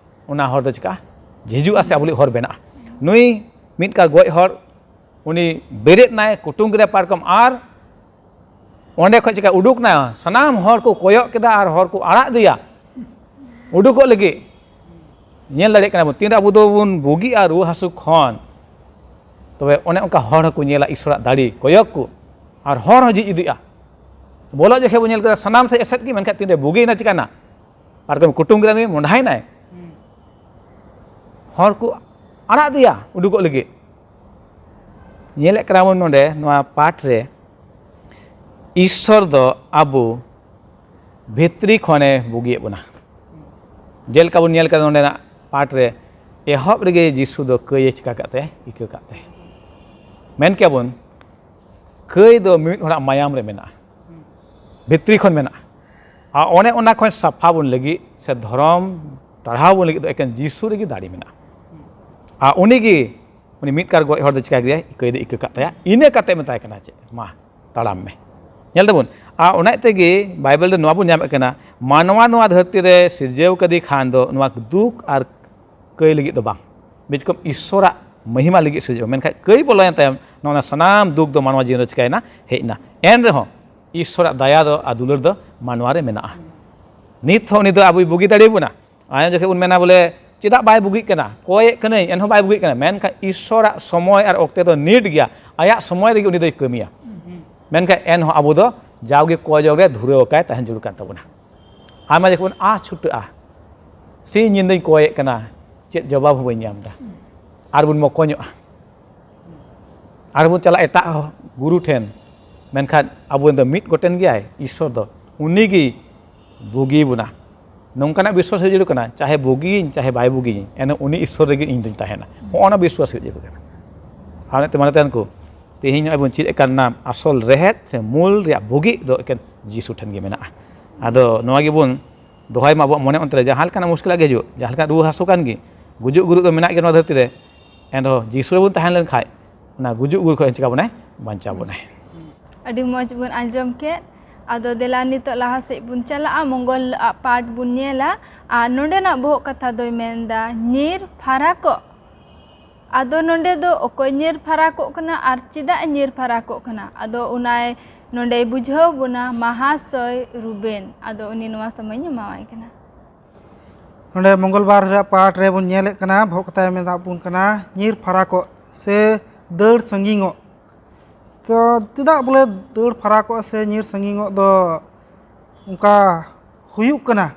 ᱚᱱᱟ ᱦᱚᱨ ᱫᱚ ᱪᱤᱠᱟ ᱦᱤᱡᱩᱜᱼᱟ ᱥᱮ ᱟᱵᱚ ᱞᱟᱹᱜᱤᱫ ᱦᱚᱨ ᱵᱮᱱᱟᱜᱼᱟ? ᱱᱩᱭ ᱢᱤᱫ ᱠᱟᱨ ᱜᱚᱡ ᱦᱚᱲ, ᱩᱱᱤ ᱵᱮᱨᱮᱫ ᱱᱟᱭ, ᱠᱩᱴᱩᱝ ᱠᱮᱫᱟᱭ ᱯᱟᱨᱠᱚᱢ ᱟᱨ ᱚᱸᱰᱮ ᱠᱷᱚᱡ ᱪᱤᱠᱟ ᱩᱰᱩᱠ ᱱᱟᱭ, ᱥᱟᱱᱟᱢ ᱦᱚᱲ ᱠᱚ ᱠᱚᱭᱚᱜ ᱠᱮᱫᱟ ᱟᱨ ᱦᱚᱲ ᱠᱚ ᱟᱲᱟᱜ ᱫᱮᱭᱟ ᱩᱰᱩᱠᱚᱜ ᱞᱟᱹᱜᱤᱫ᱾ ᱧᱮᱞ ᱫᱟᱲᱮᱭᱟᱜ ᱠᱟᱱᱟ ᱵᱚᱱ, ᱛᱤᱱᱨᱮ ᱟᱵᱚ ᱫᱚᱵᱚᱱ ᱵᱩᱜᱤᱜᱼᱟ ᱨᱩᱣᱟᱹ ᱦᱟᱹᱥᱩ ᱠᱷᱚᱱ, ᱛᱚᱵᱮ ᱚᱱᱮ ᱚᱱᱠᱟ ᱦᱚᱲ ᱦᱚᱸᱠᱚ ᱧᱮᱞᱟ ᱤᱥᱚᱨᱟᱜ ᱫᱟᱲᱮ, ᱠᱚᱭᱚᱜ ᱠᱚ, ᱟᱨ ᱦᱚᱨ ᱦᱚᱸ ᱡᱷᱤᱡ ᱤᱫᱤᱜᱼᱟ᱾ ᱵᱚᱞᱚᱜ ᱡᱚᱠᱷᱮᱡ ᱵᱚᱱ ᱧᱮᱞ ᱠᱮᱫᱟ ᱥᱟᱱᱟᱢ ᱥᱮᱫ ᱮᱥᱮᱫ ᱜᱮ, ᱢᱮᱱᱠᱷᱟᱱ ᱛᱤᱱᱨᱮ ᱵᱩᱜᱤᱭᱮᱱᱟ ᱪᱤᱠᱟᱹᱭᱮᱱᱟ? ᱯᱟᱨᱠᱚᱢ ᱠᱩᱴᱩᱝ ᱠᱮᱫᱟ ᱱᱩᱭ, ᱢᱚᱸᱰᱷᱟᱭᱮᱱᱟᱭ᱾ ᱦᱚᱲ ᱠᱚ ᱟᱲᱟᱜ ᱫᱮᱭᱟ ᱩᱰᱩᱠᱚᱜ ᱞᱟᱹᱜᱤᱫ᱾ ᱧᱮᱞᱮᱫ ᱠᱟᱱᱟ ᱵᱚᱱ ᱱᱚᱰᱮ ᱱᱚᱣᱟ ᱯᱟᱴ ᱨᱮ, ᱤᱥᱥᱚᱨ ᱫᱚ ᱟᱵᱚ ᱵᱷᱤᱛᱨᱤ ᱠᱷᱚᱱᱮ ᱵᱩᱜᱤᱭᱮᱫ ᱵᱚᱱᱟ᱾ ᱡᱮᱞᱮᱠᱟ ᱵᱚᱱ ᱧᱮᱞ ᱠᱟᱫᱟ ᱱᱚᱸᱰᱮᱱᱟᱜ ᱯᱟᱴ ᱨᱮ, ᱮᱦᱚᱵ ᱨᱮᱜᱮ ᱡᱤᱥᱩ ᱫᱚ ᱠᱟᱹᱭᱮ ᱪᱤᱠᱟ ᱠᱟᱜ ᱛᱟᱭᱟ? ᱤᱠᱟᱹ ᱠᱟᱜ ᱛᱟᱭᱟ᱾ ᱢᱮᱱ ᱠᱮᱭᱟ ᱵᱚᱱ, ᱠᱟᱹᱭ ᱫᱚ ᱢᱤᱫ ᱦᱚᱲᱟᱜ ᱢᱟᱭᱟᱢ ᱨᱮ ᱢᱮᱱᱟᱜᱼᱟ, ᱵᱷᱤᱛᱨᱤ ᱠᱷᱚᱱ ᱢᱮᱱᱟᱜᱼᱟ᱾ ᱟᱨ ᱚᱱᱮ ᱚᱱᱟ ᱠᱷᱚᱱ ᱥᱟᱯᱷᱟ ᱵᱚᱱ ᱞᱟᱹᱜᱤᱫ ᱥᱮ ᱫᱷᱚᱨᱚᱢ ᱴᱟᱲᱦᱟᱣ ᱵᱚᱱ ᱞᱟᱹᱜᱤᱫ ᱫᱚ ᱮᱠᱮᱱ ᱡᱤᱥᱩ ᱨᱮᱜᱮ ᱫᱟᱲᱮ ᱢᱮᱱᱟᱜᱼᱟ᱾ ᱟᱨ ᱩᱱᱤᱜᱮ, ᱩᱱᱤ ᱢᱤᱫ ᱠᱟᱨ ᱜᱚᱡ ᱦᱚᱲ ᱫᱚ ᱪᱤᱠᱟ ᱠᱮᱫᱮᱭᱟᱭ? ᱠᱟᱹᱭ ᱫᱚ ᱤᱠᱟᱹ ᱠᱟᱜ ᱛᱟᱭᱟ᱾ ᱤᱱᱟᱹ ᱠᱟᱛᱮ ᱢᱮᱛᱟᱭ ᱠᱟᱱᱟ ᱪᱮᱫ? ᱢᱟ, ᱛᱟᱲᱟᱢ ᱢᱮ᱾ ᱧᱮᱞ ᱛᱟᱵᱚᱱ, ᱟᱨ ᱚᱱᱟ ᱛᱮᱜᱮ ᱵᱟᱭᱵᱮᱞ ᱨᱮ ᱱᱚᱣᱟ ᱵᱚᱱ ᱧᱟᱢᱮᱫ ᱠᱟᱱᱟ, ᱢᱟᱱᱣᱟ ᱱᱚᱣᱟ ᱫᱷᱟᱹᱨᱛᱤ ᱨᱮ ᱥᱤᱨᱡᱟᱹᱣ ᱠᱟᱫᱮ ᱠᱷᱟᱱ ᱫᱚ ᱱᱚᱣᱟ ᱫᱩᱠ ᱟᱨ ᱠᱟᱹᱭ ᱞᱟᱹᱜᱤᱫ ᱫᱚ ᱵᱟᱝ, ᱵᱮᱪᱠᱚᱢ ᱤᱥᱥᱚᱨᱟᱜ ᱢᱚᱦᱤᱢᱟ ᱞᱟᱹᱜᱤᱫ ᱥᱤᱨᱡᱟᱹᱣ᱾ ᱢᱮᱱᱠᱷᱟᱱ ᱠᱟᱹᱭ ᱵᱚᱞᱚᱭᱮᱱ ᱛᱟᱭᱚᱢ ᱱᱚᱣᱟ ᱥᱟᱱᱟᱢ ᱫᱩᱠ ᱫᱚ ᱢᱟᱱᱣᱟ ᱡᱤᱭᱚᱱ ᱨᱮ ᱪᱤᱠᱟᱭᱮᱱᱟ? ᱦᱮᱡ ᱮᱱᱟ᱾ ᱮᱱ ᱨᱮᱦᱚᱸ ᱤᱥᱥᱚᱨᱟᱜ ᱫᱟᱭᱟ ᱫᱚ ᱟᱨ ᱫᱩᱞᱟᱹᱲ ᱫᱚ ᱢᱟᱱᱣᱟ ᱨᱮ ᱢᱮᱱᱟᱜᱼᱟ᱾ ᱱᱤᱛ ᱦᱚᱸ ᱩᱱᱤ ᱫᱚ ᱟᱵᱚᱭ ᱵᱩᱜᱤ ᱫᱟᱲᱮᱭᱟᱵᱚᱱᱟ᱾ ᱟᱭᱢᱟ ᱡᱚᱠᱷᱮᱡ ᱵᱚᱱ ᱢᱮᱱᱟ ᱵᱚᱞᱮ, "ᱪᱮᱫᱟᱜ ᱵᱟᱭ ᱵᱩᱜᱤᱜ ᱠᱟᱱᱟ? ᱠᱚᱭᱮᱫ ᱠᱟᱹᱱᱟᱹᱧ, ᱮᱱᱦᱚᱸ ᱵᱟᱭ ᱵᱩᱜᱤᱜ ᱠᱟᱱᱟ᱾" ᱢᱮᱱᱠᱷᱟᱱ ᱤᱥᱥᱚᱨᱟᱜ ᱥᱚᱢᱚᱭ ᱟᱨ ᱚᱠᱛᱮ ᱫᱚ ᱱᱤᱴ ᱜᱮᱭᱟ᱾ ᱟᱭᱟᱜ ᱥᱚᱢᱚᱭ ᱨᱮᱜᱮ ᱩᱱᱤ ᱫᱚᱭ ᱠᱟᱹᱢᱤᱭᱟ᱾ ᱢᱮᱱᱠᱷᱟᱱ ᱮᱱᱦᱚᱸ ᱟᱵᱚ ᱫᱚ ᱡᱟᱣᱜᱮ ᱠᱚᱭ ᱡᱚᱝ ᱨᱮ ᱫᱷᱩᱨᱟᱹᱣ ᱟᱠᱟᱭ ᱛᱟᱦᱮᱱ ᱡᱟᱹᱨᱩᱲ ᱠᱟᱱ ᱛᱟᱵᱚᱱᱟ᱾ ᱟᱭᱢᱟ ᱡᱚᱠᱷᱚᱱ ᱵᱚᱱ ᱟᱸᱥ ᱪᱷᱩᱴᱟᱹᱜᱼᱟ, ᱥᱤᱧ ᱧᱤᱫᱟᱹᱧ ᱠᱚᱭᱮᱫ ᱠᱟᱱᱟ, ᱪᱮᱫ ᱡᱚᱵᱟᱵ ᱦᱚᱸ ᱵᱟᱹᱧ ᱧᱟᱢ ᱮᱫᱟ᱾ ᱟᱨ ᱵᱚᱱ ᱢᱚᱠᱚᱧᱚᱜᱼᱟ, ᱟᱨ ᱵᱚᱱ ᱪᱟᱞᱟᱜᱼᱟ ᱮᱴᱟᱜ ᱜᱩᱨᱩ ᱴᱷᱮᱱ᱾ ᱢᱮᱱᱠᱷᱟᱱ ᱟᱵᱚ ᱫᱚ ᱢᱤᱫ ᱜᱚᱴᱮᱱ ᱜᱮᱭᱟᱭ ᱤᱥᱥᱚᱨ ᱫᱚ, ᱩᱱᱤ ᱜᱮ ᱵᱩᱜᱤ ᱵᱚᱱᱟ᱾ ᱱᱚᱝᱠᱟᱱᱟᱜ ᱵᱤᱥᱣᱟᱥ ᱦᱩᱭ ᱡᱟᱹᱨᱩᱲ ᱠᱟᱱᱟ, ᱪᱟᱦᱮ ᱵᱩᱜᱤᱭᱤᱧ ᱪᱟᱦᱮ ᱵᱟᱭ ᱵᱩᱜᱤᱭᱤᱧ, ᱮᱱ ᱩᱱᱤ ᱤᱥᱥᱚᱨ ᱨᱮᱜᱮ ᱤᱧ ᱫᱚᱧ ᱛᱟᱦᱮᱱᱟ᱾ ᱦᱚᱸᱜᱼᱚ ᱱᱟ ᱵᱤᱥᱣᱟᱥ ᱦᱩᱭ ᱡᱟᱹᱨᱩᱲ ᱠᱟᱱᱟ᱾ ᱟᱨ ᱚᱱᱟᱛᱮ ᱢᱟᱱᱚᱛᱟᱱ ᱠᱚ, ᱛᱮᱦᱮᱧ ᱱᱚᱜᱼᱚᱭ ᱵᱚᱱ ᱪᱮᱫ ᱟᱠᱟᱱ ᱚᱱᱟ ᱟᱥᱚᱞ ᱨᱮᱦᱮᱫ ᱥᱮ ᱢᱩᱞ ᱨᱮᱭᱟᱜ ᱵᱩᱜᱤ ᱫᱚ ᱮᱠᱮᱱ ᱡᱤᱥᱩ ᱴᱷᱮᱱ ᱜᱮ ᱢᱮᱱᱟᱜᱼᱟ᱾ ᱟᱫᱚ ᱱᱚᱣᱟ ᱜᱮᱵᱚᱱ ᱫᱚᱦᱚᱭ ᱢᱟ ᱟᱵᱚᱣᱟᱜ ᱢᱚᱱᱮ ᱚᱱᱛᱚᱨ ᱨᱮ, ᱡᱟᱦᱟᱸ ᱞᱮᱠᱟᱱᱟᱜ ᱢᱩᱥᱠᱤᱞᱟᱜ ᱜᱮ ᱦᱤᱡᱩᱜ, ᱡᱟᱦᱟᱸ ᱞᱮᱠᱟᱱᱟᱜ ᱨᱩᱣᱟᱹ ᱦᱟᱹᱥᱩ ᱠᱟᱱ ᱜᱮ, ᱜᱩᱡᱩᱜ ᱜᱩᱨᱩᱜ ᱫᱚ ᱢᱮᱱᱟᱜ ᱜᱮᱭᱟ ᱱᱚᱣᱟ ᱫᱷᱟᱹᱨᱛᱤ ᱨᱮ, ᱮᱱᱨᱮᱦᱚᱸ ᱡᱤᱥᱩ ᱨᱮᱵᱚᱱ ᱛᱟᱦᱮᱸ ᱞᱮᱱᱠᱷᱟᱡ ᱚᱱᱟ ᱜᱩᱡᱩᱜ ᱜᱩᱨᱩᱜ ᱠᱷᱚᱱ ᱪᱤᱠᱟ ᱵᱚᱱᱟᱭ? ᱵᱟᱧᱪᱟᱣ ᱵᱚᱱᱟᱭ᱾ ᱟᱹᱰᱤ ᱢᱚᱡᱽ ᱵᱚᱱ ᱟᱸᱡᱚᱢ ᱠᱮᱫ᱾ ᱟᱫᱚ ᱫᱮᱞᱟ ᱱᱤᱛᱚᱜ ᱞᱟᱦᱟ ᱥᱮᱫ ᱵᱚᱱ ᱪᱟᱞᱟᱜᱼᱟ, ᱢᱚᱝᱜᱚᱞ ᱟᱜ ᱯᱟᱴ ᱵᱚᱱ ᱧᱮᱞᱟ᱾ ᱟᱨ ᱱᱚᱸᱰᱮᱱᱟᱜ ᱵᱚᱦᱚᱜ ᱠᱟᱛᱷᱟ ᱫᱚᱭ ᱢᱮᱱᱫᱟ ᱧᱤᱨ ᱯᱷᱟᱨᱟᱠᱚᱜ᱾ ᱟᱫᱚ ᱱᱚᱸᱰᱮ ᱫᱚ ᱚᱠᱚᱭ ᱧᱤᱨ ᱯᱷᱟᱨᱟᱠᱚᱜ ᱠᱟᱱᱟ ᱟᱨ ᱪᱮᱫᱟᱜ ᱮ ᱧᱤᱨ ᱯᱷᱟᱨᱟᱠᱚᱜ ᱠᱟᱱᱟ, ᱟᱫᱚ ᱚᱱᱟᱭ ᱱᱚᱸᱰᱮᱭ ᱵᱩᱡᱷᱟᱹᱣ ᱵᱚᱱᱟ ᱢᱟᱦᱟᱥᱚᱭ ᱨᱩᱵᱮᱱ᱾ ᱟᱫᱚ ᱩᱱᱤ ᱱᱚᱣᱟ ᱥᱚᱢᱚᱭᱤᱧ ᱮᱢᱟᱣᱟᱭ ᱠᱟᱱᱟ᱾ ᱱᱚᱰᱮ ᱢᱚᱝᱜᱚᱞᱵᱟᱨ ᱨᱮᱭᱟᱜ ᱯᱟᱴ ᱨᱮᱵᱚᱱ ᱧᱮᱞᱮᱫ ᱠᱟᱱᱟ, ᱵᱚᱦᱚᱜ ᱠᱟᱛᱷᱟᱭ ᱢᱮᱛᱟᱜ ᱵᱚᱱ ᱠᱟᱱᱟ ᱧᱤᱨ ᱯᱷᱟᱨᱟᱠᱚᱜ ᱥᱮ ᱫᱟᱹᱲ ᱥᱟᱺᱜᱤᱧᱚᱜ᱾ ᱛᱚ ᱪᱮᱫᱟᱜ ᱵᱚᱞᱮ ᱫᱟᱹᱲ ᱯᱷᱟᱨᱟᱠᱚᱜ ᱥᱮ ᱧᱤᱨ ᱥᱟᱺᱜᱤᱧᱚᱜ ᱫᱚ ᱚᱱᱠᱟ ᱦᱩᱭᱩᱜ ᱠᱟᱱᱟ?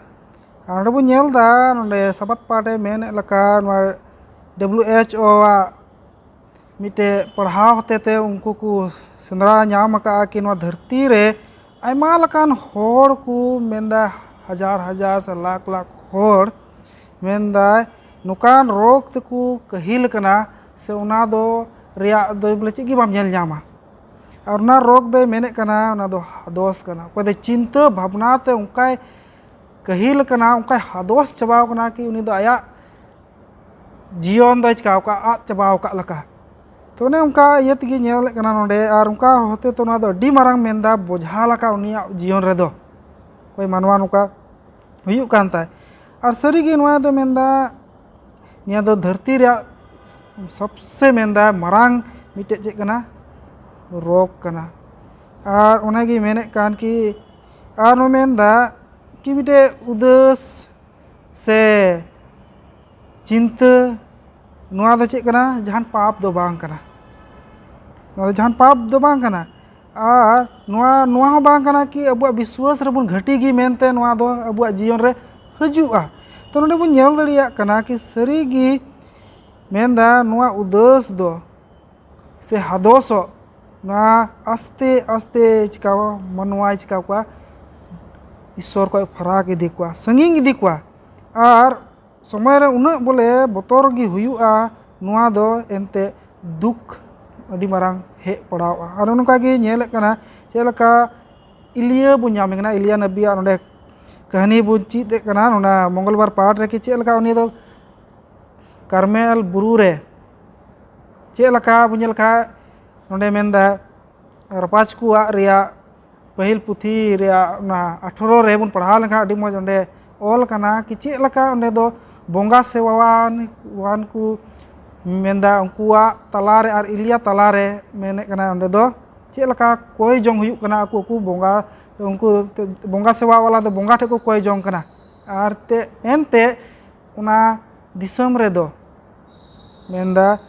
ᱟᱨ ᱱᱚᱰᱮ ᱵᱚᱱ ᱧᱮᱞ ᱮᱫᱟ, ᱱᱚᱰᱮ ᱥᱟᱵᱟᱫ ᱯᱟᱴ ᱮ ᱢᱮᱱᱮᱫ ᱞᱮᱠᱟ ᱱᱚᱣᱟ ᱰᱟᱵᱞᱤᱭᱩ ᱮᱭᱤᱪ ᱳ ᱟᱜ ᱢᱤᱫᱴᱮᱡ ᱯᱟᱲᱦᱟᱣ ᱦᱚᱛᱮᱛᱮ ᱩᱱᱠᱩ ᱠᱚ ᱥᱮᱸᱫᱽᱨᱟ ᱧᱟᱢ ᱟᱠᱟᱫᱼᱟ ᱠᱤ ᱱᱚᱣᱟ ᱫᱷᱟᱹᱨᱛᱤ ᱨᱮ ᱟᱭᱢᱟ ᱞᱮᱠᱟᱱ ᱦᱚᱲ ᱠᱚ ᱢᱮᱱᱫᱟ, ᱦᱟᱡᱟᱨ ᱦᱟᱡᱟᱨ ᱥᱮ ᱞᱟᱠᱷ ᱞᱟᱠᱷ ᱦᱚᱲ ᱢᱮᱱᱫᱟᱭ ᱱᱚᱝᱠᱟᱱ ᱨᱳᱜᱽ ᱛᱮᱠᱚ ᱠᱟᱹᱦᱤᱞ ᱠᱟᱱᱟ, ᱥᱮ ᱚᱱᱟ ᱫᱚ ᱨᱮᱭᱟᱜ ᱫᱚ ᱵᱚᱞᱮ ᱪᱮᱫ ᱜᱮ ᱵᱟᱢ ᱧᱮᱞ ᱧᱟᱢᱟ᱾ ᱟᱨ ᱚᱱᱟ ᱨᱳᱜᱽ ᱫᱚᱭ ᱢᱮᱱᱮᱫ ᱠᱟᱱᱟ ᱚᱱᱟ ᱫᱚ ᱦᱟᱫᱚᱥ ᱠᱟᱱᱟ᱾ ᱚᱠᱚᱭ ᱫᱚ ᱪᱤᱱᱛᱟᱹ ᱵᱷᱟᱵᱽᱱᱟ ᱛᱮ ᱚᱱᱠᱟᱭ ᱠᱟᱹᱦᱤᱞ ᱠᱟᱱᱟ, ᱚᱱᱠᱟᱭ ᱦᱟᱫᱚᱥ ᱪᱟᱵᱟᱣ ᱠᱟᱱᱟ ᱠᱤ ᱩᱱᱤ ᱫᱚ ᱟᱭᱟᱜ ᱡᱤᱭᱚᱱ ᱫᱚᱭ ᱪᱤᱠᱟᱹᱣ ᱠᱟᱜᱼᱟ, ᱟᱫ ᱪᱟᱵᱟᱣ ᱠᱟᱜ ᱞᱮᱠᱟ᱾ ᱛᱚ ᱚᱱᱮ ᱚᱱᱠᱟ ᱤᱭᱟᱹ ᱛᱮᱜᱮ ᱧᱮᱞᱮᱫ ᱠᱟᱱᱟ ᱱᱚᱰᱮ, ᱟᱨ ᱚᱱᱠᱟ ᱦᱚᱛᱮ ᱛᱮ ᱱᱚᱣᱟ ᱫᱚ ᱟᱹᱰᱤ ᱢᱟᱨᱟᱝ ᱢᱮᱱᱫᱟ ᱵᱚᱡᱷᱟ ᱞᱮᱠᱟ ᱩᱱᱤᱭᱟᱜ ᱡᱤᱭᱚᱱ ᱨᱮᱫᱚ ᱚᱠᱚᱭ ᱢᱟᱱᱣᱟ ᱱᱚᱝᱠᱟ ᱦᱩᱭᱩᱜ ᱠᱟᱱ ᱛᱟᱭ᱾ ᱟᱨ ᱥᱟᱹᱨᱤᱜᱮ ᱱᱚᱣᱟ ᱫᱚ ᱢᱮᱱᱫᱟ ᱱᱤᱭᱟᱹ ᱫᱚ ᱫᱷᱟᱹᱨᱛᱤ ᱨᱮᱭᱟᱜ ᱥᱚᱵᱥᱮ ᱢᱮᱱᱫᱟ ᱢᱟᱨᱟᱝ ᱢᱤᱫᱴᱮᱡ ᱪᱮᱫ ᱠᱟᱱᱟ, ᱨᱳᱜᱽ ᱠᱟᱱᱟ᱾ ᱟᱨ ᱚᱱᱟᱜᱮ ᱢᱮᱱᱮᱫ ᱠᱟᱱ ᱠᱤ, ᱟᱨ ᱦᱚᱸ ᱢᱮᱱᱫᱟ ᱠᱤ ᱢᱤᱫᱴᱮᱡ ᱩᱫᱟᱹᱥ ᱥᱮ ᱪᱤᱱᱛᱟᱹ, ᱱᱚᱣᱟ ᱫᱚ ᱪᱮᱫ ᱠᱟᱱᱟ? ᱡᱟᱦᱟᱱ ᱯᱟᱯ ᱫᱚ ᱵᱟᱝ ᱠᱟᱱᱟ᱾ ᱱᱚᱣᱟ ᱫᱚ ᱡᱟᱦᱟᱱ ᱯᱟᱯ ᱫᱚ ᱵᱟᱝ ᱠᱟᱱᱟ᱾ ᱟᱨ ᱱᱚᱣᱟ, ᱱᱚᱣᱟ ᱦᱚᱸ ᱵᱟᱝ ᱠᱟᱱᱟ ᱠᱤ ᱟᱵᱚᱣᱟᱜ ᱵᱤᱥᱣᱟᱥ ᱨᱮᱵᱚᱱ ᱜᱷᱟᱹᱴᱤ ᱜᱮ ᱢᱮᱱᱛᱮ ᱱᱚᱣᱟ ᱫᱚ ᱟᱵᱚᱣᱟᱜ ᱡᱤᱭᱚᱱ ᱨᱮ ᱦᱤᱡᱩᱜᱼᱟ᱾ ᱛᱚ ᱱᱚᱰᱮ ᱵᱚᱱ ᱧᱮᱞ ᱫᱟᱲᱮᱭᱟᱜ ᱠᱟᱱᱟ ᱠᱤ ᱥᱟᱹᱨᱤ ᱜᱮ ᱢᱮᱱᱫᱟ ᱱᱚᱣᱟ ᱩᱫᱟᱹᱥ ᱫᱚ ᱥᱮ ᱦᱟᱫᱚᱥᱚᱜ, ᱱᱚᱣᱟ ᱟᱥᱛᱮ ᱟᱥᱛᱮ ᱪᱤᱠᱟᱣᱟ, ᱢᱟᱱᱣᱟᱭ ᱪᱤᱠᱟ ᱠᱚᱣᱟ, ᱤᱥᱥᱚᱨ ᱠᱷᱚᱡ ᱯᱷᱟᱨᱟᱠ ᱤᱫᱤ ᱠᱚᱣᱟ, ᱥᱟᱺᱜᱤᱧ ᱤᱫᱤ ᱠᱚᱣᱟ᱾ ᱟᱨ ᱥᱚᱢᱚᱭ ᱨᱮ ᱩᱱᱟᱹᱜ ᱵᱚᱞᱮ ᱵᱚᱛᱚᱨ ᱜᱮ ᱦᱩᱭᱩᱜᱼᱟ, ᱱᱚᱣᱟ ᱫᱚ ᱮᱱᱛᱮ ᱫᱩᱠ ᱟᱹᱰᱤ ᱢᱟᱨᱟᱝ ᱦᱮᱡ ᱯᱟᱲᱟᱣᱼᱟ᱾ ᱟᱨ ᱱᱚᱝᱠᱟ ᱜᱮ ᱧᱮᱞᱮᱫ ᱠᱟᱱᱟ ᱪᱮᱫ ᱞᱮᱠᱟ ᱤᱞᱤᱭᱟ ᱵᱚᱱ ᱧᱟᱢᱮ ᱠᱟᱱᱟ, ᱤᱞᱤᱭᱟ ᱱᱟᱵᱤᱭᱟᱜ ᱱᱚᱰᱮ ᱠᱟᱹᱦᱱᱤ ᱵᱚᱱ ᱪᱮᱫ ᱮᱫ ᱠᱟᱱᱟ ᱱᱚᱰᱮ ᱢᱚᱝᱜᱚᱞᱵᱟᱨ ᱯᱟᱴ ᱨᱮ, ᱠᱤ ᱪᱮᱫ ᱞᱮᱠᱟ ᱩᱱᱤ ᱫᱚ ᱠᱟᱨᱢᱮᱞ ᱵᱩᱨᱩ ᱨᱮ ᱪᱮᱫ ᱞᱮᱠᱟ ᱵᱚᱱ ᱧᱮᱞ ᱠᱷᱟᱡ ᱱᱚᱰᱮ ᱢᱮᱱᱫᱟ ᱨᱟᱯᱟᱡᱽ ᱠᱚᱣᱟᱜ ᱨᱮᱭᱟᱜ ᱯᱟᱹᱦᱤᱞ ᱯᱩᱛᱷᱤ ᱨᱮᱭᱟᱜ ᱚᱱᱟ ᱟᱴᱷᱨᱚ ᱨᱮ ᱵᱚᱱ ᱯᱟᱲᱦᱟᱣ ᱞᱮᱱᱠᱷᱟᱱ ᱟᱹᱰᱤ ᱢᱚᱡᱽ ᱚᱸᱰᱮ ᱚᱞ ᱠᱟᱱᱟ ᱠᱤ ᱪᱮᱫ ᱞᱮᱠᱟ ᱚᱸᱰᱮ ᱫᱚ ᱵᱚᱸᱜᱟ ᱥᱮᱵᱟᱣᱟᱱ ᱣᱟᱱ ᱠᱚ ᱢᱮᱱᱫᱟ ᱩᱱᱠᱩᱣᱟᱜ ᱛᱟᱞᱟᱨᱮ ᱟᱨ ᱤᱞᱤᱭᱟ ᱛᱟᱞᱟᱨᱮ ᱢᱮᱱᱮᱫ ᱠᱟᱱᱟ ᱚᱸᱰᱮ ᱫᱚ ᱪᱮᱫ ᱞᱮᱠᱟ ᱠᱚᱭ ᱡᱚᱝ ᱦᱩᱭᱩᱜ ᱠᱟᱱᱟ ᱟᱠᱚ ᱟᱠᱚ ᱵᱚᱸᱜᱟ ᱩᱱᱠᱩ ᱵᱚᱸᱜᱟ ᱥᱮᱵᱟ ᱣᱟᱞᱟ ᱫᱚ ᱵᱚᱸᱜᱟ ᱴᱷᱮᱱ ᱠᱚ ᱠᱚᱭ ᱡᱚᱝ ᱠᱟᱱᱟ᱾ ᱟᱨ ᱛᱮ ᱮᱱᱛᱮ ᱚᱱᱟ ᱫᱤᱥᱚᱢ ᱨᱮᱫᱚ ᱢᱮᱱᱫᱟ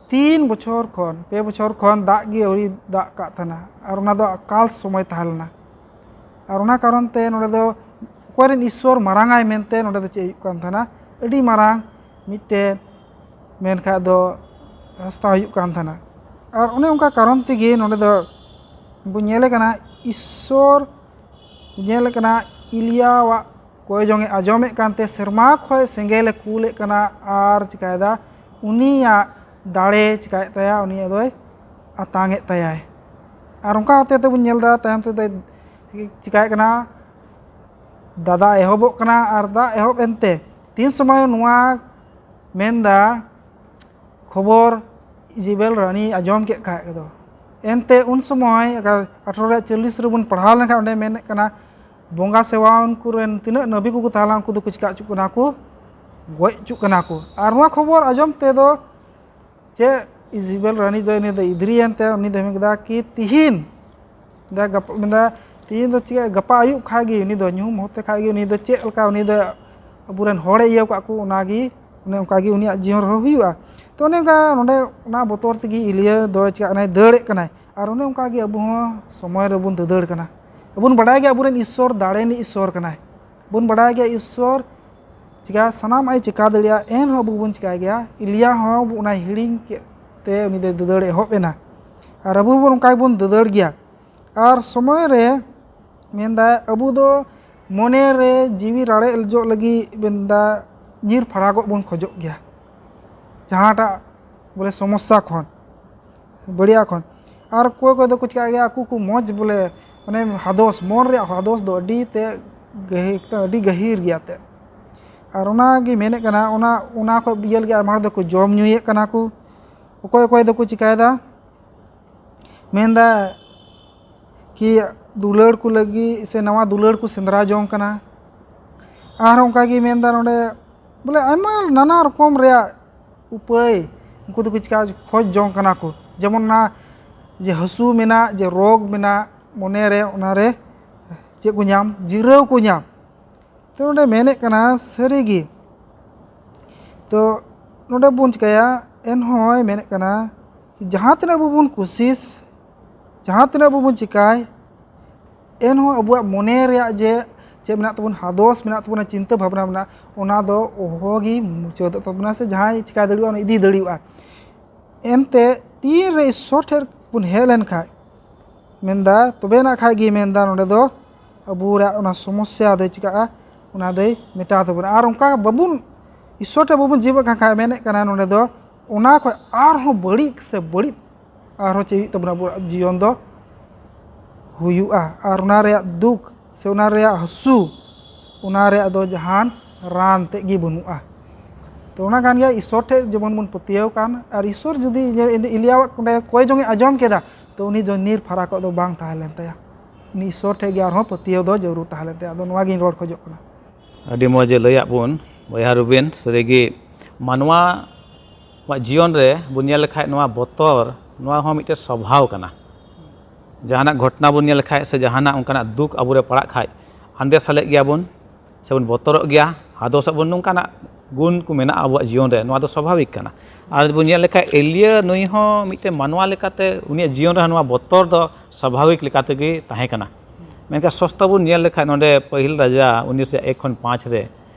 ᱛᱤᱱ ᱵᱚᱪᱷᱚᱨ ᱠᱷᱚᱱ ᱯᱮ ᱵᱚᱪᱷᱚᱨ ᱠᱷᱚᱱ ᱫᱟᱜ ᱜᱮ ᱟᱹᱣᱨᱤ ᱫᱟᱜ ᱠᱟᱜ ᱛᱟᱦᱮᱱᱟ᱾ ᱟᱨ ᱚᱱᱟ ᱫᱚ ᱟᱠᱟᱞ ᱥᱚᱢᱚᱭ ᱛᱟᱦᱮᱸ ᱞᱮᱱᱟ᱾ ᱟᱨ ᱚᱱᱟ ᱠᱟᱨᱚᱱ ᱛᱮ ᱱᱚᱰᱮ ᱫᱚ ᱚᱠᱚᱭ ᱨᱮᱱ ᱤᱥᱥᱚᱨ ᱢᱟᱨᱟᱝ ᱟᱭ ᱢᱮᱱᱛᱮ ᱱᱚᱰᱮ ᱫᱚ ᱪᱮᱫ ᱦᱩᱭᱩᱜ ᱠᱟᱱ ᱛᱟᱦᱮᱱᱟ, ᱟᱹᱰᱤ ᱢᱟᱨᱟᱝ ᱢᱤᱫᱴᱮᱱ ᱢᱮᱱᱠᱷᱟᱡ ᱫᱚ ᱦᱟᱥᱛᱟ ᱦᱩᱭᱩᱜ ᱠᱟᱱ ᱛᱟᱦᱮᱱᱟ᱾ ᱟᱨ ᱚᱱᱮ ᱚᱱᱠᱟ ᱠᱟᱨᱚᱱ ᱛᱮᱜᱮ ᱱᱚᱰᱮ ᱫᱚ ᱵᱚᱱ ᱧᱮᱞᱮ ᱠᱟᱱᱟ, ᱤᱥᱥᱚᱨ ᱧᱮᱞᱮ ᱠᱟᱱᱟ, ᱤᱞᱤᱭᱟᱣᱟᱜ ᱠᱚᱭ ᱡᱚᱝ ᱮ ᱟᱸᱡᱚᱢᱮᱫ ᱠᱟᱱᱛᱮ ᱥᱮᱨᱢᱟ ᱠᱷᱚᱱ ᱥᱮᱸᱜᱮᱞ ᱮ ᱠᱩᱞᱮᱫ ᱠᱟᱱᱟ᱾ ᱟᱨ ᱪᱤᱠᱟᱭᱮᱫᱟ? ᱩᱱᱤᱭᱟᱜ ᱫᱟᱲᱮ ᱪᱤᱠᱟᱭᱮᱫ ᱛᱟᱭᱟ, ᱩᱱᱤᱭᱟᱜ ᱫᱚᱭ ᱟᱛᱟᱝ ᱮᱫ ᱛᱟᱭᱟᱭ᱾ ᱟᱨ ᱚᱱᱠᱟ ᱦᱚᱛᱮ ᱛᱮᱵᱚᱱ ᱧᱮᱞ ᱮᱫᱟ, ᱛᱟᱭᱚᱢ ᱛᱮᱫᱚᱭ ᱪᱤᱠᱟᱭᱮᱫ ᱠᱟᱱᱟ, ᱫᱟᱫᱟ ᱮᱦᱚᱵᱚᱜ ᱠᱟᱱᱟ᱾ ᱟᱨ ᱫᱟᱜ ᱮᱦᱚᱵ ᱮᱱᱛᱮ ᱛᱤᱱ ᱥᱚᱢᱚᱭ ᱱᱚᱣᱟ ᱢᱮᱱᱫᱟ ᱠᱷᱚᱵᱚᱨ ᱤᱡᱤᱵᱮᱞ ᱨᱟᱱᱤ ᱟᱸᱡᱚᱢ ᱠᱮᱫ ᱠᱷᱟᱡ ᱫᱚ, ᱮᱱᱛᱮ ᱩᱱ ᱥᱚᱢᱚᱭ ᱟᱴᱷᱨᱚ ᱨᱮᱭᱟᱜ ᱪᱚᱞᱞᱤᱥ ᱨᱮᱵᱚᱱ ᱯᱟᱲᱦᱟᱣ ᱞᱮᱱᱠᱷᱟᱱ, ᱚᱸᱰᱮ ᱢᱮᱱᱮᱫ ᱠᱟᱱᱟ, ᱵᱚᱸᱜᱟ ᱥᱮᱣᱟ ᱩᱱᱠᱩ ᱨᱮᱱ ᱛᱤᱱᱟᱹᱜ ᱱᱟᱹᱵᱤ ᱠᱚᱠᱚ ᱛᱟᱦᱮᱸ ᱞᱮᱱᱟ, ᱩᱱᱠᱩ ᱫᱚᱠᱚ ᱪᱤᱠᱟ ᱦᱚᱪᱚᱜ ᱠᱟᱱᱟ ᱠᱚ, ᱜᱚᱡ ᱦᱚᱪᱚᱜ ᱠᱟᱱᱟ ᱠᱚ᱾ ᱟᱨ ᱱᱚᱣᱟ ᱠᱷᱚᱵᱚᱨ ᱟᱸᱡᱚᱢ ᱛᱮᱫᱚ ᱪᱮᱫ ᱤᱡᱤᱵᱮᱞ ᱨᱟᱱᱤ ᱫᱚ, ᱩᱱᱤ ᱫᱚ ᱤᱫᱽᱨᱤᱭᱮᱱ ᱛᱮ ᱩᱱᱤ ᱫᱚ ᱢᱮᱱ ᱠᱮᱫᱟ ᱠᱤ ᱛᱤᱦᱤᱧ ᱢᱮᱱᱫᱟ, ᱜᱟᱯᱟ, ᱢᱮᱱᱫᱟ, ᱛᱤᱦᱤᱧ ᱫᱚ ᱪᱮᱫ, ᱜᱟᱯᱟ ᱟᱹᱭᱩᱵ ᱠᱷᱟᱡ ᱜᱮ ᱩᱱᱤ ᱫᱚ ᱧᱩᱦᱩᱢ ᱦᱚᱛᱮ ᱠᱷᱟᱡ ᱜᱮ ᱩᱱᱤ ᱫᱚ ᱪᱮᱫ ᱞᱮᱠᱟ ᱩᱱᱤ ᱫᱚ ᱟᱵᱚᱨᱮᱱ ᱦᱚᱲᱮ ᱤᱭᱟᱹ ᱠᱟᱜ ᱠᱚ, ᱚᱱᱟᱜᱮ, ᱚᱱᱮ ᱚᱱᱠᱟᱜᱮ ᱩᱱᱤᱭᱟᱜ ᱡᱤᱭᱚᱱ ᱨᱮᱦᱚᱸ ᱦᱩᱭᱩᱜᱼᱟ᱾ ᱛᱚ ᱚᱱᱮ ᱚᱱᱠᱟ ᱱᱚᱰᱮ ᱚᱱᱟ ᱵᱚᱛᱚᱨ ᱛᱮᱜᱮ ᱤᱞᱤᱭᱟᱹ ᱫᱚ ᱪᱤᱠᱟᱜ ᱠᱟᱱᱟᱭ, ᱫᱟᱹᱲᱮᱫ ᱠᱟᱱᱟᱭ᱾ ᱟᱨ ᱚᱱᱮ ᱚᱱᱠᱟᱜᱮ ᱟᱵᱚ ᱦᱚᱸ ᱥᱚᱢᱚᱭ ᱨᱮᱵᱚᱱ ᱫᱟᱹᱫᱟᱹᱲ ᱠᱟᱱᱟ᱾ ᱟᱵᱚᱱ ᱵᱟᱰᱟᱭ ᱜᱮᱭᱟ ᱟᱵᱚᱨᱮᱱ ᱤᱥᱥᱚᱨ ᱫᱟᱲᱮ ᱨᱤᱱᱤᱡ ᱤᱥᱥᱚᱨ ᱠᱟᱱᱟᱭ, ᱵᱚᱱ ᱵᱟᱰᱟᱭ ᱜᱮᱭᱟ ᱤᱥᱥᱚᱨ ᱪᱤᱠᱟ ᱥᱟᱱᱟᱢᱟᱜ ᱮ ᱪᱤᱠᱟ ᱫᱟᱲᱮᱭᱟᱜᱼᱟ, ᱮᱱᱦᱚᱸ ᱟᱵᱚ ᱵᱚᱱ ᱪᱤᱠᱟᱭ ᱜᱮᱭᱟ᱾ ᱤᱞᱤᱭᱟ ᱦᱚᱸ ᱚᱱᱟ ᱦᱤᱲᱤᱧ ᱠᱮᱫ ᱛᱮ ᱩᱱᱤ ᱫᱚ ᱫᱟᱹᱫᱟᱹᱲ ᱮᱦᱚᱵ ᱮᱱᱟ᱾ ᱟᱨ ᱟᱵᱚ ᱦᱚᱸᱵᱚᱱ ᱚᱱᱠᱟ ᱜᱮᱵᱚᱱ ᱫᱟᱹᱫᱟᱹᱲ ᱜᱮᱭᱟ᱾ ᱟᱨ ᱥᱚᱢᱚᱭ ᱨᱮ ᱢᱮᱱᱫᱟᱭ, ᱟᱵᱚ ᱫᱚ ᱢᱚᱱᱮ ᱨᱮ ᱡᱤᱣᱤ ᱨᱟᱲᱮᱡ ᱚᱪᱚᱜ ᱞᱟᱹᱜᱤᱫ ᱢᱮᱱᱫᱟ ᱧᱤᱨ ᱯᱷᱟᱨᱟᱜᱚᱜ ᱵᱚᱱ ᱠᱷᱚᱡᱚᱜ ᱜᱮᱭᱟ ᱡᱟᱦᱟᱸᱴᱟᱜ ᱵᱚᱞᱮ ᱥᱚᱢᱚᱥᱥᱟ ᱠᱷᱚᱱ, ᱵᱟᱹᱲᱤᱡᱟᱜ ᱠᱷᱚᱱ᱾ ᱟᱨ ᱚᱠᱚᱭ ᱚᱠᱚᱭ ᱫᱚᱠᱚ ᱪᱤᱠᱟᱹᱜ ᱜᱮᱭᱟ, ᱟᱠᱚ ᱠᱚ ᱢᱚᱡᱽ ᱵᱚᱞᱮ, ᱢᱟᱱᱮ ᱦᱟᱫᱚᱥ, ᱢᱚᱱ ᱨᱮᱭᱟᱜ ᱦᱟᱫᱚᱥ ᱫᱚ ᱟᱹᱰᱤ ᱛᱮ ᱜᱟᱹᱦᱤᱨ, ᱟᱹᱰᱤ ᱜᱟᱹᱦᱤᱨ ᱜᱮᱭᱟ ᱛᱮ᱾ ᱟᱨ ᱚᱱᱟᱜᱮ ᱢᱮᱱᱮᱫ ᱠᱟᱱᱟ, ᱚᱱᱟ, ᱚᱱᱟ ᱠᱷᱚᱡ ᱤᱭᱟᱹ ᱞᱟᱹᱜᱤᱫ ᱟᱭᱢᱟ ᱦᱚᱲ ᱫᱚᱠᱚ ᱡᱚᱢ ᱧᱩᱭᱮᱫ ᱠᱟᱱᱟ ᱠᱚ, ᱚᱠᱚᱭ ᱚᱠᱚᱭ ᱫᱚᱠᱚ ᱪᱤᱠᱟᱭᱮᱫᱟ, ᱢᱮᱱᱫᱟ ᱠᱤ ᱫᱩᱞᱟᱹᱲ ᱠᱚ ᱞᱟᱹᱜᱤᱫ ᱥᱮ ᱱᱟᱣᱟ ᱫᱩᱞᱟᱹᱲ ᱠᱚ ᱥᱮᱸᱫᱽᱨᱟ ᱡᱚᱝ ᱠᱟᱱᱟ᱾ ᱟᱨᱦᱚᱸ ᱚᱱᱠᱟᱜᱮ ᱢᱮᱱᱫᱟ ᱱᱚᱰᱮ, ᱵᱚᱞᱮ ᱟᱭᱢᱟ ᱱᱟᱱᱟ ᱨᱚᱠᱚᱢ ᱨᱮᱭᱟᱜ ᱩᱯᱟᱹᱭ ᱩᱱᱠᱩ ᱫᱚᱠᱚ ᱪᱤᱠᱟ ᱠᱷᱚᱡᱽ ᱡᱚᱝ ᱠᱟᱱᱟ ᱠᱚ, ᱡᱮᱢᱚᱱ ᱚᱱᱟ ᱡᱮ ᱦᱟᱹᱥᱩ ᱢᱮᱱᱟᱜ, ᱡᱮ ᱨᱳᱜᱽ ᱢᱮᱱᱟᱜ ᱢᱚᱱᱮᱨᱮ, ᱚᱱᱟᱨᱮ ᱪᱮᱫ ᱠᱚ ᱧᱟᱢ, ᱡᱤᱨᱟᱹᱣ ᱠᱚ ᱧᱟᱢ᱾ ᱛᱚ ᱱᱚᱰᱮ ᱢᱮᱱᱮᱫ ᱠᱟᱱᱟ ᱥᱟᱹᱨᱤᱜᱮ, ᱛᱚ ᱱᱚᱰᱮ ᱵᱚᱱ ᱪᱤᱠᱟᱹᱭᱟ, ᱮᱱᱦᱚᱸᱭ ᱢᱮᱱᱮᱫ ᱠᱟᱱᱟ ᱡᱟᱦᱟᱸ ᱛᱤᱱᱟᱹᱜ ᱟᱵᱚ ᱵᱚᱱ ᱠᱩᱥᱤᱥ, ᱡᱟᱦᱟᱸ ᱛᱤᱱᱟᱹᱜ ᱟᱵᱚ ᱵᱚᱱ ᱪᱤᱠᱟᱭ, ᱮᱱᱦᱚᱸ ᱟᱵᱚᱣᱟᱜ ᱢᱚᱱᱮ ᱨᱮᱭᱟᱜ ᱡᱮ ᱪᱮᱫ ᱢᱮᱱᱟᱜ ᱛᱟᱵᱚᱱ, ᱦᱟᱫᱚᱥ ᱢᱮᱱᱟᱜ ᱛᱟᱵᱚᱱᱟ, ᱪᱤᱱᱛᱟᱹ ᱵᱷᱟᱵᱽᱱᱟ ᱢᱮᱱᱟᱜᱼᱟ, ᱚᱱᱟ ᱫᱚ ᱚᱦᱚᱜᱮ ᱢᱩᱪᱟᱹᱫᱚᱜ ᱛᱟᱵᱚᱱᱟ ᱥᱮ ᱡᱟᱦᱟᱸᱭ ᱪᱤᱠᱟ ᱫᱟᱲᱮᱭᱟᱜᱼᱟ, ᱚᱱᱟ ᱤᱫᱤ ᱫᱟᱲᱮᱭᱟᱜᱼᱟ᱾ ᱮᱱᱛᱮ ᱛᱤᱱᱨᱮ ᱤᱥᱥᱚᱨ ᱴᱷᱮᱱ ᱵᱚᱱ ᱦᱮᱡ ᱞᱮᱱᱠᱷᱟᱡ, ᱢᱮᱱᱫᱟ, ᱛᱚᱵᱮ ᱱᱟᱜ ᱠᱷᱟᱡ ᱜᱮ ᱢᱮᱱᱫᱟ ᱱᱚᱰᱮ ᱫᱚ ᱟᱵᱚ ᱨᱮᱭᱟᱜ ᱚᱱᱟ ᱥᱚᱢᱚᱥᱥᱟ ᱫᱚᱭ ᱪᱤᱠᱟᱹᱜᱼᱟ, ᱚᱱᱟ ᱫᱚᱭ ᱢᱮᱴᱟᱣ ᱛᱟᱵᱚᱱᱟ᱾ ᱟᱨ ᱚᱱᱠᱟ ᱵᱟᱵᱚᱱ, ᱤᱥᱥᱚᱨ ᱴᱷᱮᱱ ᱵᱟᱵᱚᱱ ᱡᱤᱣᱮᱫ ᱠᱟᱱ ᱠᱷᱟᱡ, ᱢᱮᱱᱮᱫ ᱠᱟᱱᱟ ᱱᱚᱰᱮ ᱫᱚ ᱚᱱᱟ ᱠᱷᱚᱡ ᱟᱨᱦᱚᱸ ᱵᱟᱹᱲᱤᱡ ᱥᱮ ᱵᱟᱹᱲᱤᱡ ᱟᱨᱦᱚᱸ ᱪᱮᱫ ᱦᱩᱭᱩᱜ ᱛᱟᱵᱚᱱᱟ, ᱟᱵᱚᱣᱟᱜ ᱡᱤᱭᱚᱱ ᱫᱚ ᱦᱩᱭᱩᱜᱼᱟ᱾ ᱟᱨ ᱚᱱᱟ ᱨᱮᱭᱟᱜ ᱫᱩᱠ ᱥᱮ ᱚᱱᱟ ᱨᱮᱭᱟᱜ ᱦᱟᱹᱥᱩ, ᱚᱱᱟ ᱨᱮᱭᱟᱜ ᱫᱚ ᱡᱟᱦᱟᱱ ᱨᱟᱱ ᱛᱮᱫ ᱜᱮ ᱵᱟᱹᱱᱩᱜᱼᱟ᱾ ᱛᱚ ᱚᱱᱟ ᱠᱟᱱ ᱜᱮᱭᱟ, ᱤᱥᱥᱚᱨ ᱴᱷᱮᱡ ᱡᱮᱢᱚᱱ ᱵᱚᱱ ᱯᱟᱹᱛᱭᱟᱹᱣ ᱠᱟᱱ, ᱟᱨ ᱤᱥᱥᱚᱨ ᱡᱩᱫᱤ ᱤᱞᱤᱭᱟᱣᱟᱜ ᱚᱸᱰᱮ ᱠᱚᱭ ᱡᱚᱝ ᱮ ᱟᱸᱡᱚᱢ ᱠᱮᱫᱟ, ᱛᱚ ᱩᱱᱤ ᱫᱚ ᱱᱤᱨ ᱯᱷᱟᱨᱟᱠᱚᱜ ᱫᱚ ᱵᱟᱝ ᱛᱟᱦᱮᱸ ᱞᱮᱱ ᱛᱟᱭᱟ᱾ ᱩᱱᱤ ᱤᱥᱥᱚᱨ ᱴᱷᱮᱡ ᱜᱮ ᱟᱨᱦᱚᱸ ᱯᱟᱹᱛᱭᱟᱹᱣ ᱫᱚ ᱡᱟᱹᱨᱩᱲ ᱛᱟᱦᱮᱸ ᱞᱮᱱ ᱛᱟᱭᱟ᱾ ᱟᱫᱚ ᱱᱚᱣᱟ ᱜᱤᱧ ᱨᱚᱲ ᱠᱷᱚᱡᱚᱜ ᱠᱟᱱᱟ᱾ ᱟᱹᱰᱤ ᱢᱚᱡᱽ ᱮ ᱞᱟᱹᱭᱟᱫ ᱵᱚᱱ ᱵᱚᱭᱦᱟ ᱨᱩᱵᱤᱱ᱾ ᱥᱟᱹᱨᱤᱜᱮ ᱢᱟᱱᱣᱟ ᱟᱵᱚᱣᱟᱜ ᱡᱤᱭᱚᱱ ᱨᱮ ᱵᱚᱱ ᱧᱮᱞ ᱞᱮᱠᱷᱟᱡ, ᱱᱚᱣᱟ ᱵᱚᱛᱚᱨ, ᱱᱚᱣᱟ ᱦᱚᱸ ᱢᱤᱫᱴᱮᱱ ᱥᱚᱵᱷᱟᱣ ᱠᱟᱱᱟ᱾ ᱡᱟᱦᱟᱱᱟᱜ ᱜᱷᱚᱴᱚᱱᱟ ᱵᱚᱱ ᱧᱮᱞ ᱞᱮᱠᱷᱟᱡ ᱥᱮ ᱡᱟᱦᱟᱱᱟᱜ ᱚᱱᱠᱟᱱᱟᱜ ᱫᱩᱠ ᱟᱵᱚᱨᱮ ᱯᱟᱲᱟᱜ ᱠᱷᱟᱡ, ᱟᱸᱫᱮ ᱥᱟᱞᱮᱜ ᱜᱮᱭᱟᱵᱚᱱ ᱥᱮᱵᱚᱱ ᱵᱚᱛᱚᱨᱚᱜ ᱜᱮᱭᱟ, ᱦᱟᱫᱚᱥᱚᱜ ᱵᱚᱱ, ᱱᱚᱝᱠᱟᱱᱟᱜ ᱜᱩᱱ ᱠᱚ ᱢᱮᱱᱟᱜᱼᱟ ᱟᱵᱚᱣᱟᱜ ᱡᱤᱭᱚᱱ ᱨᱮ᱾ ᱱᱚᱣᱟ ᱫᱚ ᱥᱟᱵᱷᱟᱵᱤᱠ ᱠᱟᱱᱟ᱾ ᱟᱨ ᱵᱚᱱ ᱧᱮᱞ ᱞᱮᱠᱷᱟᱡ ᱮᱞᱤᱭᱟᱹ ᱱᱩᱭ ᱦᱚᱸ ᱢᱤᱫᱴᱮᱱ ᱢᱟᱱᱣᱟ ᱞᱮᱠᱟᱛᱮ ᱩᱱᱤᱭᱟᱜ ᱡᱤᱭᱚᱱ ᱨᱮᱦᱚᱸ ᱱᱚᱣᱟ ᱵᱚᱛᱚᱨ ᱫᱚ ᱥᱟᱵᱷᱟᱵᱤᱠ ᱞᱮᱠᱟ ᱛᱮᱜᱮ ᱛᱟᱦᱮᱸ ᱠᱟᱱᱟ᱾ ᱢᱮᱱᱠᱷᱟᱱ ᱥᱚᱥᱛᱟ ᱵᱚᱱ ᱧᱮᱞ ᱞᱮᱠᱷᱟᱡ, ᱱᱚᱰᱮ ᱯᱟᱹᱦᱤᱞ ᱨᱟᱡᱟ ᱩᱱᱤᱥ ᱨᱮᱭᱟᱜ ᱮᱠ ᱠᱷᱚᱱ ᱯᱟᱸᱪ ᱨᱮ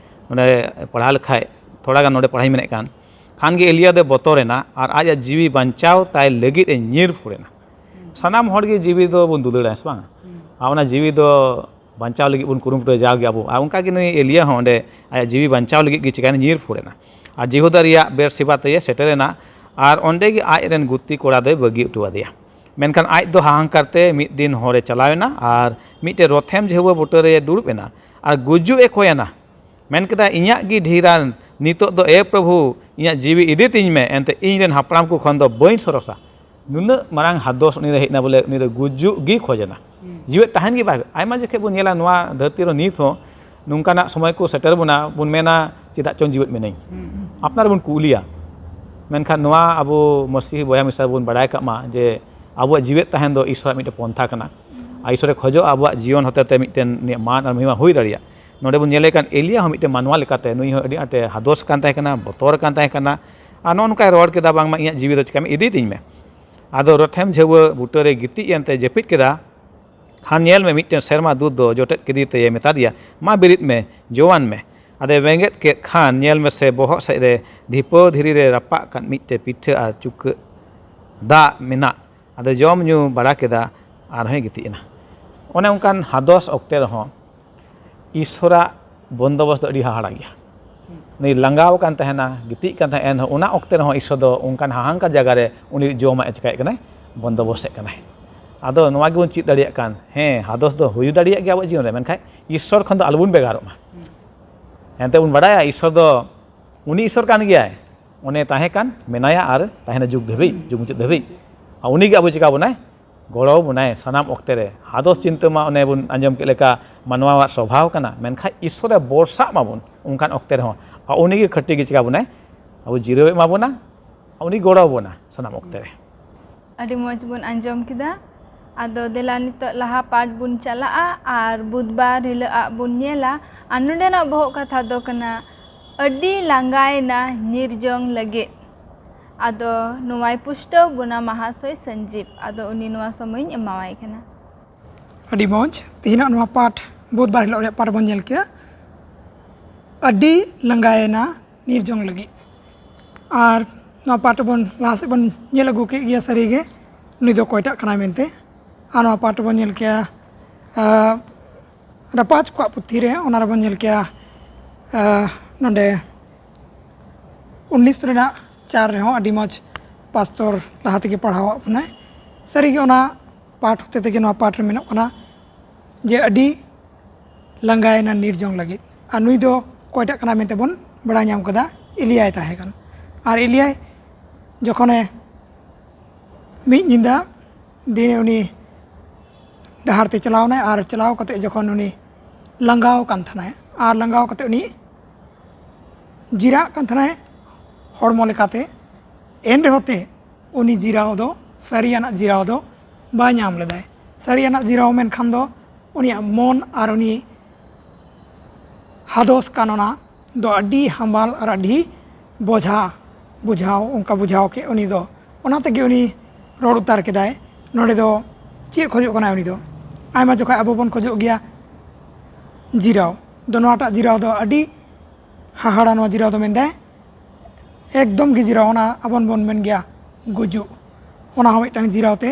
ᱱᱚᱰᱮ ᱯᱟᱲᱦᱟᱣ ᱞᱮᱠᱷᱟᱡ, ᱛᱷᱚᱲᱟ ᱜᱟᱱ ᱱᱚᱰᱮ ᱯᱟᱲᱦᱟᱣ ᱤᱧ ᱢᱮᱱᱮᱫ ᱠᱟᱱ, ᱠᱷᱟᱱ ᱜᱮ ᱮᱞᱤᱭᱟ ᱫᱚᱭ ᱵᱚᱛᱚᱨᱮᱱᱟ ᱟᱨ ᱟᱡᱟᱜ ᱡᱤᱣᱤ ᱵᱟᱧᱪᱟᱣ ᱛᱟᱭ ᱞᱟᱹᱜᱤᱫ ᱮ ᱧᱤᱨ ᱯᱷᱩᱲᱮᱱᱟ᱾ ᱥᱟᱱᱟᱢ ᱦᱚᱲ ᱜᱮ ᱡᱤᱣᱤ ᱫᱚ ᱵᱚᱱ ᱫᱩᱞᱟᱹᱲᱟ, ᱦᱮᱸ ᱥᱮ ᱵᱟᱝ? ᱟᱨ ᱚᱱᱟ ᱡᱤᱣᱤ ᱫᱚ ᱵᱟᱧᱪᱟᱣ ᱞᱟᱹᱜᱤᱫ ᱵᱚᱱ ᱠᱩᱨᱩᱢᱩᱴᱩᱭᱟ ᱡᱟᱣ ᱜᱮ ᱟᱵᱚ᱾ ᱟᱨ ᱚᱱᱠᱟ ᱜᱮ ᱱᱩᱭ ᱮᱞᱤᱭᱟ ᱦᱚᱸ ᱚᱸᱰᱮ ᱟᱭᱟᱜ ᱡᱤᱣᱤ ᱵᱟᱧᱪᱟᱣ ᱞᱟᱹᱜᱤᱫ ᱜᱮ ᱪᱤᱠᱟᱹᱭᱮᱱᱟ? ᱧᱤᱨ ᱯᱷᱩᱲᱮᱱᱟ᱾ ᱟᱨ ᱡᱤᱦᱩᱫᱟ ᱨᱮᱭᱟᱜ ᱵᱮᱨᱥᱮᱵᱟ ᱛᱮᱭᱮ ᱥᱮᱴᱮᱨᱮᱱᱟ, ᱟᱨ ᱚᱸᱰᱮ ᱜᱮ ᱟᱡ ᱨᱮᱱ ᱜᱩᱛᱤ ᱠᱚᱲᱟ ᱫᱚᱭ ᱵᱟᱹᱜᱤ ᱦᱚᱴᱚ ᱟᱫᱮᱭᱟ᱾ ᱢᱮᱱᱠᱷᱟᱱ ᱟᱡ ᱫᱚ ᱦᱟᱦᱟᱝᱠᱟᱨ ᱛᱮ ᱢᱤᱫ ᱫᱤᱱ ᱦᱚᱨᱮ ᱪᱟᱞᱟᱣ ᱮᱱᱟ ᱟᱨ ᱢᱤᱫᱴᱮᱱ ᱨᱚᱛᱷᱮᱢ ᱡᱷᱟᱹᱣᱟᱹ ᱵᱩᱴᱟᱹ ᱨᱮ ᱫᱩᱲᱩᱵ ᱮᱱᱟ ᱟᱨ ᱜᱩᱡᱩᱜ ᱮ ᱠᱚᱭ ᱮᱱᱟ᱾ ᱢᱮᱱ ᱠᱮᱫᱟ, "ᱤᱧᱟᱹᱜ ᱜᱮ ᱰᱷᱤᱨᱟ, ᱱᱤᱛᱚᱜ ᱫᱚ ᱮ ᱯᱨᱚᱵᱷᱩ, ᱤᱧᱟᱹᱜ ᱡᱤᱣᱤ ᱤᱫᱤ ᱛᱤᱧ ᱢᱮ, ᱮᱱᱛᱮ ᱤᱧ ᱨᱮᱱ ᱦᱟᱯᱲᱟᱢ ᱠᱚ ᱠᱷᱚᱱ ᱫᱚ ᱵᱟᱹᱧ ᱥᱚᱨᱚᱥᱟ᱾" ᱱᱩᱱᱟᱹᱜ ᱢᱟᱨᱟᱝ ᱦᱟᱫᱚᱥ ᱩᱱᱤ ᱨᱮ ᱦᱮᱡ ᱮᱱᱟ, ᱵᱚᱞᱮ ᱩᱱᱤ ᱫᱚ ᱜᱩᱡᱩᱜ ᱜᱮ ᱠᱷᱚᱡᱮᱱᱟ᱾ ᱦᱩᱸ᱾ ᱡᱤᱣᱮᱫ ᱛᱟᱦᱮᱱ ᱜᱮ ᱵᱟᱭ, ᱟᱭᱢᱟ ᱡᱚᱠᱷᱮᱡ ᱵᱚᱱ ᱧᱮᱞᱟ ᱱᱚᱣᱟ ᱫᱷᱟᱹᱨᱛᱤ ᱨᱮ ᱱᱤᱛ ᱦᱚᱸ ᱱᱚᱝᱠᱟᱱᱟᱜ ᱥᱚᱢᱚᱭ ᱠᱚ ᱥᱮᱴᱮᱨ ᱵᱚᱱᱟ, ᱵᱚᱱ ᱢᱮᱱᱟ, "ᱪᱮᱫᱟᱜ ᱪᱚᱝ ᱡᱤᱣᱮᱫ ᱢᱮᱱᱟᱹᱧ?" ᱦᱩᱸ᱾ ᱟᱯᱱᱟᱨ ᱵᱚᱱ ᱠᱩᱞᱤᱭᱟ᱾ ᱢᱮᱱᱠᱷᱟᱱ ᱱᱚᱣᱟ ᱟᱵᱚ ᱢᱟᱹᱥᱤᱦᱤ ᱵᱚᱭᱦᱟ ᱢᱤᱥᱨᱟ ᱵᱚᱱ ᱵᱟᱲᱟᱭ ᱠᱟᱜ ᱢᱟ ᱡᱮ ᱟᱵᱚᱣᱟᱜ ᱡᱤᱣᱮᱫ ᱛᱟᱦᱮᱱ ᱫᱚ ᱤᱥᱚᱨᱟᱜ ᱢᱤᱫᱴᱮᱱ ᱯᱚᱱᱛᱷᱟ ᱠᱟᱱᱟ᱾ ᱟᱨ ᱤᱥᱚᱨᱮ ᱠᱷᱚᱡᱚᱜᱼᱟ ᱟᱵᱚᱣᱟᱜ ᱡᱤᱭᱚᱱ ᱦᱚᱛᱮᱛᱮ ᱢᱤᱫᱴᱮᱱ ᱩᱱᱤᱭᱟᱜ ᱢᱟᱱ ᱟᱨ ᱢᱚᱦᱤᱢᱟ ᱦᱩᱭ ᱫᱟᱲᱮᱭᱟᱜ᱾ ᱱᱚᱰᱮ ᱵᱚᱱ ᱧᱮᱞᱮ ᱠᱟᱱ ᱮᱞᱤᱭᱟ ᱦᱚᱸ ᱢᱤᱫᱴᱮᱱ ᱢᱟᱱᱣᱟ ᱞᱮᱠᱟᱛᱮ ᱱᱩᱭ ᱦᱚᱸ ᱟᱹᱰᱤ ᱟᱸᱴᱮ ᱦᱟᱫᱚᱥ ᱠᱟᱱ ᱛᱟᱦᱮᱸ ᱠᱟᱱᱟ, ᱵᱚᱛᱚᱨ ᱠᱟᱱ ᱛᱟᱦᱮᱸ ᱠᱟᱱᱟ᱾ ᱟᱨ ᱱᱚᱜᱼᱚ ᱱᱚᱝᱠᱟᱭ ᱨᱚᱲ ᱠᱮᱫᱟ, "ᱵᱟᱝᱢᱟ ᱤᱧᱟᱹᱜ ᱡᱤᱣᱤ ᱫᱚ ᱪᱤᱠᱟᱹᱢ ᱤᱫᱤ ᱛᱤᱧ ᱢᱮ?" ᱟᱫᱚ ᱨᱚᱛᱷᱮᱢ ᱡᱷᱟᱹᱣᱟᱹ ᱵᱩᱴᱟᱹ ᱨᱮ ᱜᱤᱛᱤᱡ ᱮᱱᱛᱮ ᱡᱟᱹᱯᱤᱫ ᱠᱮᱫᱟ᱾ ᱠᱷᱟᱱ ᱧᱮᱞ ᱢᱮ, ᱢᱤᱫᱴᱮᱱ ᱥᱮᱨᱢᱟ ᱫᱩᱛ ᱫᱚ ᱡᱚᱴᱮᱫ ᱠᱮᱫᱮ ᱛᱮᱭᱮ ᱢᱮᱛᱟ ᱫᱮᱭᱟ, "ᱢᱟ ᱵᱮᱨᱮᱫ ᱢᱮ, ᱡᱚᱣᱟᱱ ᱢᱮ᱾" ᱟᱫᱚᱭ ᱵᱮᱸᱜᱮᱫ ᱠᱮᱫ ᱠᱷᱟᱱ ᱧᱮᱞ ᱢᱮᱥᱮ, ᱵᱚᱦᱚᱜ ᱥᱮᱫ ᱨᱮ ᱰᱷᱤᱯᱟᱹ ᱫᱷᱤᱨᱤ ᱨᱮ ᱨᱟᱯᱟᱜ ᱠᱟᱱ ᱢᱤᱫᱴᱮᱱ ᱯᱤᱴᱷᱟᱹ ᱟᱨ ᱪᱩᱠᱟᱹᱜ ᱫᱟᱜ ᱢᱮᱱᱟᱜ᱾ ᱟᱫᱚ ᱡᱚᱢ ᱧᱩ ᱵᱟᱲᱟ ᱠᱮᱫᱟ᱾ ᱟᱨᱦᱚᱸᱭ ᱜᱤᱛᱤᱡ ᱮᱱᱟ᱾ ᱚᱱᱮ ᱚᱱᱠᱟᱱ ᱦᱟᱫᱚᱥ ᱚᱠᱛᱮ ᱨᱮᱦᱚᱸ ᱤᱥᱥᱚᱨᱟᱜ ᱵᱚᱱᱫᱚᱵᱚᱥ ᱫᱚ ᱟᱹᱰᱤ ᱦᱟᱦᱟᱲᱟ ᱜᱮᱭᱟ᱾ ᱩᱱᱤ ᱞᱟᱸᱜᱟᱣ ᱟᱠᱟᱱ ᱛᱟᱦᱮᱱᱟ, ᱜᱤᱛᱤᱡ ᱠᱟᱱ ᱛᱟᱦᱮᱸ, ᱮᱱᱦᱚᱸ ᱚᱱᱟ ᱚᱠᱛᱮ ᱨᱮᱦᱚᱸ ᱤᱥᱥᱚᱨ ᱫᱚ ᱚᱱᱠᱟᱱ ᱦᱟᱦᱟᱝᱠᱟᱨ ᱡᱟᱭᱜᱟ ᱨᱮ ᱩᱱᱤ ᱡᱚᱢᱟᱜ ᱮ ᱪᱮᱠᱟᱭᱮᱫ ᱠᱟᱱᱟᱭ, ᱵᱚᱱᱫᱚᱵᱚᱥᱮᱫ ᱠᱟᱱᱟᱭ᱾ ᱟᱫᱚ ᱱᱚᱣᱟ ᱜᱮᱵᱚᱱ ᱪᱮᱫ ᱫᱟᱲᱮᱭᱟᱜ ᱠᱟᱱ, ᱦᱮᱸ, ᱦᱟᱫᱚᱥ ᱫᱚ ᱦᱩᱭ ᱫᱟᱲᱮᱭᱟᱜ ᱜᱮᱭᱟ ᱟᱵᱚᱣᱟᱜ ᱡᱤᱭᱚᱱ ᱨᱮ, ᱢᱮᱱᱠᱷᱟᱱ ᱤᱥᱥᱚᱨ ᱠᱷᱚᱱ ᱫᱚ ᱟᱞᱚᱵᱚᱱ ᱵᱷᱮᱜᱟᱨᱚᱜ ᱢᱟ᱾ ᱮᱱᱛᱮ ᱵᱚᱱ ᱵᱟᱰᱟᱭᱟ ᱤᱥᱥᱚᱨ ᱫᱚ ᱩᱱᱤ ᱤᱥᱥᱚᱨ ᱠᱟᱱ ᱜᱮᱭᱟᱭ, ᱚᱱᱮ ᱛᱟᱦᱮᱸ ᱠᱟᱱ, ᱢᱮᱱᱟᱭᱟ ᱟᱨ ᱛᱟᱦᱮᱱᱟ ᱡᱩᱜᱽ ᱫᱷᱟᱹᱵᱤᱡ, ᱡᱩᱜᱽ ᱢᱩᱪᱟᱹᱫ ᱫᱷᱟᱹᱵᱤᱡ᱾ ᱟᱨ ᱩᱱᱤ ᱜᱮ ᱟᱵᱚ ᱪᱮᱠᱟ ᱵᱚᱱᱟᱭ? ᱜᱚᱲᱚ ᱵᱚᱱᱟᱭ ᱥᱟᱱᱟᱢ ᱚᱠᱛᱮ ᱨᱮ᱾ ᱦᱟᱫᱚᱥ ᱪᱤᱱᱛᱟᱹ ᱢᱟ ᱚᱱᱮ ᱵᱚᱱ ᱟᱸᱡᱚᱢ ᱠᱮᱫ ᱞᱮᱠᱟ ᱢᱟᱱᱣᱟᱣᱟᱜ ᱥᱚᱵᱷᱟᱣ ᱠᱟᱱᱟ, ᱢᱮᱱᱠᱷᱟᱱ ᱤᱥᱥᱚᱨᱮ ᱵᱚᱨᱥᱟᱜ ᱢᱟᱵᱚᱱ ᱚᱱᱠᱟᱱ ᱚᱠᱛᱮ ᱨᱮᱦᱚᱸ᱾ ᱟᱨ ᱩᱱᱤ ᱜᱮ ᱠᱷᱟᱹᱴᱤ ᱜᱮ ᱪᱮᱠᱟ ᱵᱚᱱᱟᱭ? ᱟᱵᱚ ᱡᱤᱨᱟᱹᱣ ᱮᱢᱟ ᱵᱚᱱᱟ, ᱟᱨ ᱩᱱᱤ ᱜᱚᱲᱚ ᱵᱚᱱᱟ ᱥᱟᱱᱟᱢ ᱚᱠᱛᱮ ᱨᱮ᱾ ᱟᱹᱰᱤ ᱢᱚᱡᱽ ᱵᱚᱱ ᱟᱸᱡᱚᱢ ᱠᱮᱫᱟ᱾ ᱟᱫᱚ ᱫᱮᱞᱟ ᱱᱤᱛᱚᱜ ᱞᱟᱦᱟ ᱯᱟᱴ ᱵᱚᱱ ᱪᱟᱞᱟᱜᱼᱟ ᱟᱨ ᱵᱩᱫᱷᱵᱟᱨ ᱦᱤᱞᱳᱜ ᱟᱜ ᱵᱚᱱ ᱧᱮᱞᱟ᱾ ᱟᱨ ᱱᱚᱰᱮᱱᱟᱜ ᱵᱚᱦᱚᱜ ᱠᱟᱛᱷᱟ ᱫᱚ ᱠᱟᱱᱟ, ᱟᱹᱰᱤ ᱞᱟᱸᱜᱟᱭᱮᱱᱟ ᱧᱤᱨ ᱡᱚᱝ ᱞᱟᱹᱜᱤᱫ᱾ ᱟᱫᱚ ᱱᱚᱣᱟᱭ ᱯᱩᱥᱴᱟᱹᱣ ᱵᱚᱱᱟ ᱢᱟᱦᱟᱥᱚᱭ ᱥᱚᱧᱡᱤᱵ᱾ ᱟᱫᱚ ᱩᱱᱤ ᱱᱚᱣᱟ ᱥᱚᱢᱚᱭᱤᱧ ᱮᱢᱟᱣᱟᱭ ᱠᱟᱱᱟ᱾ ᱟᱹᱰᱤ ᱢᱚᱡᱽ᱾ ᱛᱮᱦᱮᱧᱟᱜ ᱱᱚᱣᱟ ᱯᱟᱴ, ᱵᱩᱫᱷᱵᱟᱨ ᱦᱤᱞᱳᱜ ᱨᱮᱭᱟᱜ ᱯᱟᱴ ᱵᱚᱱ ᱧᱮᱞ ᱠᱮᱜᱼᱟ, ᱟᱹᱰᱤ ᱞᱟᱸᱜᱟᱭᱮᱱᱟ ᱧᱤᱨ ᱡᱚᱝ ᱞᱟᱹᱜᱤᱫ᱾ ᱟᱨ ᱱᱚᱣᱟ ᱯᱟᱴ ᱵᱚᱱ ᱞᱟᱦᱟ ᱥᱮᱫ ᱵᱚᱱ ᱧᱮᱞ ᱟᱹᱜᱩ ᱠᱮᱫ ᱜᱮᱭᱟ ᱥᱟᱹᱨᱤᱜᱮ ᱱᱩᱭ ᱫᱚ ᱚᱠᱚᱭᱴᱟᱜ ᱠᱟᱱᱟᱭ ᱢᱮᱱᱛᱮ᱾ ᱟᱨ ᱱᱚᱣᱟ ᱯᱟᱴ ᱵᱚᱱ ᱧᱮᱞ ᱠᱮᱜᱼᱟ, ᱟᱸ, ᱨᱟᱯᱟᱡᱽ ᱠᱚᱣᱟᱜ ᱯᱩᱛᱷᱤ ᱨᱮ, ᱚᱱᱟ ᱨᱮᱵᱚᱱ ᱧᱮᱞ ᱠᱮᱜᱼᱟ, ᱟᱸ, ᱱᱚᱰᱮ ᱩᱱᱤᱥ ᱨᱮᱱᱟᱜ ᱪᱟᱨ ᱨᱮᱦᱚᱸ ᱟᱹᱰᱤ ᱢᱚᱡᱽ ᱯᱟᱥᱛᱚᱨ ᱞᱟᱦᱟ ᱛᱮᱜᱮ ᱯᱟᱲᱦᱟᱣᱟᱜ ᱵᱚᱱᱟᱭ᱾ ᱥᱟᱹᱨᱤᱜᱮ ᱚᱱᱟ ᱯᱟᱴ ᱦᱚᱛᱮ ᱛᱮᱜᱮ ᱱᱚᱣᱟ ᱯᱟᱴ ᱨᱮ ᱢᱮᱱᱚᱜ ᱠᱟᱱᱟ ᱡᱮ ᱟᱹᱰᱤ ᱞᱟᱸᱜᱟᱭᱮᱱᱟ ᱧᱤᱨ ᱡᱚᱝ ᱞᱟᱹᱜᱤᱫ᱾ ᱟᱨ ᱱᱩᱭ ᱫᱚ ᱚᱠᱚᱭᱴᱟᱜ ᱠᱟᱱᱟ ᱢᱮᱱᱛᱮ ᱵᱚᱱ ᱵᱟᱲᱟᱭ ᱧᱟᱢ ᱠᱟᱫᱟ, ᱮᱞᱤᱭᱟᱭ ᱛᱟᱦᱮᱸ ᱠᱟᱱᱟ᱾ ᱟᱨ ᱮᱞᱤᱭᱟᱭ ᱡᱚᱠᱷᱚᱱᱮ ᱢᱤᱫ ᱧᱤᱫᱟᱹ ᱫᱤᱱᱮ ᱩᱱᱤ ᱰᱟᱦᱟᱨ ᱛᱮ ᱪᱟᱞᱟᱣ ᱮᱱᱟᱭ, ᱟᱨ ᱪᱟᱞᱟᱣ ᱠᱟᱛᱮ ᱡᱚᱠᱷᱚᱱ ᱩᱱᱤ ᱞᱟᱸᱜᱟᱣ ᱠᱟᱱ ᱛᱟᱦᱮᱱᱟᱭ, ᱟᱨ ᱞᱟᱸᱜᱟᱣ ᱠᱟᱛᱮ ᱩᱱᱤ ᱡᱤᱨᱟᱜ ᱠᱟᱱ ᱛᱟᱦᱮᱱᱟᱭ ᱦᱚᱲᱢᱚ ᱞᱮᱠᱟᱛᱮ, ᱮᱱ ᱨᱮᱦᱚᱸ ᱛᱮ ᱩᱱᱤ ᱡᱤᱨᱟᱣ ᱫᱚ, ᱥᱟᱹᱨᱤᱭᱟᱱᱟᱜ ᱡᱤᱨᱟᱣ ᱫᱚ ᱵᱟᱭ ᱧᱟᱢ ᱞᱮᱫᱟᱭ᱾ ᱥᱟᱹᱨᱤᱭᱟᱱᱟᱜ ᱡᱤᱨᱟᱣ ᱢᱮᱱᱠᱷᱟᱱ ᱫᱚ ᱩᱱᱤᱭᱟᱜ ᱢᱚᱱ ᱟᱨ ᱩᱱᱤ ᱦᱟᱫᱚᱥ ᱠᱟᱱ ᱚᱱᱟ ᱫᱚ ᱟᱹᱰᱤ ᱦᱟᱢᱟᱞ ᱟᱨ ᱟᱹᱰᱤ ᱵᱚᱡᱷᱟ ᱵᱩᱡᱷᱟᱹᱣ, ᱚᱱᱠᱟ ᱵᱩᱡᱷᱟᱹᱣ ᱠᱮᱫ ᱩᱱᱤ ᱫᱚ᱾ ᱚᱱᱟ ᱛᱮᱜᱮ ᱩᱱᱤ ᱨᱚᱲ ᱩᱛᱟᱹᱨ ᱠᱮᱫᱟᱭ᱾ ᱱᱚᱰᱮ ᱫᱚ ᱪᱮᱫ ᱠᱷᱚᱡᱚᱜ ᱠᱟᱱᱟᱭ ᱩᱱᱤ ᱫᱚ? ᱟᱭᱢᱟ ᱡᱚᱠᱷᱚᱱ ᱟᱵᱚ ᱵᱚᱱ ᱠᱷᱚᱡᱚᱜ ᱜᱮᱭᱟ ᱡᱤᱨᱟᱣ, ᱫᱚ ᱱᱚᱣᱟᱴᱟᱜ ᱡᱤᱨᱟᱣ ᱫᱚ ᱟᱹᱰᱤ ᱦᱟᱦᱟᱲᱟ᱾ ᱱᱚᱣᱟ ᱡᱤᱨᱟᱣ ᱫᱚ ᱢᱮᱱᱫᱟᱭ ᱮᱠᱫᱚᱢ ᱜᱮ ᱡᱤᱨᱟᱣ, ᱚᱱᱟ ᱟᱵᱚᱱ ᱵᱚᱱ ᱢᱮᱱ ᱜᱮᱭᱟ ᱜᱩᱡᱩᱜ, ᱚᱱᱟ ᱦᱚᱸ ᱢᱤᱫᱴᱟᱝ ᱡᱤᱨᱟᱣ ᱛᱮ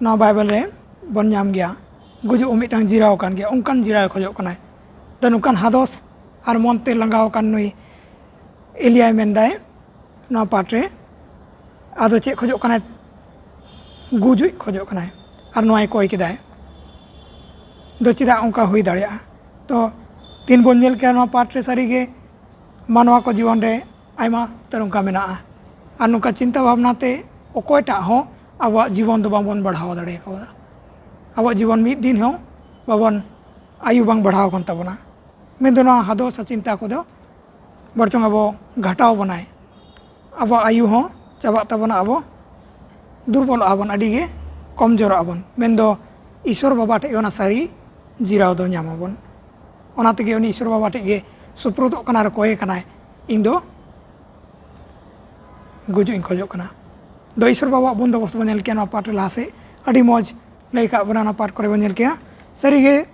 ᱱᱚᱣᱟ ᱵᱟᱭᱵᱮᱞ ᱨᱮ ᱵᱚᱱ ᱧᱟᱢ ᱜᱮᱭᱟ, ᱜᱩᱡᱩᱜ ᱦᱚᱸ ᱢᱤᱫᱴᱟᱝ ᱡᱤᱨᱟᱣ ᱠᱟᱱ ᱜᱮᱭᱟ, ᱚᱱᱠᱟᱱ ᱡᱤᱨᱟᱣ ᱠᱷᱚᱡᱚᱜ ᱠᱟᱱᱟᱭ᱾ ᱛᱚ ᱱᱚᱝᱠᱟᱱ ᱦᱟᱫᱚᱥ ᱟᱨ ᱢᱚᱱᱛᱮ ᱞᱟᱸᱜᱟᱣ ᱟᱠᱟᱱ ᱱᱩᱭ ᱮᱞᱤᱭᱟᱭ ᱢᱮᱱᱫᱟᱭ ᱱᱚᱣᱟ ᱯᱟᱴ ᱨᱮ, ᱟᱫᱚ ᱪᱮᱫ ᱠᱷᱚᱡᱚᱜ ᱠᱟᱱᱟᱭ? ᱜᱩᱡᱩᱜ ᱠᱷᱚᱡᱚᱜ ᱠᱟᱱᱟᱭ᱾ ᱟᱨ ᱱᱚᱣᱟᱭ ᱠᱚᱭ ᱠᱮᱫᱟᱭ᱾ ᱫᱚ ᱪᱮᱫᱟᱜ ᱚᱱᱠᱟ ᱦᱩᱭ ᱫᱟᱲᱮᱭᱟᱜᱼᱟ? ᱛᱚ ᱛᱤᱱ ᱵᱚᱱ ᱧᱮᱞ ᱠᱮᱫᱟ ᱱᱚᱣᱟ ᱯᱟᱴ ᱨᱮ, ᱥᱟᱹᱨᱤᱜᱮ ᱢᱟᱱᱣᱟ ᱠᱚ ᱡᱤᱵᱚᱱ ᱨᱮ ᱟᱭᱢᱟ ᱩᱛᱟᱹᱨ ᱚᱱᱠᱟ ᱢᱮᱱᱟᱜᱼᱟ᱾ ᱟᱨ ᱱᱚᱝᱠᱟ ᱪᱤᱱᱛᱟᱹ ᱵᱷᱟᱵᱽᱱᱟ ᱛᱮ ᱚᱠᱚᱭᱴᱟᱜ ᱦᱚᱸ ᱟᱵᱚᱣᱟᱜ ᱡᱤᱵᱚᱱ ᱫᱚ ᱵᱟᱵᱚᱱ ᱵᱟᱲᱦᱟᱣ ᱫᱟᱲᱮ ᱠᱟᱣᱫᱟ᱾ ᱟᱵᱚᱣᱟᱜ ᱡᱤᱵᱚᱱ ᱢᱤᱫ ᱫᱤᱱ ᱦᱚᱸ ᱵᱟᱵᱚᱱ, ᱟᱭᱩ ᱵᱟᱝ ᱵᱟᱲᱦᱟᱣ ᱟᱠᱟᱱ ᱛᱟᱵᱚᱱᱟ᱾ ᱢᱮᱱᱫᱚ ᱱᱚᱣᱟ ᱦᱟᱫᱚᱥ ᱟᱨ ᱪᱤᱱᱛᱟ ᱠᱚᱫᱚ ᱵᱚᱨᱪᱚᱝ ᱟᱵᱚ ᱜᱷᱟᱴᱟᱣ ᱵᱚᱱᱟᱭ᱾ ᱟᱵᱚᱣᱟᱜ ᱟᱭᱩ ᱦᱚᱸ ᱪᱟᱵᱟᱜ ᱛᱟᱵᱚᱱᱟ, ᱟᱵᱚ ᱫᱩᱨᱵᱚᱞᱚᱜᱼᱟ ᱵᱚᱱ, ᱟᱹᱰᱤ ᱜᱮ ᱠᱚᱢᱡᱳᱨᱚᱜᱼᱟ ᱵᱚᱱ᱾ ᱢᱮᱱᱫᱚ ᱤᱥᱚᱨ ᱵᱟᱵᱟ ᱴᱷᱮᱡ ᱚᱱᱟ ᱥᱟᱹᱨᱤ ᱡᱤᱨᱟᱣ ᱫᱚ ᱧᱟᱢ ᱟᱵᱚᱱ᱾ ᱚᱱᱟ ᱛᱮᱜᱮ ᱩᱱᱤ ᱤᱥᱚᱨ ᱵᱟᱵᱟ ᱴᱷᱮᱡ ᱜᱮ ᱥᱩᱯᱨᱩᱫᱚᱜ ᱠᱟᱱᱟ ᱟᱨ ᱠᱚᱭᱮ ᱠᱟᱱᱟᱭ, "ᱤᱧ ᱫᱚ ᱜᱩᱡᱩᱜ ᱤᱧ ᱠᱷᱚᱡᱚᱜ ᱠᱟᱱᱟ᱾" ᱫᱚ ᱤᱥᱚᱨ ᱵᱟᱵᱟᱣᱟᱜ ᱵᱚᱱᱫᱚᱵᱚᱥᱛ ᱵᱚᱱ ᱧᱮᱞ ᱠᱮᱭᱟ ᱱᱚᱣᱟ ᱯᱟᱴ ᱨᱮ ᱞᱟᱦᱟ ᱥᱮᱫ᱾ ᱟᱹᱰᱤ ᱢᱚᱡᱽ ᱞᱟᱹᱭ ᱠᱟᱜ ᱵᱚᱱᱟ, ᱚᱱᱟ ᱯᱟᱴ ᱠᱚᱨᱮ ᱵᱚᱱ ᱧᱮᱞ ᱠᱮᱭᱟ᱾ ᱥᱟᱹᱨᱤᱜᱮ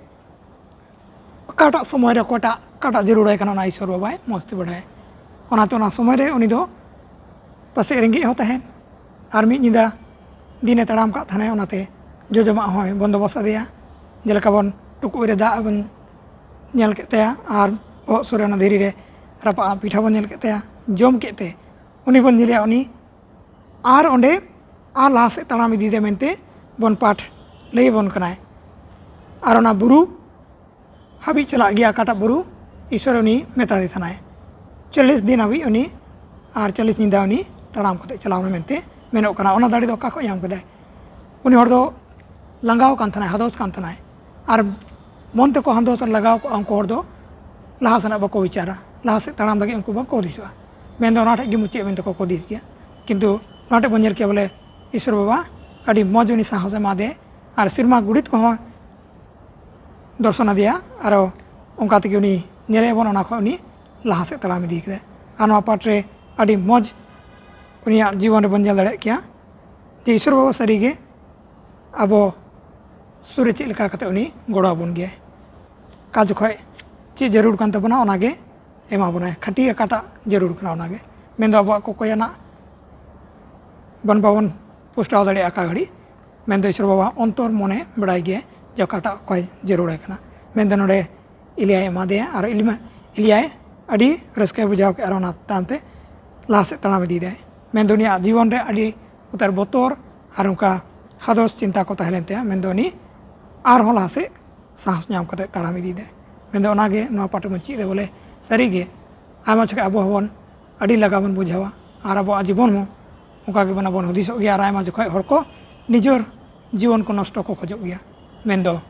ᱚᱠᱟᱴᱟᱜ ᱥᱚᱢᱚᱭ ᱨᱮ ᱚᱠᱚᱭᱴᱟᱜ, ᱚᱠᱟᱴᱟᱜ ᱡᱟᱹᱨᱩᱲᱟᱭ ᱠᱟᱱᱟ, ᱚᱱᱟ ᱤᱥᱚᱨ ᱵᱟᱵᱟᱭ ᱢᱚᱡᱽ ᱛᱮ ᱵᱟᱲᱟᱭᱟ᱾ ᱚᱱᱟᱛᱮ ᱚᱱᱟ ᱥᱚᱢᱚᱭ ᱨᱮ ᱩᱱᱤ ᱫᱚ ᱯᱟᱥᱮᱡ ᱨᱮᱸᱜᱮᱡ ᱦᱚᱸ ᱛᱟᱦᱮᱸᱫ, ᱟᱨ ᱢᱤᱫ ᱧᱤᱫᱟᱹ ᱫᱤᱱᱮ ᱛᱟᱲᱟᱢ ᱠᱟᱜ ᱛᱟᱦᱮᱱᱟᱭ, ᱚᱱᱟᱛᱮ ᱡᱚᱡᱚᱢᱟᱜ ᱦᱚᱸᱭ ᱵᱚᱱᱫᱚᱵᱚᱥ ᱟᱫᱮᱭᱟ᱾ ᱡᱮᱞᱮᱠᱟ ᱵᱚᱱ ᱴᱩᱠᱩᱡ ᱨᱮ ᱫᱟᱜ ᱵᱚᱱ ᱧᱮᱞ ᱠᱮᱫ ᱛᱟᱭᱟ ᱟᱨ ᱵᱚᱦᱚᱜ ᱥᱩᱨ ᱨᱮ ᱚᱱᱟ ᱫᱷᱤᱨᱤ ᱨᱮ ᱨᱟᱯᱟᱜ ᱯᱤᱴᱷᱟᱹ ᱵᱚᱱ ᱧᱮᱞ ᱠᱮᱫ ᱛᱟᱭᱟ, ᱡᱚᱢ ᱠᱮᱫ ᱛᱮ ᱩᱱᱤ ᱵᱚᱱ ᱧᱮᱞᱮᱭᱟ, ᱩᱱᱤ ᱟᱨ ᱚᱸᱰᱮ ᱟᱨ ᱞᱟᱦᱟ ᱥᱮᱫ ᱛᱟᱲᱟᱢ ᱤᱫᱤᱭᱮᱫᱟ ᱢᱮᱱᱛᱮ ᱵᱚᱱ ᱯᱟᱴ ᱞᱟᱹᱭ ᱟᱵᱚᱱ ᱠᱟᱱᱟᱭ᱾ ᱟᱨ ᱚᱱᱟ ᱵᱩᱨᱩ ᱦᱟᱹᱵᱤᱡ ᱪᱟᱞᱟᱜ ᱜᱮᱭᱟ, ᱚᱠᱟᱴᱟᱜ ᱵᱩᱨᱩ ᱤᱥᱚᱨ ᱩᱱᱤ ᱢᱮᱛᱟᱫᱮ ᱛᱟᱦᱮᱱᱟᱭ᱾ ᱪᱚᱞᱞᱤᱥ ᱫᱤᱱ ᱦᱟᱹᱵᱤᱡ ᱩᱱᱤ ᱟᱨ ᱪᱚᱞᱞᱤᱥ ᱧᱤᱫᱟᱹ ᱩᱱᱤ ᱛᱟᱲᱟᱢ ᱠᱟᱛᱮ ᱪᱟᱞᱟᱣ ᱮᱱᱟ ᱢᱮᱱᱛᱮ ᱢᱮᱱᱚᱜ ᱠᱟᱱᱟ᱾ ᱚᱱᱟ ᱫᱟᱲᱮ ᱫᱚ ᱚᱠᱟ ᱠᱷᱚᱱ ᱧᱟᱢ ᱠᱮᱫᱟᱭ? ᱩᱱᱤ ᱦᱚᱲ ᱫᱚ ᱞᱟᱸᱜᱟᱣ ᱠᱟᱱ ᱛᱟᱦᱮᱱᱟᱭ, ᱦᱟᱫᱚᱥ ᱠᱟᱱ ᱛᱟᱦᱮᱱᱟᱭ᱾ ᱟᱨ ᱢᱚᱱ ᱛᱮᱠᱚ ᱦᱟᱫᱚᱥ ᱟᱨ ᱞᱟᱸᱜᱟᱣ ᱠᱚᱜᱼᱟ, ᱩᱱᱠᱩ ᱦᱚᱲ ᱫᱚ ᱞᱟᱦᱟ ᱥᱮᱱᱟᱜ ᱵᱟᱠᱚ ᱵᱤᱪᱟᱨᱟ, ᱞᱟᱦᱟ ᱥᱮᱫ ᱛᱟᱲᱟᱢ ᱞᱟᱹᱜᱤᱫ ᱩᱱᱠᱩ ᱵᱟᱠᱚ ᱦᱩᱫᱤᱥᱚᱜᱼᱟ᱾ ᱢᱮᱱᱫᱚ ᱚᱱᱟ ᱴᱷᱮᱡ ᱜᱮ ᱢᱩᱪᱟᱹᱫ ᱢᱮᱱᱛᱮ ᱠᱚ ᱦᱩᱫᱤᱥ ᱜᱮᱭᱟ᱾ ᱠᱤᱱᱛᱩ ᱱᱚᱣᱟ ᱴᱷᱮᱡ ᱵᱚᱱ ᱧᱮᱞ ᱠᱮᱭᱟ ᱵᱚᱞᱮ ᱤᱥᱚᱨ ᱵᱟᱵᱟ ᱟᱹᱰᱤ ᱢᱚᱡᱽ ᱩᱱᱤ ᱥᱟᱦᱚᱥ ᱮ ᱮᱢᱟᱫᱮ ᱟᱨ ᱥᱮᱨᱢᱟ ᱜᱩᱰᱤᱛ ᱠᱚᱦᱚᱸ ᱫᱚᱨᱥᱚᱱ ᱟᱫᱮᱭᱟ᱾ ᱟᱨᱚ ᱚᱱᱠᱟ ᱛᱮᱜᱮ ᱩᱱᱤ ᱧᱮᱞᱮᱫ ᱵᱚᱱ, ᱚᱱᱟ ᱠᱷᱚᱱ ᱩᱱᱤ ᱞᱟᱦᱟ ᱥᱮᱫ ᱛᱟᱲᱟᱢ ᱤᱫᱤ ᱠᱮᱫᱟᱭ᱾ ᱟᱨ ᱱᱚᱣᱟ ᱯᱟᱴ ᱨᱮ ᱟᱹᱰᱤ ᱢᱚᱡᱽ ᱩᱱᱤᱭᱟᱜ ᱡᱤᱵᱚᱱ ᱨᱮᱵᱚᱱ ᱧᱮᱞ ᱫᱟᱲᱮᱭᱟᱜ ᱠᱮᱭᱟ ᱡᱮ ᱤᱥᱚᱨ ᱵᱟᱵᱟ ᱥᱟᱹᱨᱤᱜᱮ ᱟᱵᱚ ᱥᱩᱨ ᱨᱮ ᱪᱮᱫ ᱞᱮᱠᱟ ᱠᱟᱛᱮ ᱩᱱᱤ ᱜᱚᱲᱚ ᱟᱵᱚᱱ ᱜᱮᱭᱟᱭ᱾ ᱚᱠᱟ ᱡᱚᱠᱷᱚᱡ ᱪᱮᱫ ᱡᱟᱹᱨᱩᱲ ᱠᱟᱱ ᱛᱟᱵᱚᱱᱟ, ᱚᱱᱟᱜᱮ ᱮᱢᱟ ᱵᱚᱱᱟᱭ᱾ ᱠᱷᱟᱹᱴᱤ ᱚᱠᱟᱴᱟᱜ ᱡᱟᱹᱨᱩᱲ ᱠᱟᱱᱟ, ᱚᱱᱟᱜᱮ᱾ ᱢᱮᱱᱫᱚ ᱟᱵᱚᱣᱟᱜ ᱠᱚᱠᱚᱭᱟᱱᱟᱜ ᱵᱚᱱ, ᱵᱟᱵᱚᱱ ᱯᱩᱥᱴᱟᱹᱣ ᱫᱟᱲᱮᱭᱟᱜᱼᱟ ᱚᱠᱟ ᱜᱷᱟᱹᱲᱤᱡ, ᱢᱮᱱᱫᱚ ᱤᱥᱚᱨ ᱵᱟᱵᱟ ᱚᱱᱛᱚᱨ ᱢᱚᱱᱮ ᱵᱟᱲᱟᱭ ᱜᱮᱭᱟ ᱡᱮ ᱚᱠᱟᱴᱟᱜ ᱚᱠᱚᱭ ᱡᱟᱹᱨᱩᱲᱟᱭ ᱠᱟᱱᱟ᱾ ᱢᱮᱱᱫᱚ ᱱᱚᱰᱮ ᱮᱞᱤᱭᱟᱭ ᱮᱢᱟᱫᱮᱭᱟ ᱟᱨ ᱮᱞᱤᱢᱟ-, ᱮᱞᱤᱭᱟᱭ ᱟᱹᱰᱤ ᱨᱟᱹᱥᱠᱟᱹᱭ ᱵᱩᱡᱷᱟᱹᱣ ᱠᱮᱫᱼᱟ ᱟᱨ ᱚᱱᱟ ᱛᱟᱭᱚᱢ ᱛᱮ ᱞᱟᱦᱟ ᱥᱮᱫ ᱛᱟᱲᱟᱢ ᱤᱫᱤᱭᱮᱫᱟᱭ᱾ ᱢᱮᱱᱫᱚ ᱩᱱᱤᱭᱟᱜ ᱡᱤᱵᱚᱱ ᱨᱮ ᱟᱹᱰᱤ ᱩᱛᱟᱹᱨ ᱵᱚᱛᱚᱨ ᱟᱨ ᱚᱱᱠᱟ ᱦᱟᱫᱚᱥ ᱪᱤᱱᱛᱟ ᱠᱚ ᱛᱟᱦᱮᱸ ᱞᱮᱱ ᱛᱟᱭᱟ᱾ ᱢᱮᱱᱫᱚ ᱩᱱᱤ ᱟᱨᱦᱚᱸ ᱞᱟᱦᱟ ᱥᱮᱫ ᱥᱟᱦᱚᱥ ᱧᱟᱢ ᱠᱟᱛᱮ ᱛᱟᱲᱟᱢ ᱤᱫᱤᱭᱮᱫᱟᱭ᱾ ᱢᱮᱱᱫᱚ ᱚᱱᱟᱜᱮ ᱱᱚᱣᱟ ᱯᱟᱴᱷ ᱵᱚᱱ ᱪᱮᱫ ᱨᱮ ᱵᱚᱞᱮ ᱥᱟᱹᱨᱤᱜᱮ ᱟᱭᱢᱟ ᱡᱚᱠᱷᱚᱱ ᱟᱵᱚ ᱦᱚᱸᱵᱚᱱ ᱟᱹᱰᱤ ᱞᱟᱸᱜᱟ ᱵᱚᱱ ᱵᱩᱡᱷᱟᱹᱣᱟ ᱟᱨ ᱟᱵᱚᱣᱟᱜ ᱡᱤᱵᱚᱱ ᱦᱚᱸ ᱚᱱᱠᱟ ᱜᱮᱵᱚᱱ ᱟᱵᱚᱱ ᱦᱩᱫᱤᱥᱚᱜ ᱜᱮᱭᱟ ᱟᱨ ᱟᱭᱢᱟ ᱡᱚᱠᱷᱚᱱ ᱦᱚᱲ ᱠᱚ ᱱᱤᱡᱮᱨ ᱡᱤᱵᱚᱱ ᱠᱚ ᱱᱚᱥᱴᱚ ᱠᱚ ᱠᱷᱚᱡᱚᱜ ᱜᱮᱭᱟ᱾ ᱢᱮᱱᱫᱚ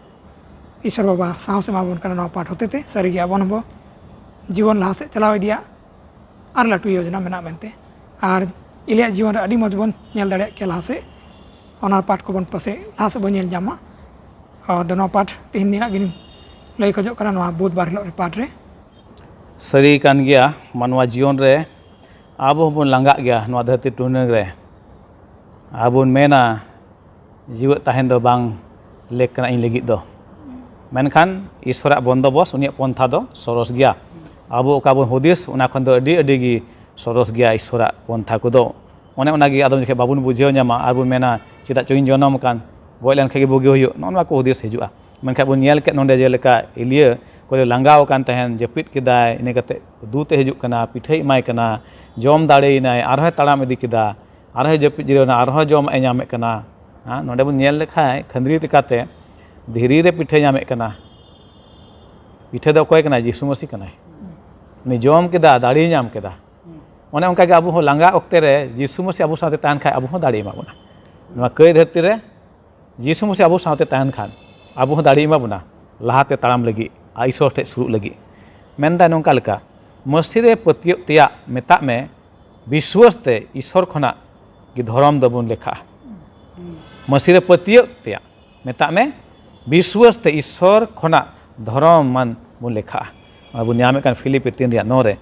ᱤᱥᱚᱨ ᱵᱟᱵᱟ ᱥᱟᱦᱚᱥ ᱮᱢᱟ ᱵᱚᱱ ᱠᱟᱱᱟ ᱱᱚᱣᱟ ᱯᱟᱴᱷ ᱦᱚᱛᱮᱛᱮ᱾ ᱥᱟᱹᱨᱤᱜᱮ ᱟᱵᱚᱱ ᱦᱚᱸᱵᱚ ᱡᱤᱵᱚᱱ ᱞᱟᱦᱟ ᱥᱮᱫ ᱪᱟᱞᱟᱣ ᱤᱫᱤᱭᱟ ᱟᱨ ᱞᱟᱹᱴᱩ ᱭᱳᱡᱚᱱᱟ ᱢᱮᱱᱟᱜᱼᱟ ᱢᱮᱱᱛᱮ᱾ ᱟᱨ ᱮᱞᱤᱭᱟᱜ ᱡᱤᱵᱚᱱ ᱨᱮ ᱟᱹᱰᱤ ᱢᱚᱡᱽ ᱵᱚᱱ ᱧᱮᱞ ᱫᱟᱲᱮᱭᱟᱜ ᱠᱮᱭᱟ ᱞᱟᱦᱟ ᱥᱮᱫ᱾ ᱚᱱᱟ ᱯᱟᱴᱷ ᱠᱚᱵᱚᱱ ᱯᱟᱥᱮᱡ ᱞᱟᱦᱟ ᱥᱮᱫ ᱵᱚᱱ ᱧᱮᱞ ᱧᱟᱢᱟ᱾ ᱟᱫᱚ ᱱᱚᱣᱟ ᱯᱟᱴᱷ ᱛᱮᱦᱮᱧ ᱱᱤᱱᱟᱹᱜ ᱜᱤᱧ ᱞᱟᱹᱭ ᱠᱷᱚᱡᱚᱜ ᱠᱟᱱᱟ ᱱᱚᱣᱟ ᱵᱩᱫᱷᱵᱟᱨ ᱦᱤᱞᱳᱜ ᱨᱮ ᱯᱟᱴᱷ ᱨᱮ᱾ ᱥᱟᱹᱨᱤ ᱠᱟᱱ ᱜᱮᱭᱟ, ᱢᱟᱱᱣᱟ ᱡᱤᱭᱚᱱ ᱨᱮ ᱟᱵᱚ ᱦᱚᱸᱵᱚᱱ ᱞᱟᱸᱜᱟᱜ ᱜᱮᱭᱟ ᱱᱚᱣᱟ ᱫᱷᱟᱹᱨᱛᱤ ᱴᱩᱱᱟᱹᱝ ᱨᱮ᱾ ᱟᱵᱚ ᱵᱚᱱ ᱢᱮᱱᱟ ᱡᱤᱣᱮᱫ ᱛᱟᱦᱮᱱ ᱫᱚ ᱵᱟᱝ ᱞᱮᱠ ᱠᱟᱱᱟ ᱤᱧ ᱞᱟᱹᱜᱤᱫ ᱫᱚ᱾ ᱢᱮᱱᱠᱷᱟᱱ ᱤᱥᱚᱨᱟᱜ ᱵᱚᱱᱫᱚᱵᱚᱥ, ᱩᱱᱤᱭᱟᱜ ᱯᱚᱱᱛᱷᱟ ᱫᱚ ᱥᱚᱨᱚᱥ ᱜᱮᱭᱟ᱾ ᱟᱵᱚ ᱚᱠᱟ ᱵᱚᱱ ᱦᱩᱫᱤᱥ, ᱚᱱᱟ ᱠᱷᱚᱱ ᱫᱚ ᱟᱹᱰᱤ, ᱟᱹᱰᱤ ᱜᱮ ᱥᱚᱨᱚᱥ ᱜᱮᱭᱟ ᱤᱥᱚᱨᱟᱜ ᱯᱚᱱᱛᱷᱟ ᱠᱚᱫᱚ᱾ ᱚᱱᱮ ᱚᱱᱟᱜᱮ ᱟᱫᱚᱢ ᱡᱚᱠᱷᱮᱡ ᱵᱟᱵᱚᱱ ᱵᱩᱡᱷᱟᱹᱣ ᱧᱟᱢᱟ ᱟᱨ ᱵᱚᱱ ᱢᱮᱱᱟ, "ᱪᱮᱫᱟᱜ ᱪᱚ ᱤᱧ ᱡᱚᱱᱚᱢ ᱟᱠᱟᱱ? ᱜᱚᱡ ᱞᱮᱱᱠᱷᱟᱱ ᱜᱮ ᱵᱩᱜᱤ ᱦᱩᱭᱩᱜ", ᱱᱚᱜᱼᱚ ᱱᱚᱣᱟ ᱠᱚ ᱦᱩᱫᱤᱥ ᱦᱤᱡᱩᱜᱼᱟ᱾ ᱢᱮᱱᱠᱷᱟᱱ ᱵᱚᱱ ᱧᱮᱞ ᱠᱮᱫ ᱱᱚᱰᱮ ᱡᱮᱞᱮᱠᱟ ᱮᱞᱤᱭᱟᱹ ᱠᱚᱭ ᱞᱟᱸᱜᱟᱣ ᱟᱠᱟᱱ ᱛᱟᱦᱮᱱ, ᱡᱟᱹᱯᱤᱫ ᱠᱮᱫᱟᱭ, ᱤᱱᱟᱹ ᱠᱟᱛᱮ ᱫᱩᱛ ᱮ ᱦᱤᱡᱩᱜ ᱠᱟᱱᱟ, ᱯᱤᱴᱷᱟᱹᱭ ᱮᱢᱟᱭ ᱠᱟᱱᱟ, ᱡᱚᱢ ᱫᱟᱲᱮᱭᱮᱱᱟᱭ, ᱟᱨᱦᱚᱸᱭ ᱛᱟᱲᱟᱢ ᱤᱫᱤ ᱠᱮᱫᱟ, ᱟᱨᱦᱚᱸᱭ ᱡᱟᱹᱯᱤᱫ ᱡᱤᱨᱟᱹᱣ ᱮᱱᱟ, ᱟᱨᱦᱚᱸ ᱡᱚᱢᱟᱜ ᱮ ᱧᱟᱢᱮᱫ ᱠᱟᱱᱟ᱾ ᱦᱮᱸ, ᱱᱚᱰᱮ ᱵᱚᱱ ᱧᱮᱞ ᱞᱮᱠᱷᱟᱱ ᱠᱷᱟᱹᱱᱫᱽᱨᱤ ᱞᱮᱠᱟᱛᱮ ᱫᱷᱤᱨᱤ ᱨᱮ ᱯᱤᱴᱷᱟᱹᱭ ᱧᱟᱢᱮᱫ ᱠᱟᱱᱟ᱾ ᱯᱤᱴᱷᱟᱹ ᱫᱚ ᱚᱠᱚᱭ ᱠᱟᱱᱟᱭ? ᱡᱤᱥᱩ ᱢᱟᱹᱥᱤ ᱠᱟᱱᱟᱭ᱾ ᱩᱱᱤ ᱡᱚᱢ ᱠᱮᱫᱟ, ᱫᱟᱲᱮᱭ ᱧᱟᱢ ᱠᱮᱫᱟ᱾ ᱚᱱᱮ ᱚᱱᱠᱟᱜᱮ ᱟᱵᱚ ᱦᱚᱸ ᱞᱟᱸᱜᱟ ᱚᱠᱛᱮ ᱨᱮ ᱡᱤᱥᱩ ᱢᱟᱹᱥᱤ ᱟᱵᱚ ᱥᱟᱶᱛᱮ ᱛᱟᱦᱮᱱ ᱠᱷᱟᱱ ᱟᱵᱚ ᱦᱚᱸ ᱫᱟᱲᱮ ᱮᱢᱟ ᱵᱚᱱᱟ᱾ ᱱᱚᱣᱟ ᱠᱟᱹᱭ ᱫᱷᱟᱹᱨᱛᱤ ᱨᱮ ᱡᱤᱥᱩ ᱢᱟᱹᱥᱤ ᱟᱵᱚ ᱥᱟᱶᱛᱮ ᱛᱟᱦᱮᱱ ᱠᱷᱟᱱ ᱟᱵᱚ ᱦᱚᱸ ᱫᱟᱲᱮ ᱮᱢᱟ ᱵᱚᱱᱟ ᱞᱟᱦᱟᱛᱮ ᱛᱟᱲᱟᱢ ᱞᱟᱹᱜᱤᱫ ᱟᱨ ᱤᱥᱚᱨ ᱴᱷᱮᱱ ᱥᱩᱨᱩᱜ ᱞᱟᱹᱜᱤᱫ᱾ ᱢᱮᱱᱫᱟᱭ ᱱᱚᱝᱠᱟ ᱞᱮᱠᱟ, ᱢᱟᱹᱥᱤ ᱨᱮ ᱯᱟᱹᱛᱭᱟᱹᱜ ᱛᱮᱭᱟᱜ ᱢᱮᱛᱟᱜ ᱢᱮ, ᱵᱤᱥᱣᱟᱹᱥ ᱛᱮ ᱤᱥᱚᱨ ᱠᱷᱚᱱᱟᱜ ᱜᱮ ᱫᱷᱚᱨᱚᱢ ᱫᱚᱵᱚᱱ ᱞᱮᱠᱷᱟᱜᱼᱟ᱾ ᱢᱟᱹᱥᱤ ᱨᱮ ᱯᱟᱹᱛᱭᱟᱹᱜ ᱛᱮᱭᱟᱜ ᱢᱮᱛᱟᱜ ᱢᱮ, ᱵᱤᱥᱣᱟᱹᱥ ᱛᱮ ᱤᱥᱚᱨ ᱠᱷᱚᱱᱟᱜ ᱫᱷᱚᱨᱚᱢ ᱢᱟᱱ ᱵᱚᱱ ᱞᱮᱠᱷᱟᱜᱼᱟ᱾ ᱱᱚᱣᱟ ᱵᱚᱱ ᱧᱟᱢᱮᱫ ᱠᱟᱱ ᱯᱷᱤᱞᱤᱯᱤ ᱛᱤᱱ ᱨᱮᱭᱟᱜ ᱱᱚ ᱨᱮ,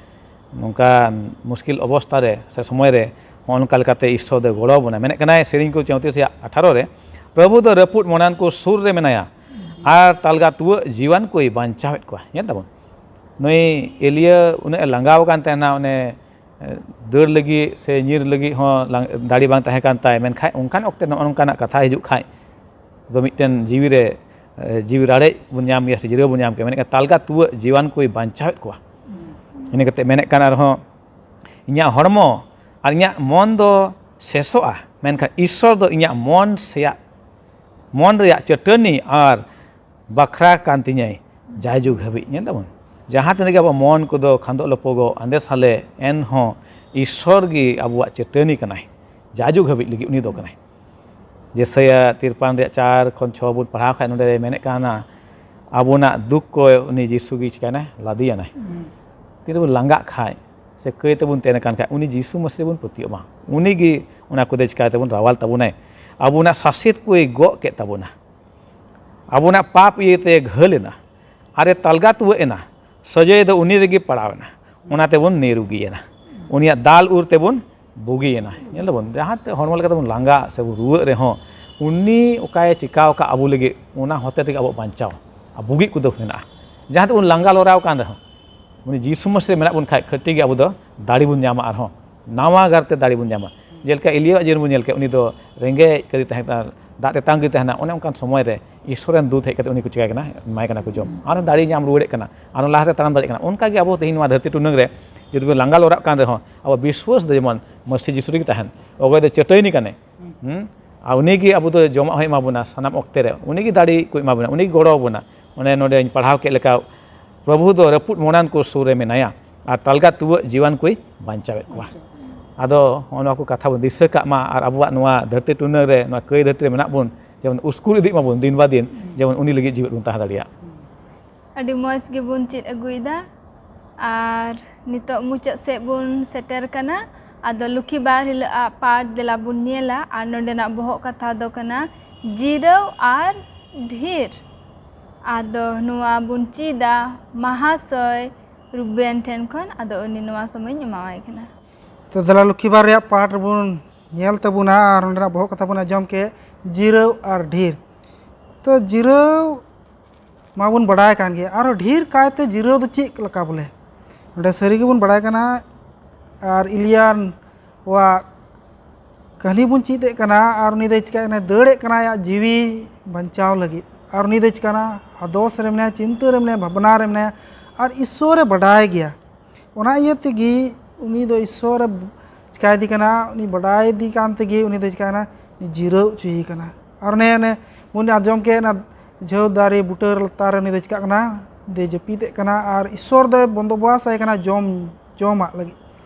ᱱᱚᱝᱠᱟᱱ ᱢᱩᱥᱠᱤᱞ ᱚᱵᱚᱥᱛᱟ ᱨᱮ ᱥᱮ ᱥᱚᱢᱚᱭ ᱨᱮ ᱦᱚᱸᱜᱼᱚ ᱱᱚᱝᱠᱟ ᱞᱮᱠᱟᱛᱮ ᱤᱥᱚᱨ ᱫᱚᱭ ᱜᱚᱲᱚ ᱟᱵᱚᱱᱟ᱾ ᱢᱮᱱᱮᱫ ᱠᱟᱱᱟᱭ ᱥᱮᱨᱮᱧ ᱠᱚ ᱪᱚᱣᱛᱨᱤᱥ ᱨᱮᱭᱟᱜ ᱟᱴᱷᱟᱨᱚ ᱨᱮ, "ᱯᱨᱚᱵᱷᱩ ᱫᱚ ᱨᱟᱹᱯᱩᱫ ᱢᱚᱱᱟᱱ ᱠᱚ ᱥᱩᱨ ᱨᱮ ᱢᱮᱱᱟᱭᱟ ᱟᱨ ᱛᱟᱞᱜᱟ ᱛᱩᱣᱟᱹᱜ ᱡᱤᱣᱟᱱ ᱠᱚᱭ ᱵᱟᱧᱪᱟᱣᱮᱫ ᱠᱚᱣᱟ᱾" ᱧᱮᱞ ᱛᱟᱵᱚᱱ, ᱱᱩᱭ ᱮᱞᱤᱭᱟᱹ ᱩᱱᱟᱹᱜ ᱮ ᱞᱟᱸᱜᱟᱣ ᱟᱠᱟᱱ ᱛᱟᱦᱮᱱᱟ, ᱚᱱᱮ ᱫᱟᱹᱲ ᱞᱟᱹᱜᱤᱫ ᱥᱮ ᱧᱤᱨ ᱞᱟᱹᱜᱤᱫ ᱦᱚᱸ ᱞᱟᱝ- ᱫᱟᱲᱮ ᱵᱟᱝ ᱛᱟᱦᱮᱸ ᱠᱟᱱ ᱛᱟᱭ, ᱢᱮᱱᱠᱷᱟᱱ ᱚᱱᱠᱟᱱ ᱚᱠᱛᱮ ᱱᱚᱜᱼᱚ ᱱᱚᱝᱠᱟᱱᱟᱜ ᱠᱟᱛᱷᱟ ᱦᱤᱡᱩᱜ ᱠᱷᱟᱱ ᱫᱚ ᱢᱤᱫᱴᱮᱱ ᱡᱤᱣᱤ ᱨᱮ, ᱮ, ᱡᱤᱣᱤ ᱨᱟᱲᱮᱡ ᱵᱚᱱ ᱧᱟᱢ ᱜᱮᱭᱟ ᱥᱮ ᱡᱤᱨᱟᱹᱣ ᱵᱚᱱ ᱧᱟᱢ ᱜᱮᱭᱟ᱾ ᱢᱮᱱᱮᱫ ᱠᱟᱱ, "ᱛᱟᱞᱜᱟ ᱛᱩᱣᱟᱹᱜ ᱡᱤᱣᱟᱱ ᱠᱚᱭ ᱵᱟᱧᱪᱟᱣᱮᱫ ᱠᱚᱣᱟ᱾" ᱤᱱᱟᱹ ᱠᱟᱛᱮ ᱢᱮᱱᱮᱫ ᱠᱟᱱ ᱟᱨᱦᱚᱸ, "ᱤᱧᱟᱹᱜ ᱦᱚᱲᱢᱚ ᱟᱨ ᱤᱧᱟᱹᱜ ᱢᱚᱱ ᱫᱚ ᱥᱮᱥᱚᱜᱼᱟ, ᱢᱮᱱᱠᱷᱟᱱ ᱤᱥᱥᱚᱨ ᱫᱚ ᱤᱧᱟᱹᱜ ᱢᱚᱱ ᱥᱮᱭᱟᱜ, ᱢᱚᱱ ᱨᱮᱭᱟᱜ ᱪᱟᱹᱴᱟᱹᱱᱤ ᱟᱨ ᱵᱟᱠᱷᱨᱟ ᱠᱟᱱ ᱛᱤᱧᱟᱹᱭ ᱡᱟᱭᱡᱩᱜᱽ ᱦᱟᱹᱵᱤᱡ᱾" ᱧᱮᱞ ᱛᱟᱵᱚᱱ, ᱡᱟᱦᱟᱸ ᱛᱤᱱᱟᱹᱜ ᱜᱮ ᱟᱵᱚ ᱢᱚᱱ ᱠᱚᱫᱚ ᱠᱷᱟᱸᱫᱚᱜ ᱞᱚᱯᱚᱜᱚᱜ ᱟᱸᱫᱮ ᱥᱟᱞᱮ, ᱮᱱᱦᱚᱸ ᱤᱥᱥᱚᱨ ᱜᱮ ᱟᱵᱚᱣᱟᱜ ᱪᱟᱹᱴᱟᱹᱱᱤ ᱠᱟᱱᱟᱭ, ᱡᱟᱭᱡᱩᱜᱽ ᱦᱟᱹᱵᱤᱡ ᱞᱟᱹᱜᱤᱫ ᱩᱱᱤ ᱫᱚ ᱠᱟᱱᱟᱭ᱾ ᱡᱮᱥᱟᱭᱟ ᱛᱤᱨᱯᱟᱱ ᱨᱮᱭᱟᱜ ᱪᱟᱨ ᱠᱷᱚᱱ ᱪᱷᱚ ᱵᱚᱱ ᱯᱟᱲᱦᱟᱣ ᱠᱷᱟᱱ, ᱱᱚᱰᱮ ᱢᱮᱱᱮᱫ ᱠᱟᱱᱟ, ᱟᱵᱚᱱᱟᱜ ᱫᱩᱠ ᱠᱚ ᱩᱱᱤ ᱡᱤᱥᱩ ᱜᱮ ᱪᱤᱠᱟᱹᱭᱱᱟᱭ? ᱞᱟᱫᱮᱭᱟᱱᱟᱭ᱾ ᱛᱤᱨᱮᱵᱚᱱ ᱞᱟᱸᱜᱟᱜ ᱠᱷᱟᱡ ᱥᱮ ᱠᱟᱹᱭ ᱛᱮᱵᱚᱱ ᱛᱮᱱ ᱟᱠᱟᱱ ᱠᱷᱟᱡ, ᱩᱱᱤ ᱡᱤᱥᱩ ᱢᱟᱹᱥᱤ ᱨᱮᱵᱚᱱ ᱯᱟᱹᱛᱭᱟᱹᱜ ᱢᱟ, ᱩᱱᱤ ᱜᱮ ᱚᱱᱟ ᱠᱚᱫᱚ ᱪᱤᱠᱟᱹᱭ ᱛᱮᱵᱚᱱ ᱨᱟᱣᱟᱞ ᱛᱟᱵᱚᱱᱟᱭ᱾ ᱟᱵᱚᱱᱟᱜ ᱥᱟᱥᱮᱛ ᱠᱚᱭ ᱜᱚᱜ ᱠᱮᱫ ᱛᱟᱵᱚᱱᱟ, ᱟᱵᱚᱱᱟᱜ ᱯᱟᱯ ᱤᱭᱟᱹᱛᱮ ᱜᱷᱟᱹᱞ ᱮᱱᱟ, ᱟᱨᱮ ᱛᱟᱞᱜᱟ ᱛᱩᱣᱟᱹᱜ ᱮᱱᱟ, ᱥᱟᱹᱡᱟᱹᱭ ᱫᱚ ᱩᱱᱤ ᱨᱮᱜᱮ ᱯᱟᱲᱟᱣ ᱮᱱᱟ, ᱚᱱᱟ ᱛᱮᱵᱚᱱ ᱱᱤᱨᱩᱜᱤᱭᱮᱱᱟ, ᱩᱱᱤᱭᱟᱜ ᱫᱟᱞ ᱩᱨ ᱛᱮᱵᱚᱱ ᱵᱩᱜᱤᱭᱮᱱᱟ᱾ ᱧᱮᱞ ᱫᱟᱵᱚᱱ, ᱡᱟᱦᱟᱸ ᱛᱮ ᱦᱚᱲᱢᱚ ᱞᱮᱠᱟ ᱛᱮᱵᱚᱱ ᱞᱟᱸᱜᱟ ᱥᱮᱵᱚᱱ ᱨᱩᱣᱟᱹᱜ ᱨᱮᱦᱚᱸ, ᱩᱱᱤ ᱚᱠᱟᱭ ᱪᱤᱠᱟᱹ ᱟᱠᱟᱫ ᱟᱵᱚ ᱞᱟᱹᱜᱤᱫ, ᱚᱱᱟ ᱦᱚᱛᱮ ᱛᱮᱜᱮ ᱟᱵᱚᱣᱟᱜ ᱵᱟᱧᱪᱟᱣ ᱟᱨ ᱵᱩᱜᱤ ᱠᱚᱫᱚ ᱢᱮᱱᱟᱜᱼᱟ᱾ ᱡᱟᱦᱟᱸ ᱛᱮᱵᱚᱱ ᱞᱟᱸᱜᱟ ᱞᱚᱨᱟᱣ ᱠᱟᱱ ᱨᱮᱦᱚᱸ, ᱩᱱᱤ ᱡᱤᱥᱩ ᱢᱟᱹᱥᱤ ᱨᱮ ᱢᱮᱱᱟᱜ ᱵᱚᱱ ᱠᱷᱟᱡ, ᱠᱷᱟᱹᱴᱤ ᱜᱮ ᱟᱵᱚ ᱫᱚ ᱫᱟᱲᱮ ᱵᱚᱱ ᱧᱟᱢᱟ, ᱟᱨᱦᱚᱸ ᱱᱟᱣᱟ ᱜᱟᱨᱛᱮ ᱫᱟᱲᱮ ᱵᱚᱱ ᱧᱟᱢᱟ᱾ ᱡᱮᱞᱮᱠᱟ ᱮᱞᱤᱭᱟᱣᱟᱜ ᱡᱤᱭᱚᱱ ᱵᱚᱱ ᱧᱮᱞ ᱠᱮᱫ, ᱩᱱᱤ ᱫᱚ ᱨᱮᱸᱜᱮᱡ ᱠᱟᱹᱨᱤ ᱛᱟᱦᱮᱸ ᱠᱟᱱᱟ, ᱫᱟᱜ ᱛᱮᱛᱟᱝ ᱜᱮ ᱛᱟᱦᱮᱱᱟ, ᱚᱱᱮ ᱚᱱᱠᱟᱱ ᱥᱚᱢᱚᱭ ᱨᱮ ᱤᱥᱥᱚᱨ ᱨᱮᱱ ᱫᱩᱛ ᱦᱮᱡ ᱠᱟᱛᱮ ᱩᱱᱤ ᱠᱚ ᱪᱤᱠᱟᱹᱭ ᱠᱟᱱᱟ? ᱮᱢᱟᱭ ᱠᱟᱱᱟ ᱠᱚ ᱡᱚᱢ᱾ ᱟᱨᱦᱚᱸ ᱫᱟᱲᱮ ᱧᱟᱢ ᱨᱩᱣᱟᱹᱲᱮᱫ ᱠᱟᱱᱟ, ᱟᱨᱦᱚᱸ ᱞᱟᱦᱟ ᱥᱮᱫ ᱛᱟᱲᱟᱢ ᱫᱟᱲᱮᱭᱟᱜ ᱠᱟᱱᱟ᱾ ᱚᱱᱠᱟ ᱜᱮ ᱟᱵᱚ ᱛᱮᱦᱮᱧ ᱱᱚᱣᱟ ᱫᱷᱟᱹᱨᱛᱤ ᱴᱩᱱᱟᱹᱝ ᱨᱮ ᱡᱩᱫᱤ ᱵᱚᱱ ᱞᱟᱸᱜᱟ ᱞᱚᱨᱟᱜ ᱠᱟᱱ ᱨᱮᱦᱚᱸ, ᱟᱵᱚ ᱵᱤᱥᱣᱟᱥ ᱫᱚ ᱡᱮᱢᱚᱱ ᱢᱟᱹᱥᱤ ᱡᱤᱥᱩ ᱨᱮᱜᱮ ᱛᱟᱦᱮᱱ, ᱚᱠᱚᱭ ᱫᱚ ᱪᱟᱹᱴᱟᱹᱭᱱᱤ ᱠᱟᱱᱮ, ᱦᱩᱸ? ᱟᱨ ᱩᱱᱤ ᱜᱮ ᱟᱵᱚ ᱫᱚ ᱡᱚᱢᱟᱜ ᱦᱚᱸᱭ ᱮᱢᱟ ᱵᱚᱱᱟ ᱥᱟᱱᱟᱢ ᱚᱠᱛᱮ ᱨᱮ, ᱩᱱᱤ ᱜᱮ ᱫᱟᱲᱮ ᱠᱚ ᱮᱢᱟ ᱵᱚᱱᱟ, ᱩᱱᱤ ᱜᱮ ᱜᱚᱲᱚ ᱟᱵᱚᱱᱟ᱾ ᱚᱱᱮ ᱱᱚᱰᱮᱧ ᱯᱟᱲᱦᱟᱣ ᱠᱮᱫ ᱞᱮᱠᱟ, ᱯᱨᱚᱵᱷᱩ ᱫᱚ ᱨᱟᱹᱯᱩᱫ ᱢᱚᱱᱟᱱ ᱠᱚ ᱥᱩᱨ ᱨᱮ ᱢᱮᱱᱟᱭᱟ ᱟᱨ ᱛᱟᱞᱜᱟ ᱛᱩᱣᱟᱹᱜ ᱡᱤᱣᱟᱱ ᱠᱚᱭ ᱵᱟᱧᱪᱟᱣᱮᱫ ᱠᱚᱣᱟ᱾ ᱟᱫᱚ ᱦᱚᱸᱜᱼᱚ ᱱᱚᱣᱟ ᱠᱚ ᱠᱟᱛᱷᱟ ᱵᱚᱱ ᱫᱤᱥᱟᱹ ᱠᱟᱜ ᱢᱟ ᱟᱨ ᱟᱵᱚᱣᱟᱜ ᱱᱚᱣᱟ ᱫᱷᱟᱹᱨᱛᱤ ᱴᱩᱱᱟᱹ ᱨᱮ, ᱱᱚᱣᱟ ᱠᱟᱹᱭ ᱫᱷᱟᱹᱨᱛᱤ ᱨᱮ ᱢᱮᱱᱟᱜ ᱵᱚᱱ, ᱡᱮᱢᱚᱱ ᱩᱥᱠᱩᱨ ᱤᱫᱤᱜ ᱢᱟᱵᱚᱱ ᱫᱤᱱ ᱵᱟ ᱫᱤᱱ, ᱡᱮᱢᱚᱱ ᱩᱱᱤ ᱞᱟᱹᱜᱤᱫ ᱡᱤᱣᱮᱫ ᱵᱚᱱ ᱛᱟᱦᱮᱸ ᱫᱟᱲᱮᱭᱟᱜ᱾ ᱟᱹᱰᱤ ᱢᱚᱡᱽ ᱜᱮᱵᱚᱱ ᱪᱮᱫ ᱟᱹᱜᱩᱭᱮᱫᱟ᱾ ᱟᱨ ᱱᱤᱛᱚᱜ ᱢᱩᱪᱟᱹᱫ ᱥᱮᱫ ᱵᱚᱱ ᱥᱮᱴᱮᱨ ᱠᱟᱱᱟ᱾ ᱟᱫᱚ ᱞᱩᱠᱷᱤ ᱵᱟᱨ ᱦᱤᱞᱳᱜ ᱟᱜ ᱯᱟᱴ ᱫᱮᱞᱟ ᱵᱚᱱ ᱧᱮᱞᱟ᱾ ᱟᱨ ᱱᱚᱰᱮᱱᱟᱜ ᱵᱚᱦᱚᱜ ᱠᱟᱛᱷᱟ ᱫᱚ ᱠᱟᱱᱟ ᱡᱤᱨᱟᱹᱣ ᱟᱨ ᱰᱷᱮᱨ᱾ ᱟᱫᱚ ᱱᱚᱣᱟ ᱵᱚᱱ ᱪᱮᱫᱟ ᱢᱟᱦᱟᱥᱚᱭ ᱨᱩᱵᱮᱱ ᱴᱷᱮᱱ ᱠᱷᱚᱱ᱾ ᱟᱫᱚ ᱩᱱᱤ ᱱᱚᱣᱟ ᱥᱚᱢᱚᱭᱤᱧ ᱮᱢᱟᱣᱟᱭ ᱠᱟᱱᱟ᱾ ᱛᱚ ᱫᱮᱞᱟ ᱞᱩᱠᱷᱤ ᱵᱟᱨ ᱨᱮᱭᱟᱜ ᱯᱟᱴ ᱨᱮᱵᱚᱱ ᱧᱮᱞ ᱛᱟᱵᱚᱱᱟ ᱟᱨ ᱚᱸᱰᱮᱱᱟᱜ ᱵᱚᱦᱚᱜ ᱠᱟᱛᱷᱟ ᱵᱚᱱ ᱟᱸᱡᱚᱢ ᱠᱮᱫ, ᱡᱤᱨᱟᱹᱣ ᱟᱨ ᱰᱷᱮᱨ᱾ ᱛᱚ ᱡᱤᱨᱟᱹᱣ ᱢᱟᱵᱚᱱ ᱵᱟᱰᱟᱭ ᱠᱟᱱ ᱜᱮ, ᱟᱨᱦᱚᱸ ᱰᱷᱮᱨ ᱠᱟᱭᱛᱮ ᱡᱤᱨᱟᱹᱣ ᱫᱚ ᱪᱮᱫ ᱞᱮᱠᱟ ᱵᱚᱞᱮ? ᱚᱸᱰᱮ ᱥᱟᱹᱨᱤ ᱜᱮᱵᱚᱱ ᱵᱟᱰᱟᱭ ᱠᱟᱱᱟ, ᱟᱨ ᱤᱞᱤᱭᱟᱱ ᱣᱟᱜ ᱠᱟᱹᱦᱱᱤ ᱵᱚᱱ ᱪᱮᱫ ᱮᱫ ᱠᱟᱱᱟ᱾ ᱟᱨ ᱩᱱᱤ ᱫᱚᱭ ᱪᱤᱠᱟᱹᱜ ᱠᱟᱱᱟ, ᱫᱟᱹᱲᱮᱫ ᱠᱟᱱᱟ ᱟᱭᱟᱜ ᱡᱤᱣᱤ ᱵᱟᱧᱪᱟᱣ ᱞᱟᱹᱜᱤᱫ᱾ ᱟᱨ ᱩᱱᱤ ᱫᱚᱭ ᱪᱤᱠᱟᱹᱜ ᱠᱟᱱᱟ, ᱦᱟᱫᱚᱥ ᱨᱮ ᱢᱮᱱᱟᱭᱟ, ᱪᱤᱱᱛᱟᱹ ᱨᱮ ᱢᱮᱱᱟᱭᱟ, ᱵᱷᱟᱵᱽᱱᱟ ᱨᱮ ᱢᱮᱱᱟᱭᱟ᱾ ᱟᱨ ᱤᱥᱥᱚᱨᱮ ᱵᱟᱰᱟᱭ ᱜᱮᱭᱟ᱾ ᱚᱱᱟ ᱤᱭᱟᱹ ᱛᱮᱜᱮ ᱩᱱᱤ ᱫᱚ ᱤᱥᱥᱚᱨᱮ ᱪᱤᱠᱟᱹᱭᱮᱫᱮ ᱠᱟᱱᱟ, ᱩᱱᱤ ᱵᱟᱰᱟᱭ ᱤᱫᱤ ᱠᱟᱱ ᱛᱮᱜᱮ ᱩᱱᱤ ᱫᱚ ᱪᱤᱠᱟᱹᱭᱮᱱᱟ, ᱡᱤᱨᱟᱹᱣ ᱦᱚᱪᱚᱭᱮ ᱠᱟᱱᱟ᱾ ᱟᱨ ᱚᱱᱮ ᱚᱱᱮ ᱵᱚᱱ ᱟᱸᱡᱚᱢ ᱠᱮᱫ, ᱚᱱᱟ ᱡᱷᱟᱹᱣ ᱫᱟᱨᱮ ᱵᱩᱴᱟᱹ ᱞᱟᱛᱟᱨ ᱨᱮ ᱩᱱᱤ ᱫᱚ ᱪᱤᱠᱟᱹᱜ ᱠᱟᱱᱟ, ᱫᱚᱭ ᱡᱟᱹᱯᱤᱫᱮᱜ ᱠᱟᱱᱟ᱾ ᱟᱨ ᱤᱥᱥᱚᱨ ᱫᱚᱭ ᱵᱚᱱᱫᱳᱵᱚᱥᱛ ᱟᱭ ᱠᱟᱱᱟ ᱡᱚᱢ, ᱡᱚᱢᱟᱜ ᱞᱟᱹᱜᱤᱫ᱾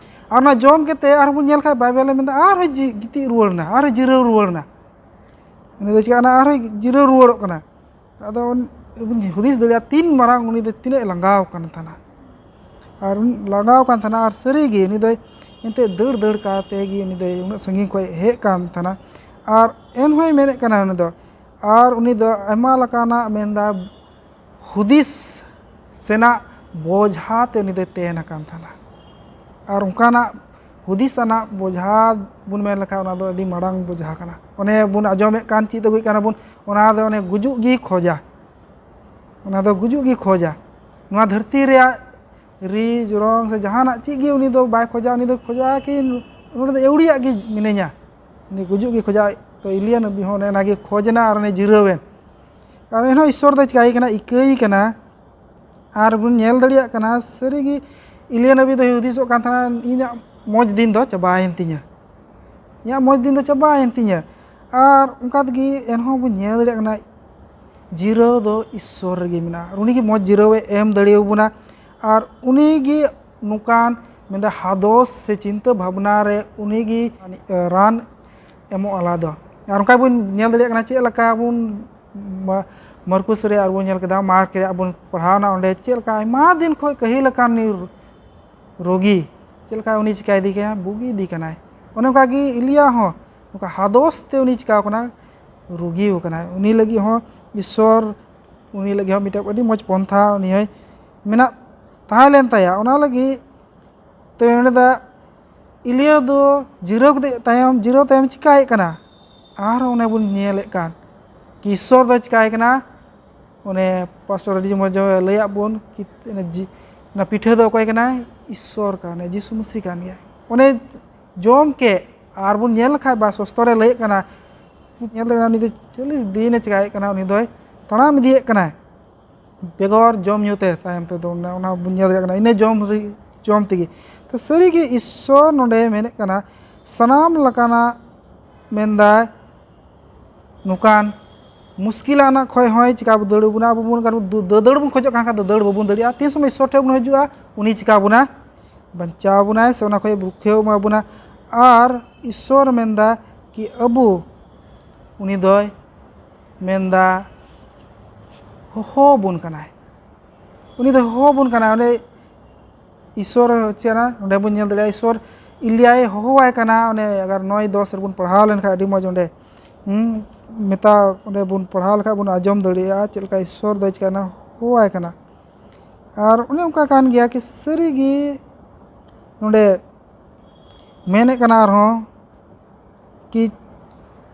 ᱟᱨ ᱚᱱᱟ ᱡᱚᱢ ᱠᱟᱛᱮ ᱟᱨᱦᱚᱸ ᱵᱚᱱ ᱧᱮᱞ ᱠᱷᱟᱡ, ᱵᱟᱭᱵᱮᱞᱮ ᱢᱮᱱᱫᱟ ᱟᱨᱦᱚᱸ ᱡᱤ-, ᱜᱤᱛᱤᱡ ᱨᱩᱣᱟᱹᱲ ᱮᱱᱟ, ᱟᱨᱦᱚᱸ ᱡᱤᱨᱟᱹᱣ ᱨᱩᱣᱟᱹᱲ ᱮᱱᱟ᱾ ᱩᱱᱤ ᱫᱚ ᱪᱤᱠᱟᱹᱜ ᱠᱟᱱᱟ, ᱟᱨᱦᱚᱸ ᱡᱤᱨᱟᱹᱣ ᱨᱩᱣᱟᱹᱲᱚᱜ ᱠᱟᱱᱟ᱾ ᱟᱫᱚ ᱵᱚᱱ ᱦᱩᱫᱤᱥ ᱫᱟᱲᱮᱭᱟᱜᱼᱟ, ᱛᱤᱱ ᱢᱟᱨᱟᱝ ᱩᱱᱤ ᱫᱚ ᱛᱤᱱᱟᱹᱜ ᱮ ᱞᱟᱸᱜᱟᱣ ᱠᱟᱱ ᱛᱟᱦᱮᱱᱟ᱾ ᱟᱨ ᱩᱱᱤ ᱞᱟᱸᱜᱟᱣ ᱠᱟᱱ ᱛᱟᱦᱮᱱᱟ, ᱟᱨ ᱥᱟᱹᱨᱤᱜᱮ ᱩᱱᱤ ᱫᱚᱭ ᱮᱱᱛᱮᱫ ᱫᱟᱹᱲ ᱫᱟᱹᱲ ᱠᱟᱛᱮ ᱜᱮ ᱩᱱᱤ ᱫᱚᱭ ᱩᱱᱟᱹᱜ ᱥᱟᱺᱜᱤᱧ ᱠᱷᱚᱱ ᱦᱮᱡ ᱠᱟᱱ ᱛᱟᱦᱮᱱᱟ᱾ ᱟᱨ ᱮᱱᱦᱚᱸᱭ ᱢᱮᱱᱮᱫ ᱠᱟᱱᱟ ᱩᱱᱤ ᱫᱚ, ᱟᱨ ᱩᱱᱤ ᱫᱚ ᱟᱭᱢᱟ ᱞᱮᱠᱟᱱᱟᱜ ᱢᱮᱱᱫᱟ ᱦᱩᱫᱤᱥ ᱥᱮᱱᱟᱜ ᱵᱚᱡᱷᱟ ᱛᱮ ᱩᱱᱤ ᱫᱚᱭ ᱛᱮᱱ ᱟᱠᱟᱱ ᱛᱟᱦᱮᱱᱟ᱾ ᱟᱨ ᱚᱱᱠᱟᱱᱟᱜ ᱦᱩᱫᱤᱥ ᱟᱱᱟᱜ ᱵᱚᱡᱷᱟ ᱵᱚᱱ ᱢᱮᱱ ᱞᱮᱠᱷᱟᱱ, ᱚᱱᱟ ᱫᱚ ᱟᱹᱰᱤ ᱢᱟᱨᱟᱝ ᱵᱚᱡᱷᱟ ᱠᱟᱱᱟ᱾ ᱚᱱᱮ ᱵᱚᱱ ᱟᱸᱡᱚᱢᱮᱫ ᱠᱟᱱ, ᱪᱮᱫ ᱟᱹᱜᱩᱭᱮᱫ ᱠᱟᱱᱟ ᱵᱚᱱ, ᱚᱱᱟ ᱫᱚ ᱚᱱᱮ ᱜᱩᱡᱩᱜ ᱜᱮ ᱠᱷᱚᱡᱟ᱾ ᱚᱱᱟ ᱫᱚ ᱜᱩᱡᱩᱜ ᱜᱮ ᱠᱷᱚᱡᱟ᱾ ᱱᱚᱣᱟ ᱫᱷᱟᱹᱨᱛᱤ ᱨᱮᱭᱟᱜ ᱨᱤ ᱡᱚᱨᱚᱝ ᱥᱮ ᱡᱟᱦᱟᱱᱟᱜ ᱪᱮᱫ ᱜᱮ ᱩᱱᱤ ᱫᱚ ᱵᱟᱭ ᱠᱷᱚᱡᱟ᱾ ᱩᱱᱤ ᱫᱚ ᱠᱷᱚᱡᱟ ᱠᱤ ᱱᱚᱰᱮ ᱫᱚ ᱟᱹᱣᱲᱤᱭᱟᱜ ᱜᱮ ᱢᱤᱱᱟᱹᱧᱟ᱾ ᱩᱱᱤ ᱜᱩᱡᱩᱜ ᱜᱮ ᱠᱷᱚᱡᱟ᱾ ᱛᱚ ᱤᱞᱤᱭᱟ ᱱᱟᱵᱤ ᱦᱚᱸ ᱚᱱᱮ ᱚᱱᱟᱜᱮ ᱠᱷᱚᱡᱽ ᱮᱱᱟ ᱟᱨ ᱚᱱᱮ ᱡᱤᱨᱟᱹᱣ ᱮᱱ᱾ ᱟᱨ ᱮᱱᱦᱚᱸ ᱤᱥᱥᱚᱨ ᱫᱚᱭ ᱪᱤᱠᱟᱹᱭ ᱠᱟᱱᱟ, ᱤᱠᱟᱹᱭ ᱠᱟᱱᱟ᱾ ᱟᱨ ᱵᱚᱱ ᱧᱮᱞ ᱫᱟᱲᱮᱭᱟᱜ ᱠᱟᱱᱟ, ᱥᱟᱹᱨᱤᱜᱮ ᱤᱞᱤᱭᱟ ᱱᱟᱵᱤ ᱫᱚᱭ ᱦᱩᱫᱤᱥᱚᱜ ᱠᱟᱱ ᱛᱟᱦᱮᱱᱟ, ᱤᱧᱟᱹᱜ ᱢᱚᱡᱽ ᱫᱤᱱ ᱫᱚ ᱪᱟᱵᱟᱭᱮᱱ ᱛᱤᱧᱟᱹ, ᱤᱧᱟᱹᱜ ᱢᱚᱡᱽ ᱫᱤᱱ ᱫᱚ ᱪᱟᱵᱟᱭᱮᱱ ᱛᱤᱧᱟᱹ᱾ ᱟᱨ ᱚᱱᱠᱟ ᱛᱮᱜᱮ ᱮᱱᱦᱚᱸ ᱵᱚᱱ ᱧᱮᱞ ᱫᱟᱲᱮᱭᱟᱜ ᱠᱟᱱᱟ, ᱡᱤᱨᱟᱹᱣ ᱫᱚ ᱤᱥᱥᱚᱨ ᱨᱮᱜᱮ ᱢᱮᱱᱟᱜᱼᱟ᱾ ᱟᱨ ᱩᱱᱤᱜᱮ ᱢᱚᱡᱽ ᱡᱤᱨᱟᱹᱣᱮ ᱮᱢ ᱫᱟᱲᱮᱭᱟᱵᱚᱱᱟ᱾ ᱟᱨ ᱩᱱᱤᱜᱮ ᱱᱚᱝᱠᱟᱱ ᱢᱮᱱᱫᱟ ᱦᱟᱫᱚᱥ ᱥᱮ ᱪᱤᱱᱛᱟᱹ ᱵᱷᱟᱵᱽᱱᱟ ᱨᱮ ᱩᱱᱤᱜᱮ ᱨᱟᱱ ᱮᱢᱚᱜ ᱟᱞᱟ ᱫᱚ᱾ ᱟᱨ ᱚᱱᱠᱟ ᱵᱚᱱ ᱧᱮᱞ ᱫᱟᱲᱮᱭᱟᱜ ᱠᱟᱱᱟ, ᱪᱮᱫ ᱞᱮᱠᱟ ᱵᱚᱱ ᱢᱟ-, ᱢᱟᱨᱠᱩᱥ ᱨᱮᱭᱟᱜ ᱵᱚᱱ ᱧᱮᱞ ᱠᱮᱫᱟ, ᱢᱟᱨᱠ ᱨᱮᱭᱟᱜ ᱵᱚᱱ ᱯᱟᱲᱦᱟᱣᱱᱟ, ᱚᱸᱰᱮ ᱪᱮᱫ ᱞᱮᱠᱟ ᱟᱭᱢᱟ ᱫᱤᱱ ᱠᱷᱚᱱ ᱠᱟᱹᱦᱤᱞ ᱟᱠᱟᱱ ᱱᱩᱭ ᱨᱳᱜᱤ, ᱪᱮᱫ ᱞᱮᱠᱟ ᱩᱱᱤ ᱪᱤᱠᱟᱹ ᱤᱫᱤ ᱠᱟᱱᱟ, ᱵᱩᱜᱤ ᱤᱫᱤ ᱠᱟᱱᱟᱭ᱾ ᱚᱱᱮ ᱚᱱᱠᱟ ᱜᱮ ᱤᱞᱤᱭᱟ ᱦᱚᱸ ᱱᱚᱝᱠᱟ ᱦᱟᱫᱚᱥ ᱛᱮ ᱩᱱᱤ ᱪᱤᱠᱟᱹᱣ ᱠᱟᱱᱟ, ᱨᱩᱜᱤᱣ ᱠᱟᱱᱟᱭ᱾ ᱩᱱᱤ ᱞᱟᱹᱜᱤᱫ ᱦᱚᱸ ᱤᱥᱥᱚᱨ, ᱩᱱᱤ ᱞᱟᱹᱜᱤᱫ ᱦᱚᱸ ᱢᱤᱫᱴᱮᱱ ᱟᱹᱰᱤ ᱢᱚᱡᱽ ᱯᱚᱱᱛᱷᱟ ᱩᱱᱤ ᱦᱚᱸᱭ ᱢᱮᱱᱟᱜ ᱛᱟᱦᱮᱸ ᱞᱮᱱ ᱛᱟᱭᱟ᱾ ᱚᱱᱟ ᱞᱟᱹᱜᱤᱫ ᱛᱮ ᱢᱮᱱ ᱮᱫᱟ, ᱤᱞᱤᱭᱟ ᱫᱚ ᱡᱤᱨᱟᱹᱣ ᱠᱟᱛᱮ ᱛᱟᱭᱚᱢ, ᱡᱤᱨᱟᱹᱣ ᱛᱟᱭᱚᱢ ᱪᱤᱠᱟᱹᱭᱮᱫ ᱠᱟᱱᱟ? ᱟᱨᱦᱚᱸ ᱚᱱᱮ ᱵᱚᱱ ᱧᱮᱞᱮᱫ ᱠᱟᱱ ᱠᱤ ᱤᱥᱥᱚᱨ ᱫᱚ ᱪᱤᱠᱟᱹᱭ ᱠᱟᱱᱟ? ᱚᱱᱮ ᱯᱟᱥᱴᱚᱨ ᱟᱹᱰᱤ ᱢᱚᱡᱽ ᱮ ᱞᱟᱹᱭᱟᱫ ᱵᱚᱱ ᱠᱤ ᱚᱱᱟ ᱡᱤ-, ᱚᱱᱟ ᱯᱤᱴᱷᱟᱹ ᱫᱚ ᱚᱠᱚᱭ ᱠᱟᱱᱟᱭ? ᱤᱥᱥᱚᱨ ᱠᱟᱱᱟᱭ, ᱡᱤᱥᱩ ᱢᱟᱹᱥᱤ ᱠᱟᱱ ᱜᱮᱭᱟᱭ᱾ ᱚᱱᱮ ᱡᱚᱢ ᱠᱮᱫ, ᱟᱨ ᱵᱚᱱ ᱧᱮᱞ ᱞᱮᱠᱷᱟᱡ ᱵᱟ ᱥᱚᱥᱛᱚ ᱨᱮ ᱞᱟᱹᱭᱮᱫ ᱠᱟᱱᱟ, ᱧᱮᱞ ᱞᱮᱠᱷᱟᱱ ᱩᱱᱤ ᱫᱚ ᱪᱚᱞᱞᱤᱥ ᱫᱤᱱᱮ ᱪᱮᱠᱟᱭᱮᱫ ᱠᱟᱱᱟ, ᱩᱱᱤ ᱫᱚᱭ ᱛᱟᱲᱟᱢ ᱤᱫᱤᱭᱮᱫ ᱠᱟᱱᱟᱭ ᱵᱮᱜᱚᱨ ᱡᱚᱢ ᱧᱩ ᱛᱮ᱾ ᱛᱟᱭᱚᱢ ᱛᱮᱫᱚ ᱚᱱᱟ ᱚᱱᱟ ᱵᱚᱱ ᱧᱮᱞ ᱫᱟᱲᱮᱭᱟᱜ ᱠᱟᱱᱟ, ᱤᱱᱟᱹ ᱡᱚᱢ ᱨᱮ- ᱡᱚᱢ ᱛᱮᱜᱮ᱾ ᱛᱚ ᱥᱟᱹᱨᱤᱜᱮ ᱤᱥᱥᱚᱨ ᱱᱚᱰᱮ ᱢᱮᱱᱮᱫ ᱠᱟᱱᱟ, ᱥᱟᱱᱟᱢ ᱞᱮᱠᱟᱱᱟᱜ ᱢᱮᱱᱫᱟᱭ ᱱᱚᱝᱠᱟᱱ ᱢᱩᱥᱠᱤᱞᱟᱱᱟᱜ ᱠᱷᱚᱡ ᱦᱚᱸᱭ ᱪᱤᱠᱟ ᱵᱚ ᱫᱟᱹᱲ ᱟᱵᱚᱱᱟ᱾ ᱟᱵᱚ ᱵᱚᱱ ᱫᱟᱹ- ᱫᱟᱹ- ᱫᱟᱹᱲ ᱵᱚᱱ ᱠᱷᱚᱡᱚᱜ ᱠᱟᱱ ᱠᱷᱟᱱ ᱫᱚ ᱫᱟᱹᱲ ᱵᱟᱵᱚᱱ ᱫᱟᱲᱮᱭᱟᱜᱼᱟ᱾ ᱛᱤᱱ ᱥᱚᱢᱚᱭ ᱤᱥᱥᱚᱨ ᱴᱷᱮᱱ ᱵᱚᱱ ᱦᱤᱡᱩᱜᱼᱟ, ᱩᱱᱤ ᱪᱤᱠᱟ ᱵᱚᱱᱟ, ᱵᱟᱧᱪᱟᱣ ᱵᱚᱱᱟᱭ ᱥᱮ ᱚᱱᱟ ᱠᱷᱚᱡ ᱨᱩᱠᱷᱤᱭᱟᱹᱣ ᱮᱢᱟ ᱵᱚᱱᱟ᱾ ᱟᱨ ᱤᱥᱥᱚᱨ ᱢᱮᱱᱫᱟ ᱠᱤ ᱟᱵᱚ, ᱩᱱᱤ ᱫᱚᱭ ᱢᱮᱱᱫᱟ ᱦᱚᱦᱚ ᱵᱚᱱ ᱠᱟᱱᱟᱭ᱾ ᱩᱱᱤ ᱫᱚ ᱦᱚᱦᱚ ᱵᱚᱱ ᱠᱟᱱᱟᱭ᱾ ᱚᱸᱰᱮ ᱤᱥᱥᱚᱨ ᱪᱮᱫ ᱠᱟᱱᱟ, ᱱᱚᱸᱰᱮ ᱵᱚᱱ ᱧᱮᱞ ᱫᱟᱲᱮᱭᱟᱜᱼᱟ, ᱤᱥᱥᱚᱨ ᱮᱞᱤᱭᱟᱭ ᱦᱚᱦᱚᱣᱟᱭ ᱠᱟᱱᱟ᱾ ᱚᱱᱮ ᱟᱜᱟᱨ ᱱᱚᱭ ᱫᱚᱥ ᱨᱮᱵᱚᱱ ᱯᱟᱲᱦᱟᱣ ᱞᱮᱱᱠᱷᱟᱱ ᱟᱹᱰᱤ ᱢᱚᱡᱽ ᱚᱸᱰᱮ, ᱦᱩᱸ, ᱢᱮᱛᱟ, ᱚᱸᱰᱮ ᱵᱚᱱ ᱯᱟᱲᱦᱟᱣ ᱞᱮᱠᱷᱟᱡ ᱵᱚᱱ ᱟᱸᱡᱚᱢ ᱫᱟᱲᱮᱭᱟᱜᱼᱟ ᱪᱮᱫ ᱞᱮᱠᱟ ᱤᱥᱥᱚᱨ ᱫᱚᱭ ᱪᱤᱠᱟᱹᱭᱱᱟ, ᱦᱚᱦᱚᱣᱟᱭ ᱠᱟᱱᱟ᱾ ᱟᱨ ᱚᱱᱮ ᱚᱱᱠᱟ ᱠᱟᱱ ᱜᱮᱭᱟ ᱠᱤ ᱥᱟᱹᱨᱤᱜᱮ ᱱᱚᱸᱰᱮ ᱢᱮᱱᱮᱫ ᱠᱟᱱᱟ ᱟᱨᱦᱚᱸ ᱠᱤ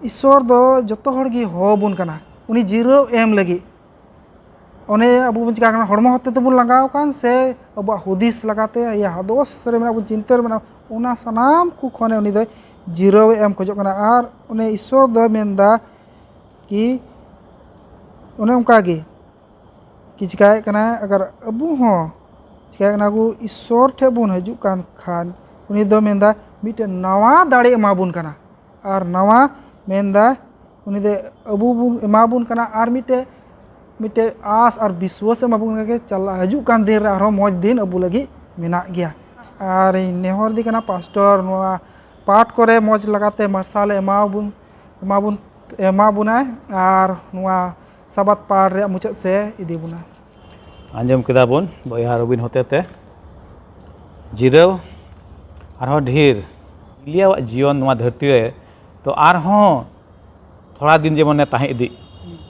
ᱤᱥᱥᱚᱨ ᱫᱚ ᱡᱚᱛᱚ ᱦᱚᱲ ᱜᱮ ᱦᱚᱦᱚ ᱵᱚᱱ ᱠᱟᱱᱟ ᱩᱱᱤ ᱡᱤᱨᱟᱹᱣ ᱮᱢ ᱞᱟᱹᱜᱤᱫ᱾ ᱚᱱᱮ ᱟᱵᱚ ᱵᱚᱱ ᱪᱤᱠᱟ ᱠᱟᱱᱟ, ᱦᱚᱲᱢᱚ ᱦᱚᱛᱮ ᱛᱮᱵᱚᱱ ᱞᱟᱸᱜᱟᱣ ᱟᱠᱟᱱ ᱥᱮ ᱟᱵᱚᱣᱟᱜ ᱦᱩᱫᱤᱥ ᱞᱮᱠᱟᱛᱮ, ᱤᱭᱟᱹ ᱦᱟᱫᱚᱥ ᱨᱮ ᱢᱮᱱᱟᱜ ᱵᱚᱱ, ᱪᱤᱱᱛᱟᱹ ᱨᱮ ᱢᱮᱱᱟᱜ ᱵᱚᱱ, ᱚᱱᱟ ᱥᱟᱱᱟᱢ ᱠᱚ ᱠᱷᱚᱱᱮ ᱩᱱᱤ ᱫᱚᱭ ᱡᱤᱨᱟᱹᱣ ᱮ ᱮᱢ ᱠᱷᱚᱡᱚᱜ ᱠᱟᱱᱟ᱾ ᱟᱨ ᱚᱱᱮ ᱤᱥᱥᱚᱨ ᱫᱚᱭ ᱢᱮᱱᱫᱟ ᱠᱤ ᱚᱱᱮ ᱚᱱᱠᱟ ᱜᱮ ᱠᱤ ᱪᱤᱠᱟᱭᱮᱫ ᱠᱟᱱᱟᱭ, ᱟᱜᱟᱨ ᱟᱵᱚ ᱦᱚᱸ ᱪᱤᱠᱟᱭᱮᱫ ᱠᱟᱱᱟ ᱠᱚ, ᱤᱥᱥᱚᱨ ᱴᱷᱮᱱ ᱵᱚᱱ ᱦᱤᱡᱩᱜ ᱠᱟᱱ ᱠᱷᱟᱱ, ᱩᱱᱤ ᱫᱚ ᱢᱮᱱᱫᱟ ᱢᱤᱫᱴᱮᱱ ᱱᱟᱣᱟ ᱫᱟᱲᱮ ᱮᱢᱟ ᱵᱚᱱ ᱠᱟᱱᱟ᱾ ᱟᱨ ᱱᱟᱣᱟ ᱢᱮᱱᱫᱟ ᱩᱱᱤ ᱫᱚ ᱟᱵᱚ ᱵᱚᱱ ᱮᱢᱟ ᱵᱚᱱ ᱠᱟᱱᱟ, ᱟᱨ ᱢᱤᱫᱴᱮᱡ, ᱢᱤᱫᱴᱮᱡ ᱟᱸᱥ ᱟᱨ ᱵᱤᱥᱣᱟᱥ ᱮᱢᱟ ᱵᱚᱱ ᱠᱟᱱᱟ ᱠᱤ ᱪᱟᱞᱟᱜ ᱦᱤᱡᱩᱜ ᱠᱟᱱ ᱫᱤᱱ ᱨᱮ ᱟᱨᱦᱚᱸ ᱢᱚᱡᱽ ᱫᱤᱱ ᱟᱵᱚ ᱞᱟᱹᱜᱤᱫ ᱢᱮᱱᱟᱜ ᱜᱮᱭᱟ᱾ ᱟᱨ ᱤᱧ ᱱᱮᱦᱚᱨ ᱫᱤ ᱠᱟᱱᱟ ᱯᱟᱥᱴᱚᱨ, ᱱᱚᱣᱟ ᱯᱟᱴ ᱠᱚᱨᱮ ᱢᱚᱡᱽ ᱞᱮᱠᱟᱛᱮ ᱢᱟᱨᱥᱟᱞᱮ ᱮᱢᱟ ᱵᱚᱱ, ᱮᱢᱟ ᱵᱚᱱ, ᱮᱢᱟ ᱵᱚᱱᱟᱭ ᱟᱨ ᱱᱚᱣᱟ ᱥᱟᱵᱟᱫ ᱯᱟᱴ ᱨᱮᱭᱟᱜ ᱢᱩᱪᱟᱹᱫ ᱥᱮ ᱤᱫᱤ ᱵᱚᱱᱟ᱾ ᱟᱸᱡᱚᱢ ᱠᱮᱫᱟ ᱵᱚᱱ ᱵᱚᱭᱦᱟ ᱨᱚᱵᱤᱱ ᱦᱚᱛᱮᱛᱮ ᱡᱤᱨᱟᱹᱣ, ᱟᱨᱦᱚᱸ ᱰᱷᱮᱨ ᱮᱞᱤᱭᱟᱣᱟᱜ ᱡᱤᱭᱚᱱ ᱱᱚᱣᱟ ᱫᱷᱟᱹᱨᱛᱤ ᱨᱮ ᱛᱚ ᱟᱨᱦᱚᱸ ᱛᱷᱚᱲᱟ ᱫᱤᱱ ᱡᱮᱢᱚᱱᱮ ᱛᱟᱦᱮᱸ ᱤᱫᱤᱜ,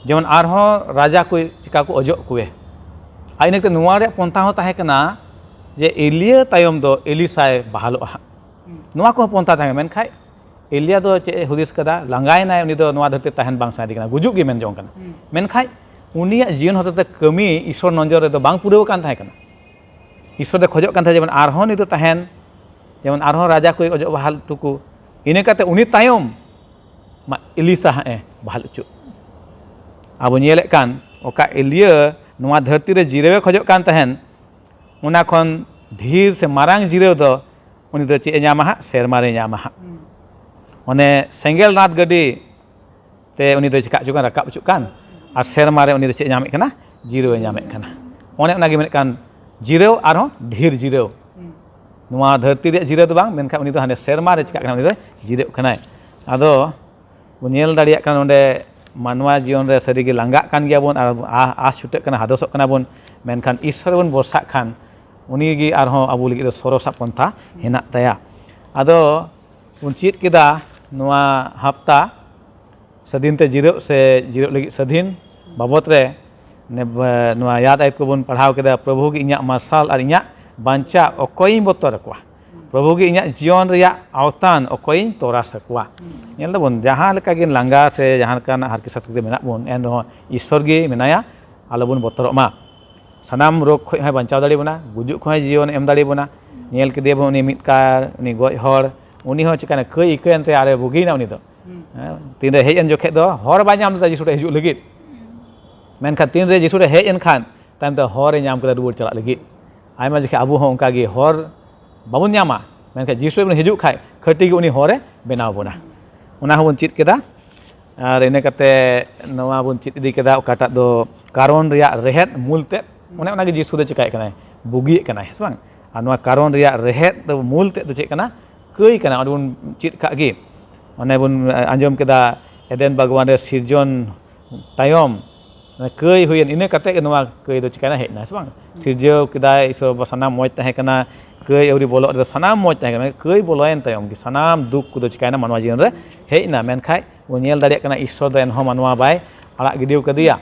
ᱡᱮᱢᱚᱱ ᱟᱨᱦᱚᱸ ᱨᱟᱡᱟ ᱠᱚ ᱪᱤᱠᱟ ᱠᱚ ᱚᱡᱚᱜ ᱠᱚᱣᱮ᱾ ᱟᱨ ᱤᱱᱟᱹ ᱠᱟᱛᱮ ᱱᱚᱣᱟ ᱨᱮᱭᱟᱜ ᱯᱚᱱᱛᱷᱟ ᱦᱚᱸ ᱛᱟᱦᱮᱸ ᱠᱟᱱᱟ ᱡᱮ ᱮᱞᱤᱭᱟᱹ ᱛᱟᱭᱚᱢ ᱫᱚ ᱮᱞᱤᱥᱟᱭ ᱵᱟᱦᱟᱞᱚᱜᱼᱟ ᱦᱟᱸᱜ᱾ ᱱᱚᱣᱟ ᱠᱚᱦᱚᱸ ᱯᱚᱱᱛᱷᱟ ᱛᱟᱦᱮᱸ ᱠᱟᱱᱟ᱾ ᱢᱮᱱᱠᱷᱟᱡ ᱮᱞᱤᱭᱟ ᱫᱚ ᱪᱮᱫ ᱮ ᱦᱩᱫᱤᱥ ᱠᱟᱫᱟ? ᱞᱟᱸᱜᱟᱭᱮᱱᱟᱭ, ᱩᱱᱤ ᱫᱚ ᱱᱚᱣᱟ ᱫᱷᱟᱹᱨᱛᱤ ᱛᱟᱦᱮᱱ ᱵᱟᱝ ᱥᱟᱱᱟᱭᱮᱫᱮ ᱠᱟᱱᱟ, ᱜᱩᱡᱩᱜ ᱜᱮ ᱢᱮᱱ ᱡᱚᱝ ᱠᱟᱱᱟ᱾ ᱦᱩᱸ᱾ ᱢᱮᱱᱠᱷᱟᱡ ᱩᱱᱤᱭᱟᱜ ᱡᱤᱭᱚᱱ ᱦᱚᱛᱮᱛᱮ ᱠᱟᱹᱢᱤ ᱤᱥᱚᱨ ᱱᱚᱡᱚᱨ ᱨᱮᱫᱚ ᱵᱟᱝ ᱯᱩᱨᱟᱹᱣ ᱟᱠᱟᱱ ᱛᱟᱦᱮᱸ ᱠᱟᱱᱟ᱾ ᱤᱥᱚᱨ ᱫᱚ ᱠᱷᱚᱡᱚᱜ ᱠᱟᱱ ᱛᱟᱦᱮᱸ ᱡᱮᱢᱚᱱ ᱟᱨᱦᱚᱸ ᱱᱤᱛᱚᱜ ᱛᱟᱦᱮᱱ, ᱡᱮᱢᱚᱱ ᱟᱨᱦᱚᱸ ᱨᱟᱡᱟ ᱠᱚᱭ ᱚᱡᱚᱜ ᱵᱟᱦᱟᱞ ᱦᱚᱴᱚ ᱠᱚ᱾ ᱤᱱᱟᱹ ᱠᱟᱛᱮ ᱩᱱᱤ ᱛᱟᱭᱚᱢ ᱢᱟ ᱮᱞᱤᱥᱟ ᱦᱟᱸᱜ ᱮ ᱵᱟᱦᱟᱞ ᱦᱚᱪᱚ᱾ ᱟᱵᱚ ᱧᱮᱞᱮᱫ ᱠᱟᱱ ᱚᱠᱟ ᱮᱞᱤᱭᱟᱹ ᱱᱚᱣᱟ ᱫᱷᱟᱹᱨᱛᱤ ᱨᱮ ᱡᱤᱨᱟᱹᱣ ᱮ ᱠᱷᱚᱡᱚᱜ ᱠᱟᱱ ᱛᱟᱦᱮᱱ, ᱚᱱᱟ ᱠᱷᱚᱱ ᱰᱷᱮᱨ ᱥᱮ ᱢᱟᱨᱟᱝ ᱡᱤᱨᱟᱹᱣ ᱫᱚ ᱩᱱᱤ ᱫᱚ ᱪᱮᱫ ᱮ ᱧᱟᱢᱟ ᱦᱟᱸᱜ? ᱥᱮᱨᱢᱟ ᱨᱮ ᱧᱟᱢᱟ ᱦᱟᱸᱜ᱾ ᱚᱱᱮ ᱥᱮᱸᱜᱮᱞ ᱨᱟᱛ ᱜᱟᱹᱰᱤ ᱛᱮ ᱩᱱᱤ ᱫᱚᱭ ᱪᱤᱠᱟ ᱦᱚᱪᱚ ᱠᱟᱱ, ᱨᱟᱠᱟᱵ ᱦᱚᱪᱚᱜ ᱠᱟᱱ, ᱟᱨ ᱥᱮᱨᱢᱟ ᱨᱮ ᱩᱱᱤ ᱫᱚ ᱪᱮᱫ ᱮ ᱧᱟᱢᱮᱫ ᱠᱟᱱᱟ? ᱡᱤᱨᱟᱹᱣ ᱮ ᱧᱟᱢᱮᱫ ᱠᱟᱱᱟ᱾ ᱚᱱᱮ ᱚᱱᱟ ᱜᱮ ᱢᱮᱱᱮᱫ ᱠᱟᱱ ᱡᱤᱨᱟᱹᱣ ᱟᱨᱦᱚᱸ ᱰᱷᱮᱨ ᱡᱤᱨᱟᱹᱣ᱾ ᱱᱚᱣᱟ ᱫᱷᱟᱹᱨᱛᱤ ᱨᱮᱭᱟᱜ ᱡᱤᱨᱟᱹᱣ ᱫᱚ ᱵᱟᱝ, ᱢᱮᱱᱠᱷᱟᱱ ᱩᱱᱤ ᱫᱚ ᱦᱟᱱᱮ ᱥᱮᱨᱢᱟ ᱨᱮ ᱪᱤᱠᱟᱜ ᱠᱟᱱᱟ, ᱩᱱᱤ ᱫᱚ ᱡᱤᱨᱟᱹᱜ ᱠᱟᱱᱟᱭ᱾ ᱟᱫᱚ ᱵᱚᱱ ᱧᱮᱞ ᱫᱟᱲᱮᱭᱟᱜ ᱠᱟᱱᱟ ᱱᱚᱰᱮ ᱢᱟᱱᱣᱟ ᱡᱤᱭᱚᱱ ᱨᱮ ᱥᱟᱹᱨᱤᱜᱮ ᱞᱟᱸᱜᱟᱜ ᱠᱟᱱ ᱜᱮᱭᱟᱵᱚᱱ ᱟᱨ ᱟ-, ᱟᱥ ᱪᱷᱩᱴᱟᱹᱜ ᱠᱟᱱᱟ, ᱦᱟᱫᱚᱥᱚᱜ ᱠᱟᱱᱟ ᱵᱚᱱ, ᱢᱮᱱᱠᱷᱟᱱ ᱤᱥᱥᱚᱨ ᱵᱚᱱ ᱵᱷᱚᱨᱥᱟᱜ ᱠᱷᱟᱱ ᱩᱱᱤ ᱜᱮ ᱟᱨᱦᱚᱸ ᱟᱵᱚ ᱞᱟᱹᱜᱤᱫ ᱫᱚ ᱥᱚᱨᱚᱥᱟᱜ ᱯᱚᱱᱛᱷᱟ ᱦᱮᱱᱟᱜ ᱛᱟᱭᱟ᱾ ᱟᱫᱚ ᱵᱚᱱ ᱪᱮᱫ ᱠᱮᱫᱟ ᱱᱚᱣᱟ ᱦᱟᱯᱛᱟ ᱥᱟᱹᱫᱷᱤᱱ ᱛᱮ ᱡᱤᱨᱟᱹᱜ ᱥᱮ ᱡᱤᱨᱟᱹᱜ ᱞᱟᱹᱜᱤᱫ ᱥᱟᱹᱫᱷᱤᱱ ᱵᱟᱵᱚᱛ ᱨᱮ ᱱᱮ-, ᱱᱚᱣᱟ ᱭᱟᱫ ᱟᱭᱟᱛ ᱠᱚᱵᱚᱱ ᱯᱟᱲᱦᱟᱣ ᱠᱮᱫᱟ, "ᱯᱨᱚᱵᱷᱩ ᱜᱮ ᱤᱧᱟᱹᱜ ᱢᱟᱨᱥᱟᱞ ᱟᱨ ᱤᱧᱟᱹᱜ ᱵᱟᱧᱪᱟᱣ, ᱚᱠᱚᱭᱤᱧ ᱵᱚᱛᱚᱨ ᱟᱠᱚᱣᱟ?" ᱯᱨᱚᱵᱷᱩ ᱜᱮ ᱤᱧᱟᱹᱜ ᱡᱤᱭᱚᱱ ᱨᱮᱭᱟᱜ ᱟᱣᱛᱟᱱ, ᱚᱠᱚᱭᱤᱧ ᱛᱚᱨᱟᱥ ᱟᱠᱚᱣᱟ? ᱧᱮᱞ ᱫᱟᱵᱚᱱ, ᱡᱟᱦᱟᱸ ᱞᱮᱠᱟ ᱜᱮ ᱞᱟᱸᱜᱟ ᱥᱮ ᱡᱟᱦᱟᱸ ᱞᱮᱠᱟᱱᱟᱜ ᱦᱟᱨᱠᱮᱛ ᱥᱟᱥᱮᱛ ᱨᱮ ᱢᱮᱱᱟᱜ ᱵᱚᱱ, ᱮᱱ ᱨᱮᱦᱚᱸ ᱤᱥᱥᱚᱨ ᱜᱮ ᱢᱮᱱᱟᱭᱟ, ᱟᱞᱚᱵᱚᱱ ᱵᱚᱛᱚᱨᱚᱜ ᱢᱟ᱾ ᱥᱟᱱᱟᱢ ᱨᱳᱜᱽ ᱠᱷᱚᱱ ᱦᱚᱸᱭ ᱵᱟᱧᱪᱟᱣ ᱫᱟᱲᱮ ᱵᱚᱱᱟ, ᱜᱩᱡᱩᱜ ᱠᱷᱚᱱ ᱦᱚᱸᱭ ᱡᱤᱭᱚᱱ ᱮᱢ ᱫᱟᱲᱮ ᱵᱚᱱᱟ᱾ ᱧᱮᱞ ᱠᱮᱫᱮᱭᱟᱵᱚᱱ ᱩᱱᱤ ᱢᱤᱫ ᱠᱟᱨ, ᱩᱱᱤ ᱜᱚᱡ ᱦᱚᱲ, ᱩᱱᱤ ᱦᱚᱸ ᱪᱤᱠᱟᱹᱭᱮᱱᱟ? ᱠᱟᱹᱭ ᱟᱹᱭᱠᱟᱹᱣᱮᱱ ᱛᱮ ᱟᱨᱮ ᱵᱩᱜᱤᱭᱮᱱᱟ ᱩᱱᱤ ᱫᱚ᱾ ᱦᱮᱸ, ᱛᱤᱱᱨᱮ ᱦᱮᱡ ᱮᱱ ᱡᱚᱠᱷᱮᱡ ᱫᱚ ᱦᱚᱨ ᱵᱟᱭ ᱧᱟᱢ ᱞᱮᱫᱟ ᱡᱤᱥᱩ ᱴᱷᱮᱱ ᱦᱤᱡᱩᱜ ᱞᱟᱹᱜᱤᱫ᱾ ᱢᱮᱱᱠᱷᱟᱱ ᱛᱤᱱᱨᱮ ᱡᱤᱥᱩ ᱴᱷᱮᱱ ᱦᱮᱡ ᱮᱱ ᱠᱷᱟᱱ ᱛᱟᱭᱚᱢ ᱛᱮ ᱦᱚᱨ ᱮ ᱧᱟᱢ ᱠᱮᱫᱟ ᱨᱩᱣᱟᱹᱲ ᱪᱟᱞᱟᱜ ᱞᱟᱹᱜᱤᱫ᱾ ᱟᱭᱢᱟ ᱡᱚᱠᱷᱮᱡ ᱟᱵᱚ ᱦᱚᱸ ᱚᱱᱠᱟ ᱜᱮ ᱦᱚᱨ ᱵᱟᱵᱚᱱ ᱧᱟᱢᱟ, ᱢᱮᱱᱠᱷᱟᱱ ᱡᱤᱥᱩ ᱵᱚᱱ ᱦᱤᱡᱩᱜ ᱠᱷᱟᱡ ᱠᱷᱟᱹᱴᱤ ᱜᱮ ᱩᱱᱤ ᱦᱚᱨᱮ ᱵᱮᱱᱟᱣ ᱵᱚᱱᱟ᱾ ᱚᱱᱟ ᱦᱚᱸᱵᱚᱱ ᱪᱮᱫ ᱠᱮᱫᱟ᱾ ᱟᱨ ᱤᱱᱟᱹ ᱠᱟᱛᱮ ᱱᱚᱣᱟ ᱵᱚᱱ ᱪᱮᱫ ᱤᱫᱤ ᱠᱮᱫᱟ, ᱚᱠᱟᱴᱟᱜ ᱫᱚ ᱠᱟᱨᱚᱱ ᱨᱮᱭᱟᱜ ᱨᱮᱦᱮᱫ ᱢᱩᱞ ᱛᱮᱫ, ᱚᱱᱮ ᱚᱱᱟᱜᱮ ᱡᱤᱥᱩ ᱫᱚ ᱪᱤᱠᱟᱹᱭᱮᱫ ᱠᱟᱱᱟᱭ? ᱵᱩᱜᱤᱭᱮᱫ ᱠᱟᱱᱟᱭ, ᱦᱮᱸ ᱥᱮ ᱵᱟᱝ? ᱟᱨ ᱱᱚᱣᱟ ᱠᱟᱨᱚᱱ ᱨᱮᱭᱟᱜ ᱨᱮᱦᱮᱫ ᱫᱚ, ᱢᱩᱞ ᱛᱮᱫ ᱫᱚ ᱪᱮᱫ ᱠᱟᱱᱟ? ᱠᱟᱹᱭ ᱠᱟᱱᱟ᱾ ᱚᱸᱰᱮ ᱵᱚᱱ ᱪᱮᱫ ᱠᱟᱜ ᱜᱮ, ᱚᱱᱮ ᱵᱚᱱ ᱟᱸᱡᱚᱢ ᱠᱮᱫᱟ ᱮᱫᱮᱱ ᱵᱟᱜᱽᱣᱟᱱ ᱨᱮ ᱥᱤᱨᱡᱚᱱ ᱛᱟᱭᱚᱢ ᱠᱟᱹᱭ ᱦᱩᱭᱮᱱ, ᱤᱱᱟᱹ ᱠᱟᱛᱮ ᱜᱮ ᱱᱚᱣᱟ ᱠᱟᱹᱭ ᱫᱚ ᱪᱤᱠᱟᱹᱭᱮᱱᱟ? ᱦᱮᱡ ᱮᱱᱟ, ᱥᱮ ᱵᱟᱝ? ᱥᱤᱨᱡᱟᱹᱣ ᱠᱮᱫᱟᱭ ᱤᱥᱚᱨ ᱵᱟᱵᱟ, ᱥᱟᱱᱟᱢ ᱢᱚᱡᱽ ᱛᱟᱦᱮᱸ ᱠᱟᱱᱟ, ᱠᱟᱹᱭ ᱟᱹᱣᱨᱤ ᱵᱚᱞᱚᱜ ᱨᱮᱫᱚ ᱥᱟᱱᱟᱢ ᱢᱚᱡᱽ ᱛᱟᱦᱮᱸ ᱠᱟᱱᱟ᱾ ᱠᱟᱹᱭ ᱵᱚᱞᱚᱭᱮᱱ ᱛᱟᱭᱚᱢ ᱜᱮ ᱥᱟᱱᱟᱢ ᱫᱩᱠ ᱠᱚᱫᱚ ᱪᱤᱠᱟᱹᱭᱮᱱᱟ? ᱢᱟᱱᱣᱟ ᱡᱤᱭᱚᱱ ᱨᱮ ᱦᱮᱡ ᱮᱱᱟ᱾ ᱢᱮᱱᱠᱷᱟᱡ ᱵᱚᱱ ᱧᱮᱞ ᱫᱟᱲᱮᱭᱟᱜ ᱠᱟᱱᱟ ᱤᱥᱥᱚᱨ ᱫᱚ ᱮᱱᱦᱚᱸ ᱢᱟᱱᱣᱟ ᱵᱟᱭ ᱟᱲᱟᱜ ᱜᱤᱰᱤ ᱟᱠᱟᱫᱮᱭᱟ᱾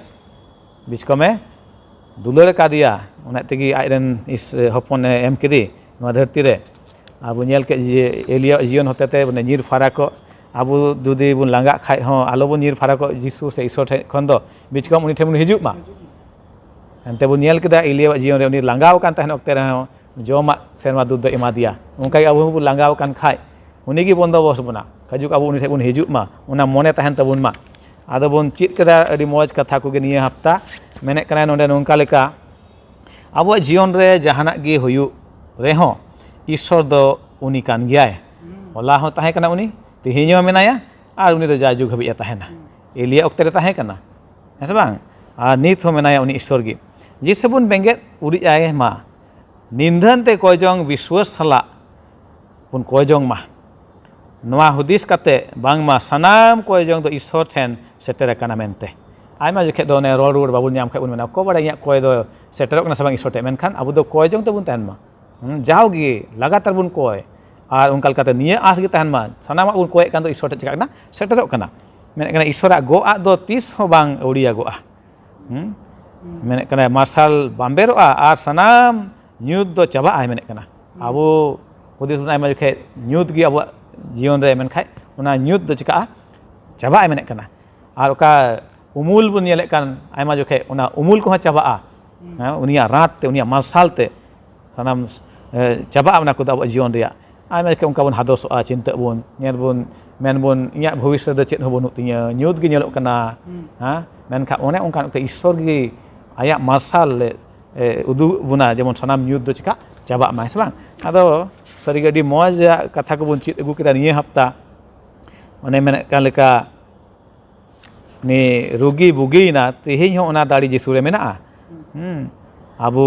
ᱵᱤᱪᱠᱚᱢᱮ ᱫᱩᱞᱟᱹᱲ ᱟᱠᱟᱫᱮᱭᱟ, ᱚᱱᱟ ᱛᱮᱜᱮ ᱟᱡᱨᱮᱱ ᱤᱥ-, ᱦᱚᱯᱚᱱᱮ ᱮᱢ ᱠᱮᱫᱮ ᱱᱚᱣᱟ ᱫᱷᱟᱹᱨᱛᱤ ᱨᱮ᱾ ᱟᱵᱚ ᱧᱮᱞ ᱠᱮᱫ ᱡᱮ ᱮᱞᱤᱭᱟᱜ ᱡᱤᱭᱚᱱ ᱦᱚᱛᱮ ᱛᱮ ᱵᱚᱞᱮ ᱧᱤᱨ ᱯᱷᱟᱨᱟᱠᱚᱜ, ᱟᱵᱚ ᱡᱩᱫᱤ ᱵᱚᱱ ᱞᱟᱸᱜᱟᱜ ᱠᱷᱟᱡ ᱦᱚᱸ ᱟᱞᱚᱵᱚᱱ ᱧᱤᱨ ᱯᱷᱟᱨᱟᱠᱚᱜ ᱡᱤᱥᱩ ᱥᱮ ᱤᱥᱚᱨ ᱴᱷᱮᱱ ᱠᱷᱚᱱ ᱫᱚ, ᱵᱤᱪᱠᱚᱢ ᱩᱱᱤ ᱴᱷᱮᱱ ᱵᱚᱱ ᱦᱤᱡᱩᱜ ᱢᱟ᱾ ᱮᱱᱛᱮ ᱵᱚᱱ ᱧᱮᱞ ᱠᱮᱫᱟ ᱮᱞᱤᱭᱟᱜ ᱡᱤᱭᱚᱱ ᱨᱮ ᱩᱱᱤ ᱞᱟᱸᱜᱟᱣ ᱟᱠᱟᱱ ᱛᱟᱦᱮᱱ ᱚᱠᱛᱮ ᱨᱮᱦᱚᱸ ᱡᱚᱢᱟᱜ ᱥᱮᱨᱢᱟ ᱫᱩᱛ ᱫᱚ ᱮᱢᱟ ᱫᱮᱭᱟ᱾ ᱚᱱᱠᱟ ᱜᱮ ᱟᱵᱚ ᱦᱚᱸᱵᱚᱱ ᱞᱟᱸᱜᱟᱣ ᱟᱠᱟᱱ ᱠᱷᱟᱡ, ᱩᱱᱤ ᱜᱮ ᱵᱚᱱᱫᱚᱵᱚᱥ ᱵᱚᱱᱟ᱾ ᱦᱤᱡᱩᱜ, ᱟᱵᱚ ᱩᱱᱤ ᱴᱷᱮᱱ ᱵᱚᱱ ᱦᱤᱡᱩᱜ ᱢᱟ, ᱚᱱᱟ ᱢᱚᱱᱮ ᱛᱟᱦᱮᱱ ᱛᱟᱵᱚᱱ ᱢᱟ᱾ ᱟᱫᱚ ᱵᱚᱱ ᱪᱮᱫ ᱠᱮᱫᱟ, ᱟᱹᱰᱤ ᱢᱚᱡᱽ ᱠᱟᱛᱷᱟ ᱠᱚᱜᱮ ᱱᱤᱭᱟᱹ ᱦᱟᱯᱛᱟ᱾ ᱢᱮᱱᱮᱫ ᱠᱟᱱᱟᱭ ᱱᱚᱰᱮ ᱱᱚᱝᱠᱟ ᱞᱮᱠᱟ, ᱟᱵᱚᱣᱟᱜ ᱡᱤᱭᱚᱱ ᱨᱮ ᱡᱟᱦᱟᱱᱟᱜ ᱜᱮ ᱦᱩᱭᱩᱜ ᱨᱮᱦᱚᱸ, ᱤᱥᱥᱚᱨ ᱫᱚ ᱩᱱᱤ ᱠᱟᱱ ᱜᱮᱭᱟᱭ᱾ ᱦᱚᱞᱟ ᱦᱚᱸ ᱛᱟᱦᱮᱸ ᱠᱟᱱᱟ ᱩᱱᱤ, ᱛᱮᱦᱮᱧ ᱦᱚᱸ ᱢᱮᱱᱟᱭᱟ, ᱟᱨ ᱩᱱᱤ ᱫᱚ ᱡᱟᱭᱡᱩᱜᱽ ᱦᱟᱹᱵᱤᱡ ᱮ ᱛᱟᱦᱮᱱᱟ᱾ ᱮᱞᱤᱭᱟ ᱚᱠᱛᱮ ᱨᱮ ᱛᱟᱦᱮᱸ ᱠᱟᱱᱟ, ᱦᱮᱸ ᱥᱮ ᱵᱟᱝ? ᱟᱨ ᱱᱤᱛ ᱦᱚᱸ ᱢᱮᱱᱟᱭᱟ ᱩᱱᱤ ᱤᱥᱥᱚᱨ ᱜᱮ᱾ ᱡᱮ ᱥᱮ ᱵᱚᱱ ᱵᱮᱸᱜᱮᱫ ᱩᱨᱤᱡ ᱟᱭ ᱢᱟ, ᱱᱤᱫᱷᱟᱹᱱ ᱛᱮ ᱠᱚᱭ ᱡᱚᱝ ᱵᱤᱥᱣᱟᱹᱥ ᱥᱟᱞᱟᱜ ᱵᱚᱱ ᱠᱚᱭ ᱡᱚᱝ ᱢᱟ᱾ ᱱᱚᱣᱟ ᱦᱩᱫᱤᱥ ᱠᱟᱛᱮ ᱵᱟᱝᱢᱟ ᱥᱟᱱᱟᱢ ᱠᱚᱭ ᱡᱚᱝ ᱫᱚ ᱤᱥᱥᱚᱨ ᱴᱷᱮᱱ ᱥᱮᱴᱮᱨ ᱟᱠᱟᱱᱟ ᱢᱮᱱᱛᱮ᱾ ᱟᱭᱢᱟ ᱡᱚᱠᱷᱮᱡ ᱫᱚ ᱚᱱᱮ ᱨᱚᱲ ᱨᱩᱣᱟᱹᱲ ᱵᱟᱵᱚᱱ ᱧᱟᱢ ᱠᱷᱟᱡ ᱵᱚᱱ ᱢᱮᱱᱟ, "ᱚᱠᱚᱭ ᱵᱟᱲᱟᱭ ᱤᱧᱟᱹᱜ ᱠᱚᱭ ᱫᱚ ᱥᱮᱴᱮᱨᱚᱜ ᱠᱟᱱᱟ ᱥᱮ ᱵᱟᱝ ᱤᱥᱥᱚᱨ ᱴᱷᱮᱱ?" ᱢᱮᱱᱠᱷᱟᱱ ᱟᱵᱚ ᱫᱚ ᱠᱚᱭ ᱡᱚᱝ ᱛᱮᱵᱚᱱ ᱛᱟᱦᱮᱱ ᱢᱟ᱾ ᱦᱩᱸ, ᱡᱟᱣᱜᱮ ᱞᱟᱜᱟᱛᱟᱨ ᱵᱚᱱ ᱠᱚᱭ, ᱟᱨ ᱚᱱᱠᱟ ᱞᱮᱠᱟᱛᱮ ᱱᱤᱭᱟᱹ ᱟᱸᱥ ᱜᱮ ᱛᱟᱦᱮᱱ ᱢᱟ, ᱥᱟᱱᱟᱢᱟᱜ ᱵᱚᱱ ᱠᱚᱭᱮᱫ ᱠᱟᱱ ᱫᱚ ᱤᱥᱥᱚᱨ ᱴᱷᱮᱱ ᱪᱤᱠᱟᱹᱜ ᱠᱟᱱᱟ? ᱥᱮᱴᱮᱨᱚᱜ ᱠᱟᱱᱟ᱾ ᱢᱮᱱᱮᱫ ᱠᱟᱱᱟ, ᱤᱥᱥᱚᱨᱟᱜ ᱜᱚᱜ ᱟᱜ ᱫᱚ ᱛᱤᱥ ᱦᱚᱸ ᱵᱟᱝ ᱟᱹᱣᱲᱤᱭᱟᱜᱚᱜᱼᱟ᱾ ᱦᱩᱸ? ᱢᱮᱱᱮᱫ ᱠᱟᱱᱟᱭ, ᱢᱟᱨᱥᱟᱞ ᱵᱟᱢᱵᱮᱨᱚᱜᱼᱟ ᱟᱨ ᱥᱟᱱᱟᱢ ᱧᱩᱛ ᱫᱚ ᱪᱟᱵᱟᱜᱼᱟᱭ ᱢᱮᱱᱮᱫ ᱠᱟᱱᱟ᱾ ᱟᱵᱚ ᱦᱩᱫᱤᱥ ᱵᱚᱱ ᱟᱭᱢᱟ ᱡᱚᱠᱷᱮᱡ ᱧᱩᱛ ᱜᱮ ᱟᱵᱚᱣᱟᱜ ᱡᱤᱭᱚᱱ ᱨᱮ, ᱢᱮᱱᱠᱷᱟᱡ ᱚᱱᱟ ᱧᱩᱛ ᱫᱚ ᱪᱤᱠᱟᱹᱜᱼᱟ? ᱪᱟᱵᱟᱜᱼᱟᱭ ᱢᱮᱱᱮᱫ ᱠᱟᱱᱟ᱾ ᱟᱨ ᱚᱠᱟ ᱩᱢᱩᱞ ᱵᱚᱱ ᱧᱮᱞᱮᱫ ᱠᱟᱱ ᱟᱭᱢᱟ ᱡᱚᱠᱷᱮᱡ, ᱚᱱᱟ ᱩᱢᱩᱞ ᱠᱚᱦᱚᱸ ᱪᱟᱵᱟᱜᱼᱟ᱾ ᱦᱮᱸ, ᱩᱱᱤᱭᱟᱜ ᱨᱟᱸᱛ ᱛᱮ, ᱩᱱᱤᱭᱟᱜ ᱢᱟᱨᱥᱟᱞ ᱛᱮ ᱥᱟᱱᱟᱢ, ᱮ, ᱪᱟᱵᱟᱜᱼᱟ ᱚᱱᱟ ᱠᱚᱫᱚ ᱟᱵᱚᱣᱟᱜ ᱡᱤᱭᱚᱱ ᱨᱮᱭᱟᱜ᱾ ᱟᱭᱢᱟ ᱡᱚᱠᱷᱮᱡ ᱚᱱᱠᱟ ᱵᱚᱱ ᱦᱟᱫᱚᱥᱚᱜᱼᱟ, ᱪᱤᱱᱛᱟᱹᱜ ᱵᱚᱱ, ᱧᱮᱞ ᱵᱚᱱ, ᱢᱮᱱ ᱵᱚᱱ, "ᱤᱧᱟᱹᱜ ᱵᱷᱚᱵᱤᱥᱥᱚᱛ ᱫᱚ ᱪᱮᱫ ᱦᱚᱸ ᱵᱟᱹᱱᱩᱜ ᱛᱤᱧᱟᱹ, ᱧᱩᱛ ᱜᱮ ᱧᱮᱞᱚᱜ ᱠᱟᱱᱟ᱾" ᱦᱮᱸ, ᱢᱮᱱᱠᱷᱟᱱ ᱚᱱᱮ ᱚᱱᱠᱟᱱ ᱚᱠᱛᱮ ᱤᱥᱥᱚᱨ ᱜᱮ ᱟᱭᱟᱜ ᱢᱟᱨᱥᱟᱞ ᱞᱮ, ᱮ, ᱩᱫᱩᱜ ᱵᱚᱱᱟ, ᱡᱮᱢᱚᱱ ᱥᱟᱱᱟᱢ ᱧᱩᱛ ᱫᱚ ᱪᱮᱠᱟ ᱪᱟᱵᱟᱜ ᱢᱟ, ᱦᱮᱸ ᱥᱮ ᱵᱟᱝ? ᱟᱫᱚ ᱥᱟᱹᱨᱤᱜᱮ ᱟᱹᱰᱤ ᱢᱚᱡᱽ ᱠᱟᱛᱷᱟ ᱠᱚᱵᱚᱱ ᱪᱮᱫ ᱟᱹᱜᱩ ᱠᱮᱫᱟ ᱱᱤᱭᱟᱹ ᱦᱟᱯᱛᱟ᱾ ᱚᱱᱮ ᱢᱮᱱᱮᱫ ᱠᱟᱱ ᱞᱮᱠᱟ, ᱩᱱᱤ ᱨᱩᱜᱤ ᱵᱩᱜᱤᱭᱮᱱᱟ, ᱛᱮᱦᱮᱧ ᱦᱚᱸ ᱚᱱᱟ ᱫᱟᱲᱮ ᱡᱤᱥᱩ ᱨᱮ ᱢᱮᱱᱟᱜᱼᱟ᱾ ᱦᱩᱸ᱾ ᱟᱵᱚ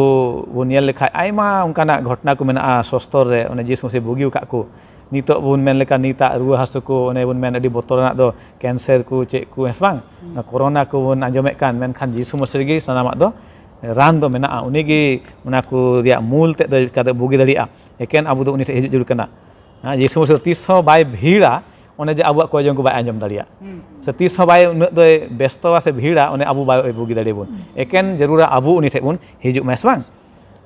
ᱵᱚᱱ ᱧᱮᱞ ᱞᱮᱠᱷᱟᱡ ᱟᱭᱢᱟ ᱚᱱᱠᱟᱱᱟᱜ ᱜᱷᱚᱴᱚᱱᱟ ᱠᱚ ᱢᱮᱱᱟᱜᱼᱟ ᱥᱚᱥᱛᱚᱨ ᱨᱮ, ᱚᱱᱮ ᱡᱤᱥᱩ ᱢᱟᱹᱥᱤ ᱵᱩᱜᱤ ᱟᱠᱟᱫ ᱠᱚ᱾ ᱱᱤᱛᱚᱜ ᱵᱚᱱ ᱢᱮᱱ ᱞᱮᱠᱷᱟᱱ ᱱᱤᱛᱟᱜ ᱨᱩᱣᱟᱹ ᱦᱟᱹᱥᱩ ᱠᱚ, ᱚᱱᱮ ᱵᱚᱱ ᱢᱮᱱ ᱟᱹᱰᱤ ᱵᱚᱛᱚᱨᱟᱱᱟᱜ ᱫᱚ ᱠᱮᱱᱥᱟᱨ ᱠᱚ ᱪᱮᱫ ᱠᱚ, ᱦᱮᱸ ᱥᱮ ᱵᱟᱝ? ᱦᱩᱸ᱾ ᱚᱱᱟ ᱠᱳᱨᱳᱱᱟ ᱠᱚᱵᱚᱱ ᱟᱸᱡᱚᱢᱮᱫ ᱠᱟᱱ, ᱢᱮᱱᱠᱷᱟᱱ ᱡᱤᱥᱩ ᱢᱟᱹᱥᱤ ᱨᱮᱜᱮ ᱥᱟᱱᱟᱢᱟᱜ ᱫᱚ ᱨᱟᱱ ᱫᱚ ᱢᱮᱱᱟᱜᱼᱟ᱾ ᱩᱱᱤ ᱜᱮ ᱚᱱᱟ ᱠᱚ ᱨᱮᱭᱟᱜ ᱢᱩᱞ ᱛᱮᱫ ᱫᱚ ᱪᱤᱠᱟᱹᱛᱮ ᱵᱩᱜᱤ ᱫᱟᱲᱮᱭᱟᱜᱼᱟ? ᱮᱠᱮᱱ ᱟᱵᱚ ᱫᱚ ᱩᱱᱤ ᱴᱷᱮᱱ ᱦᱤᱡᱩᱜ ᱡᱟᱹᱨᱩᱲ ᱠᱟᱱᱟ᱾ ᱦᱮᱸ, ᱡᱤᱥᱩ ᱢᱟᱹᱥᱤ ᱫᱚ ᱛᱤᱥ ᱦᱚᱸ ᱵᱟᱭ ᱵᱷᱤᱲᱟ, ᱚᱱᱮ ᱡᱮ ᱟᱵᱚᱣᱟᱜ ᱠᱚᱭ ᱡᱚᱝ ᱠᱚ ᱵᱟᱭ ᱟᱸᱡᱚᱢ ᱫᱟᱲᱮᱭᱟᱜ᱾ ᱦᱩᱸ᱾ ᱥᱮ ᱛᱤᱥ ᱦᱚᱸ ᱵᱟᱭ ᱩᱱᱟᱹᱜ ᱫᱚᱭ ᱵᱮᱥᱛᱚᱣᱟ ᱥᱮ ᱵᱷᱤᱲᱟ, ᱚᱱᱮ ᱟᱵᱚ ᱵᱟᱭ ᱵᱩᱜᱤ ᱫᱟᱲᱮᱭᱟᱵᱚᱱ᱾ ᱦᱩᱸ᱾ ᱮᱠᱮᱱ ᱡᱟᱹᱨᱩᱲᱟ ᱟᱵᱚ ᱩᱱᱤ ᱴᱷᱮᱱ ᱵᱚᱱ ᱦᱤᱡᱩᱜ ᱢᱟ, ᱦᱮᱸ ᱥᱮ ᱵᱟᱝ?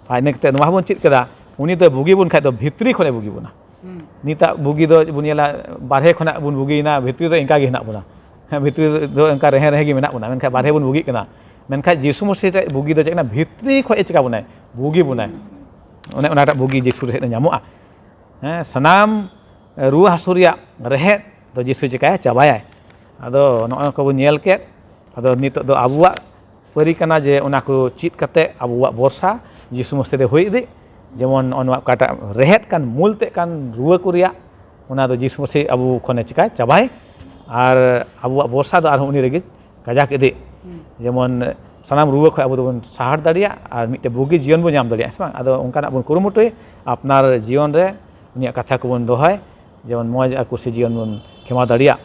ᱟᱨ ᱤᱱᱟᱹ ᱠᱟᱛᱮ ᱱᱚᱣᱟ ᱦᱚᱸᱵᱚᱱ ᱪᱮᱫ ᱠᱮᱫᱟ, ᱩᱱᱤ ᱫᱚ ᱵᱩᱜᱤ ᱵᱚᱱ ᱠᱷᱟᱡ ᱫᱚ ᱵᱷᱤᱛᱨᱤ ᱠᱷᱚᱱᱮ ᱵᱩᱜᱤ ᱵᱚᱱᱟ᱾ ᱦᱩᱸ᱾ ᱱᱤᱛᱟᱜ ᱵᱩᱜᱤ ᱫᱚ ᱵᱚᱱ ᱧᱮᱞᱟ, ᱵᱟᱨᱦᱮ ᱠᱷᱚᱱᱟᱜ ᱵᱚᱱ ᱵᱩᱜᱤᱭᱮᱱᱟ, ᱵᱷᱤᱛᱨᱤ ᱫᱚ ᱤᱱᱠᱟ ᱜᱮ ᱦᱮᱱᱟᱜ ᱵᱚᱱᱟ᱾ ᱦᱮᱸ, ᱵᱷᱤᱛᱨᱤ ᱫᱚ ᱚᱱᱠᱟ ᱨᱮᱦᱮ ᱨᱮᱦᱮ ᱜᱮ ᱢᱮᱱᱟᱜ ᱵᱚᱱᱟ, ᱢᱮᱱᱠᱷᱟᱱ ᱵᱟᱨᱦᱮ ᱵᱚᱱ ᱵᱩᱜᱤᱜ ᱠᱟᱱᱟ᱾ ᱢᱮᱱᱠᱷᱟᱱ ᱡᱤᱥᱩ ᱢᱟᱹᱥᱤ ᱴᱷᱮᱱ ᱵᱩᱜᱤ ᱫᱚ ᱪᱮᱫ ᱠᱟᱱᱟ? ᱵᱷᱤᱛᱨᱤ ᱠᱷᱚᱱ ᱮ ᱪᱤᱠᱟ ᱵᱚᱱᱟᱭ? ᱵᱩᱜᱤ ᱵᱚᱱᱟᱭ᱾ ᱦᱩᱸ᱾ ᱚᱱᱮ ᱚᱱᱟᱴᱟᱜ ᱵᱩᱜᱤ ᱡᱤᱥᱩ ᱴᱷᱮᱱ ᱧᱟᱢᱚᱜᱼᱟ᱾ ᱦᱮᱸ, ᱥᱟᱱᱟᱢ ᱨᱩᱣᱟᱹ ᱦᱟᱹᱥᱩ ᱨᱮᱭᱟᱜ ᱨᱮᱦᱮᱫ ᱫᱚ ᱡᱤᱥᱩ ᱪᱤᱠᱟᱹᱭᱟ? ᱪᱟᱵᱟᱭᱟᱭ᱾ ᱟᱫᱚ ᱱᱚᱜᱼᱚᱭ ᱱᱚᱝᱠᱟ ᱵᱚᱱ ᱧᱮᱞ ᱠᱮᱫ᱾ ᱟᱫᱚ ᱱᱤᱛᱚᱜ ᱫᱚ ᱟᱵᱚᱣᱟᱜ ᱯᱟᱹᱨᱤ ᱠᱟᱱᱟ ᱡᱮ ᱚᱱᱟ ᱠᱚ ᱪᱮᱫ ᱠᱟᱛᱮ ᱟᱵᱚᱣᱟᱜ ᱵᱷᱚᱨᱥᱟ ᱡᱤᱥᱩ ᱢᱟᱹᱥᱤ ᱨᱮ ᱦᱩᱭ ᱤᱫᱤᱜ, ᱡᱮᱢᱚᱱ ᱱᱚᱜᱼᱚ ᱱᱚᱣᱟ ᱚᱠᱟᱴᱟᱜ ᱨᱮᱦᱮᱫ ᱠᱟᱱ, ᱢᱩᱞ ᱛᱮᱫ ᱠᱟᱱ ᱨᱩᱣᱟᱹ ᱠᱚ ᱨᱮᱭᱟᱜ, ᱚᱱᱟ ᱫᱚ ᱡᱤᱥᱩ ᱢᱟᱹᱥᱤ ᱟᱵᱚ ᱠᱷᱚᱱᱮ ᱪᱤᱠᱟᱭ ᱪᱟᱵᱟᱭ, ᱟᱨ ᱟᱵᱚᱣᱟᱜ ᱵᱷᱚᱨᱥᱟ ᱫᱚ ᱟᱨᱦᱚᱸ ᱩᱱᱤ ᱨᱮᱜᱮ ᱠᱟᱡᱟᱠ ᱤᱫᱤᱜ᱾ ᱡᱮᱢᱚᱱ ᱥᱟᱱᱟᱢ ᱨᱩᱣᱟᱹ ᱠᱷᱚᱱ ᱟᱵᱚ ᱫᱚᱵᱚᱱ ᱥᱟᱦᱟᱲ ᱫᱟᱲᱮᱭᱟᱜ ᱟᱨ ᱢᱤᱫᱴᱮᱱ ᱵᱩᱜᱤ ᱡᱤᱭᱚᱱ ᱵᱚᱱ ᱧᱟᱢ ᱫᱟᱲᱮᱭᱟᱜᱼᱟ, ᱥᱮ ᱵᱟᱝ? ᱟᱫᱚ ᱚᱱᱠᱟᱱᱟᱜ ᱵᱚᱱ ᱠᱩᱨᱩᱢᱩᱴᱩᱭ, ᱟᱯᱱᱟᱨ ᱡᱤᱭᱚᱱ ᱨᱮ ᱩᱱᱤᱭᱟᱜ ᱠᱟᱛᱷᱟ ᱠᱚᱵᱚᱱ ᱫᱚᱦᱚᱭ, ᱡᱮᱢᱚᱱ ᱢᱚᱡᱽ ᱟᱨ ᱠᱩᱥᱤ ᱡᱤᱭᱚᱱ ᱵᱚᱱ ᱠᱷᱮᱢᱟᱣ ᱫᱟᱲᱮᱭᱟᱜ᱾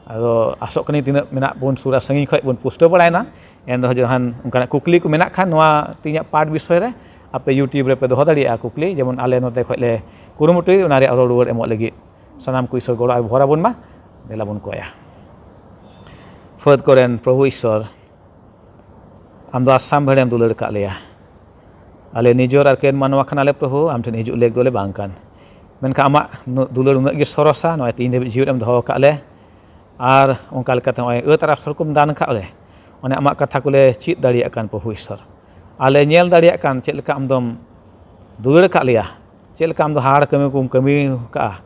ᱟᱫᱚ ᱟᱥᱚᱜ ᱠᱟᱹᱱᱟᱹᱧ ᱛᱤᱱᱟᱹᱜ ᱢᱮᱱᱟᱜ ᱵᱚᱱ ᱥᱩᱨ ᱟᱨ ᱥᱟᱺᱜᱤᱧ ᱠᱷᱚᱱ ᱵᱚᱱ ᱯᱩᱥᱴᱟᱹᱣ ᱵᱟᱲᱟᱭᱮᱱᱟ, ᱮᱱ ᱨᱮᱦᱚᱸ ᱡᱟᱦᱟᱱ ᱚᱱᱠᱟᱱᱟᱜ ᱠᱩᱠᱞᱤ ᱠᱚ ᱢᱮᱱᱟᱜ ᱠᱷᱟᱱ ᱱᱚᱣᱟ ᱛᱮᱦᱮᱧᱟᱜ ᱯᱟᱴ ᱵᱤᱥᱚᱭ ᱨᱮ ᱟᱯᱮ YouTube ᱨᱮᱯᱮ ᱫᱚᱦᱚ ᱫᱟᱲᱮᱭᱟᱜᱼᱟ ᱠᱩᱠᱞᱤ, ᱡᱮᱢᱚᱱ ᱟᱞᱮ ᱱᱚᱛᱮ ᱠᱷᱚᱱ ᱞᱮ ᱠᱩᱨᱩᱢᱩᱴᱩᱭ ᱚᱱᱟ ᱨᱮᱭᱟᱜ ᱨᱚᱲ ᱨᱩᱣᱟᱹᱲ ᱮᱢᱚᱜ ᱞᱟᱹᱜᱤᱫ᱾ ᱥᱟᱱᱟᱢ ᱠᱚ ᱤᱥᱚᱨ ᱜᱚᱲᱚ ᱟᱨ ᱵᱷᱚᱨ ᱟᱵᱚᱱ ᱢᱟ᱾ ᱫᱮᱞᱟ ᱵᱚᱱ ᱠᱚᱭᱟ᱾ ᱯᱷᱟᱹᱫ ᱠᱚᱨᱮᱱ ᱯᱨᱚᱵᱷᱩ ᱤᱥᱚᱨ, ᱟᱢ ᱫᱚ ᱟᱥᱟᱢ ᱵᱷᱮᱲᱮᱢ ᱫᱩᱞᱟᱹᱲ ᱟᱠᱟᱫ ᱞᱮᱭᱟ᱾ ᱟᱞᱮ ᱱᱤᱡᱚᱨ ᱟᱨ ᱠᱮᱱ ᱢᱟᱱᱣᱟ ᱠᱟᱱᱟᱞᱮ ᱯᱨᱚᱵᱷᱩ, ᱟᱢ ᱴᱷᱮᱱ ᱦᱤᱡᱩᱜ ᱞᱮᱠ ᱫᱚᱞᱮ ᱵᱟᱝ ᱠᱟᱱ᱾ ᱢᱮᱱᱠᱷᱟᱱ ᱟᱢᱟᱜ ᱱᱩ-, ᱫᱩᱞᱟᱹᱲ ᱩᱱᱟᱹᱜ ᱜᱮ ᱥᱚᱨᱚᱥᱟ, ᱱᱚᱜᱼᱚᱭ ᱛᱮᱦᱮᱧ ᱫᱷᱟᱹᱵᱤᱡ ᱡᱤᱣᱤ ᱨᱮᱢ ᱫᱚᱦᱚ ᱟᱠᱟᱫ ᱞᱮ᱾ ᱟᱨ ᱚᱱᱠᱟ ᱞᱮᱠᱟᱛᱮ ᱱᱚᱜᱼᱚᱭ ᱟᱹᱛ ᱟᱨ ᱟᱥᱚᱨ ᱠᱚᱢ ᱫᱟᱱ ᱟᱠᱟᱫ ᱞᱮ᱾ ᱚᱱᱮ ᱟᱢᱟᱜ ᱠᱟᱛᱷᱟ ᱠᱚᱞᱮ ᱪᱮᱫ ᱫᱟᱲᱮᱭᱟᱜ ᱠᱟᱱ ᱯᱨᱚᱵᱷᱩ ᱤᱥᱚᱨ᱾ ᱟᱞᱮ ᱧᱮᱞ ᱫᱟᱲᱮᱭᱟᱜ ᱠᱟᱱ ᱪᱮᱫ ᱞᱮᱠᱟ ᱟᱢ ᱫᱚᱢ ᱫᱩᱞᱟᱹᱲ ᱟᱠᱟᱫ ᱞᱮᱭᱟ, ᱪᱮᱫ ᱞᱮᱠᱟ ᱟᱢ ᱫᱚ ᱦᱟᱦᱟᱲ ᱠᱟᱹᱢᱤ ᱠᱚᱢ ᱠᱟᱹᱢᱤ ᱟᱠᱟᱫᱼᱟ᱾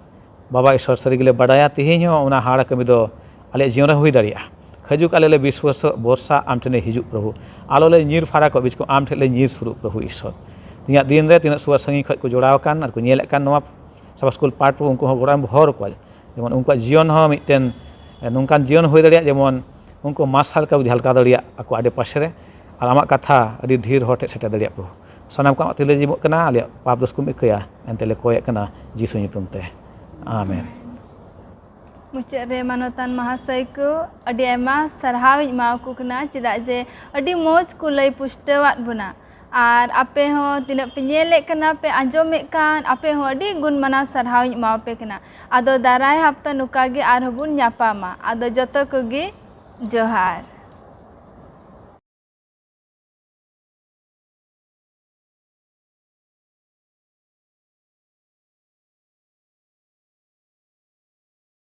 ᱵᱟᱵᱟ ᱤᱥᱚᱨ, ᱥᱟᱹᱨᱤ ᱜᱮᱞᱮ ᱵᱟᱰᱟᱭᱟ, ᱛᱮᱦᱮᱧ ᱦᱚᱸ ᱚᱱᱟ ᱦᱟᱦᱟᱲ ᱠᱟᱹᱢᱤ ᱫᱚ ᱟᱞᱮᱭᱟᱜ ᱡᱤᱭᱚᱱ ᱨᱮ ᱦᱩᱭ ᱫᱟᱲᱮᱭᱟᱜᱼᱟ᱾ ᱦᱤᱡᱩᱜ ᱟᱞᱮ ᱞᱮ ᱵᱤᱥᱣᱟᱥᱚᱜ ᱵᱷᱚᱨᱥᱟ ᱟᱢ ᱴᱷᱮᱱ ᱞᱮ ᱦᱤᱡᱩᱜ ᱯᱨᱚᱵᱷᱩ᱾ ᱟᱞᱚ ᱞᱮ ᱧᱤᱨ ᱯᱷᱟᱨᱟᱠᱚᱜ, ᱵᱤᱪᱠᱚᱢ ᱟᱢ ᱴᱷᱮᱱ ᱞᱮ ᱧᱤᱨ ᱥᱩᱨᱩᱜ ᱯᱨᱚᱵᱷᱩ ᱤᱥᱚᱨ᱾ ᱛᱮᱦᱮᱧᱟᱜ ᱫᱤᱱ ᱨᱮ ᱛᱤᱱᱟᱹᱜ ᱥᱩᱨ ᱥᱟᱺᱜᱤᱧ ᱠᱷᱚᱱ ᱠᱚ ᱡᱚᱲᱟᱣ ᱟᱠᱟᱱ ᱟᱨ ᱠᱚ ᱧᱮᱞᱮᱫ ᱠᱟᱱ ᱱᱚᱣᱟ ᱥᱟᱵᱟ ᱥᱠᱩᱞ ᱯᱟᱴ ᱯᱨᱚᱵᱷᱩ, ᱩᱱᱠᱩ ᱦᱚᱸ ᱜᱚᱲᱚ ᱮᱢ ᱵᱷᱚᱨ ᱠᱚᱣᱟ᱾ ᱡᱮᱢᱚᱱ ᱩᱱᱠᱩᱣᱟᱜ ᱡᱤᱭᱚᱱ ᱦᱚᱸ ᱢᱤᱫᱴᱮᱱ ᱱᱚᱝᱠᱟᱱ ᱡᱤᱭᱚᱱ ᱦᱩᱭ ᱫᱟᱲᱮᱭᱟᱜ, ᱡᱮᱢᱚᱱ ᱩᱱᱠᱩ ᱢᱟᱨᱥᱟᱞ ᱞᱮᱠᱟ ᱠᱚ ᱡᱷᱟᱞᱠᱟᱣ ᱫᱟᱲᱮᱭᱟᱜ ᱟᱠᱚ ᱟᱰᱮᱯᱟᱥᱮ ᱨᱮ, ᱟᱨ ᱟᱢᱟᱜ ᱠᱟᱛᱷᱟ ᱟᱹᱰᱤ ᱰᱷᱮᱨ ᱦᱚᱲ ᱴᱷᱮᱱ ᱥᱮᱴᱮᱨ ᱫᱟᱲᱮᱭᱟᱜ ᱠᱚ᱾ ᱥᱟᱱᱟᱢ ᱠᱚ ᱟᱢᱟᱜ ᱛᱤᱨᱮ ᱡᱤᱢᱚᱜ ᱠᱟᱱᱟ, ᱟᱞᱮᱭᱟᱜ ᱯᱟᱯ ᱫᱳᱥ ᱠᱚᱢ ᱤᱠᱟᱹᱭᱟ, ᱮᱱᱛᱮ ᱞᱮ ᱠᱚᱭᱮᱫ ᱠᱟᱱᱟ ᱡᱤᱥᱩ ᱧᱩᱛᱩᱢ ᱛᱮ᱾ ᱟᱢᱮᱱ᱾ ᱢᱩᱪᱟᱹᱫ ᱨᱮ ᱢᱟᱱᱚᱛᱟᱱ ᱢᱟᱦᱟᱥᱚᱭ ᱠᱚ ᱟᱹᱰᱤ ᱟᱭᱢᱟ ᱥᱟᱨᱦᱟᱣ ᱤᱧ ᱮᱢᱟ ᱠᱚ ᱠᱟᱱᱟ, ᱪᱮᱫᱟᱜ ᱡᱮ ᱟᱹᱰᱤ ᱢᱚᱡᱽ ᱠᱚ ᱞᱟᱹᱭ ᱯᱩᱥᱴᱟᱹᱣᱟᱫ ᱵᱚᱱᱟ᱾ ᱟᱨ ᱟᱯᱮ ᱦᱚᱸ ᱛᱤᱱᱟᱹᱜ ᱯᱮ ᱧᱮᱞᱮᱫ ᱠᱟᱱᱟ, ᱯᱮ ᱟᱸᱡᱚᱢᱮᱫ ᱠᱟᱱ, ᱟᱯᱮ ᱦᱚᱸ ᱟᱹᱰᱤ ᱜᱩᱱ ᱢᱟᱱᱟᱣ ᱥᱟᱨᱦᱟᱣ ᱤᱧ ᱮᱢᱟ ᱯᱮ ᱠᱟᱱᱟ᱾ ᱟᱫᱚ ᱫᱟᱨᱟᱭ ᱦᱟᱯᱛᱟ ᱱᱚᱝᱠᱟ ᱜᱮ ᱟᱨᱦᱚᱸ ᱵᱚᱱ ᱧᱟᱯᱟᱢᱟ᱾ ᱟᱫᱚ ᱡᱚᱛᱚ ᱠᱚᱜᱮ ᱡᱚᱦᱟᱨ᱾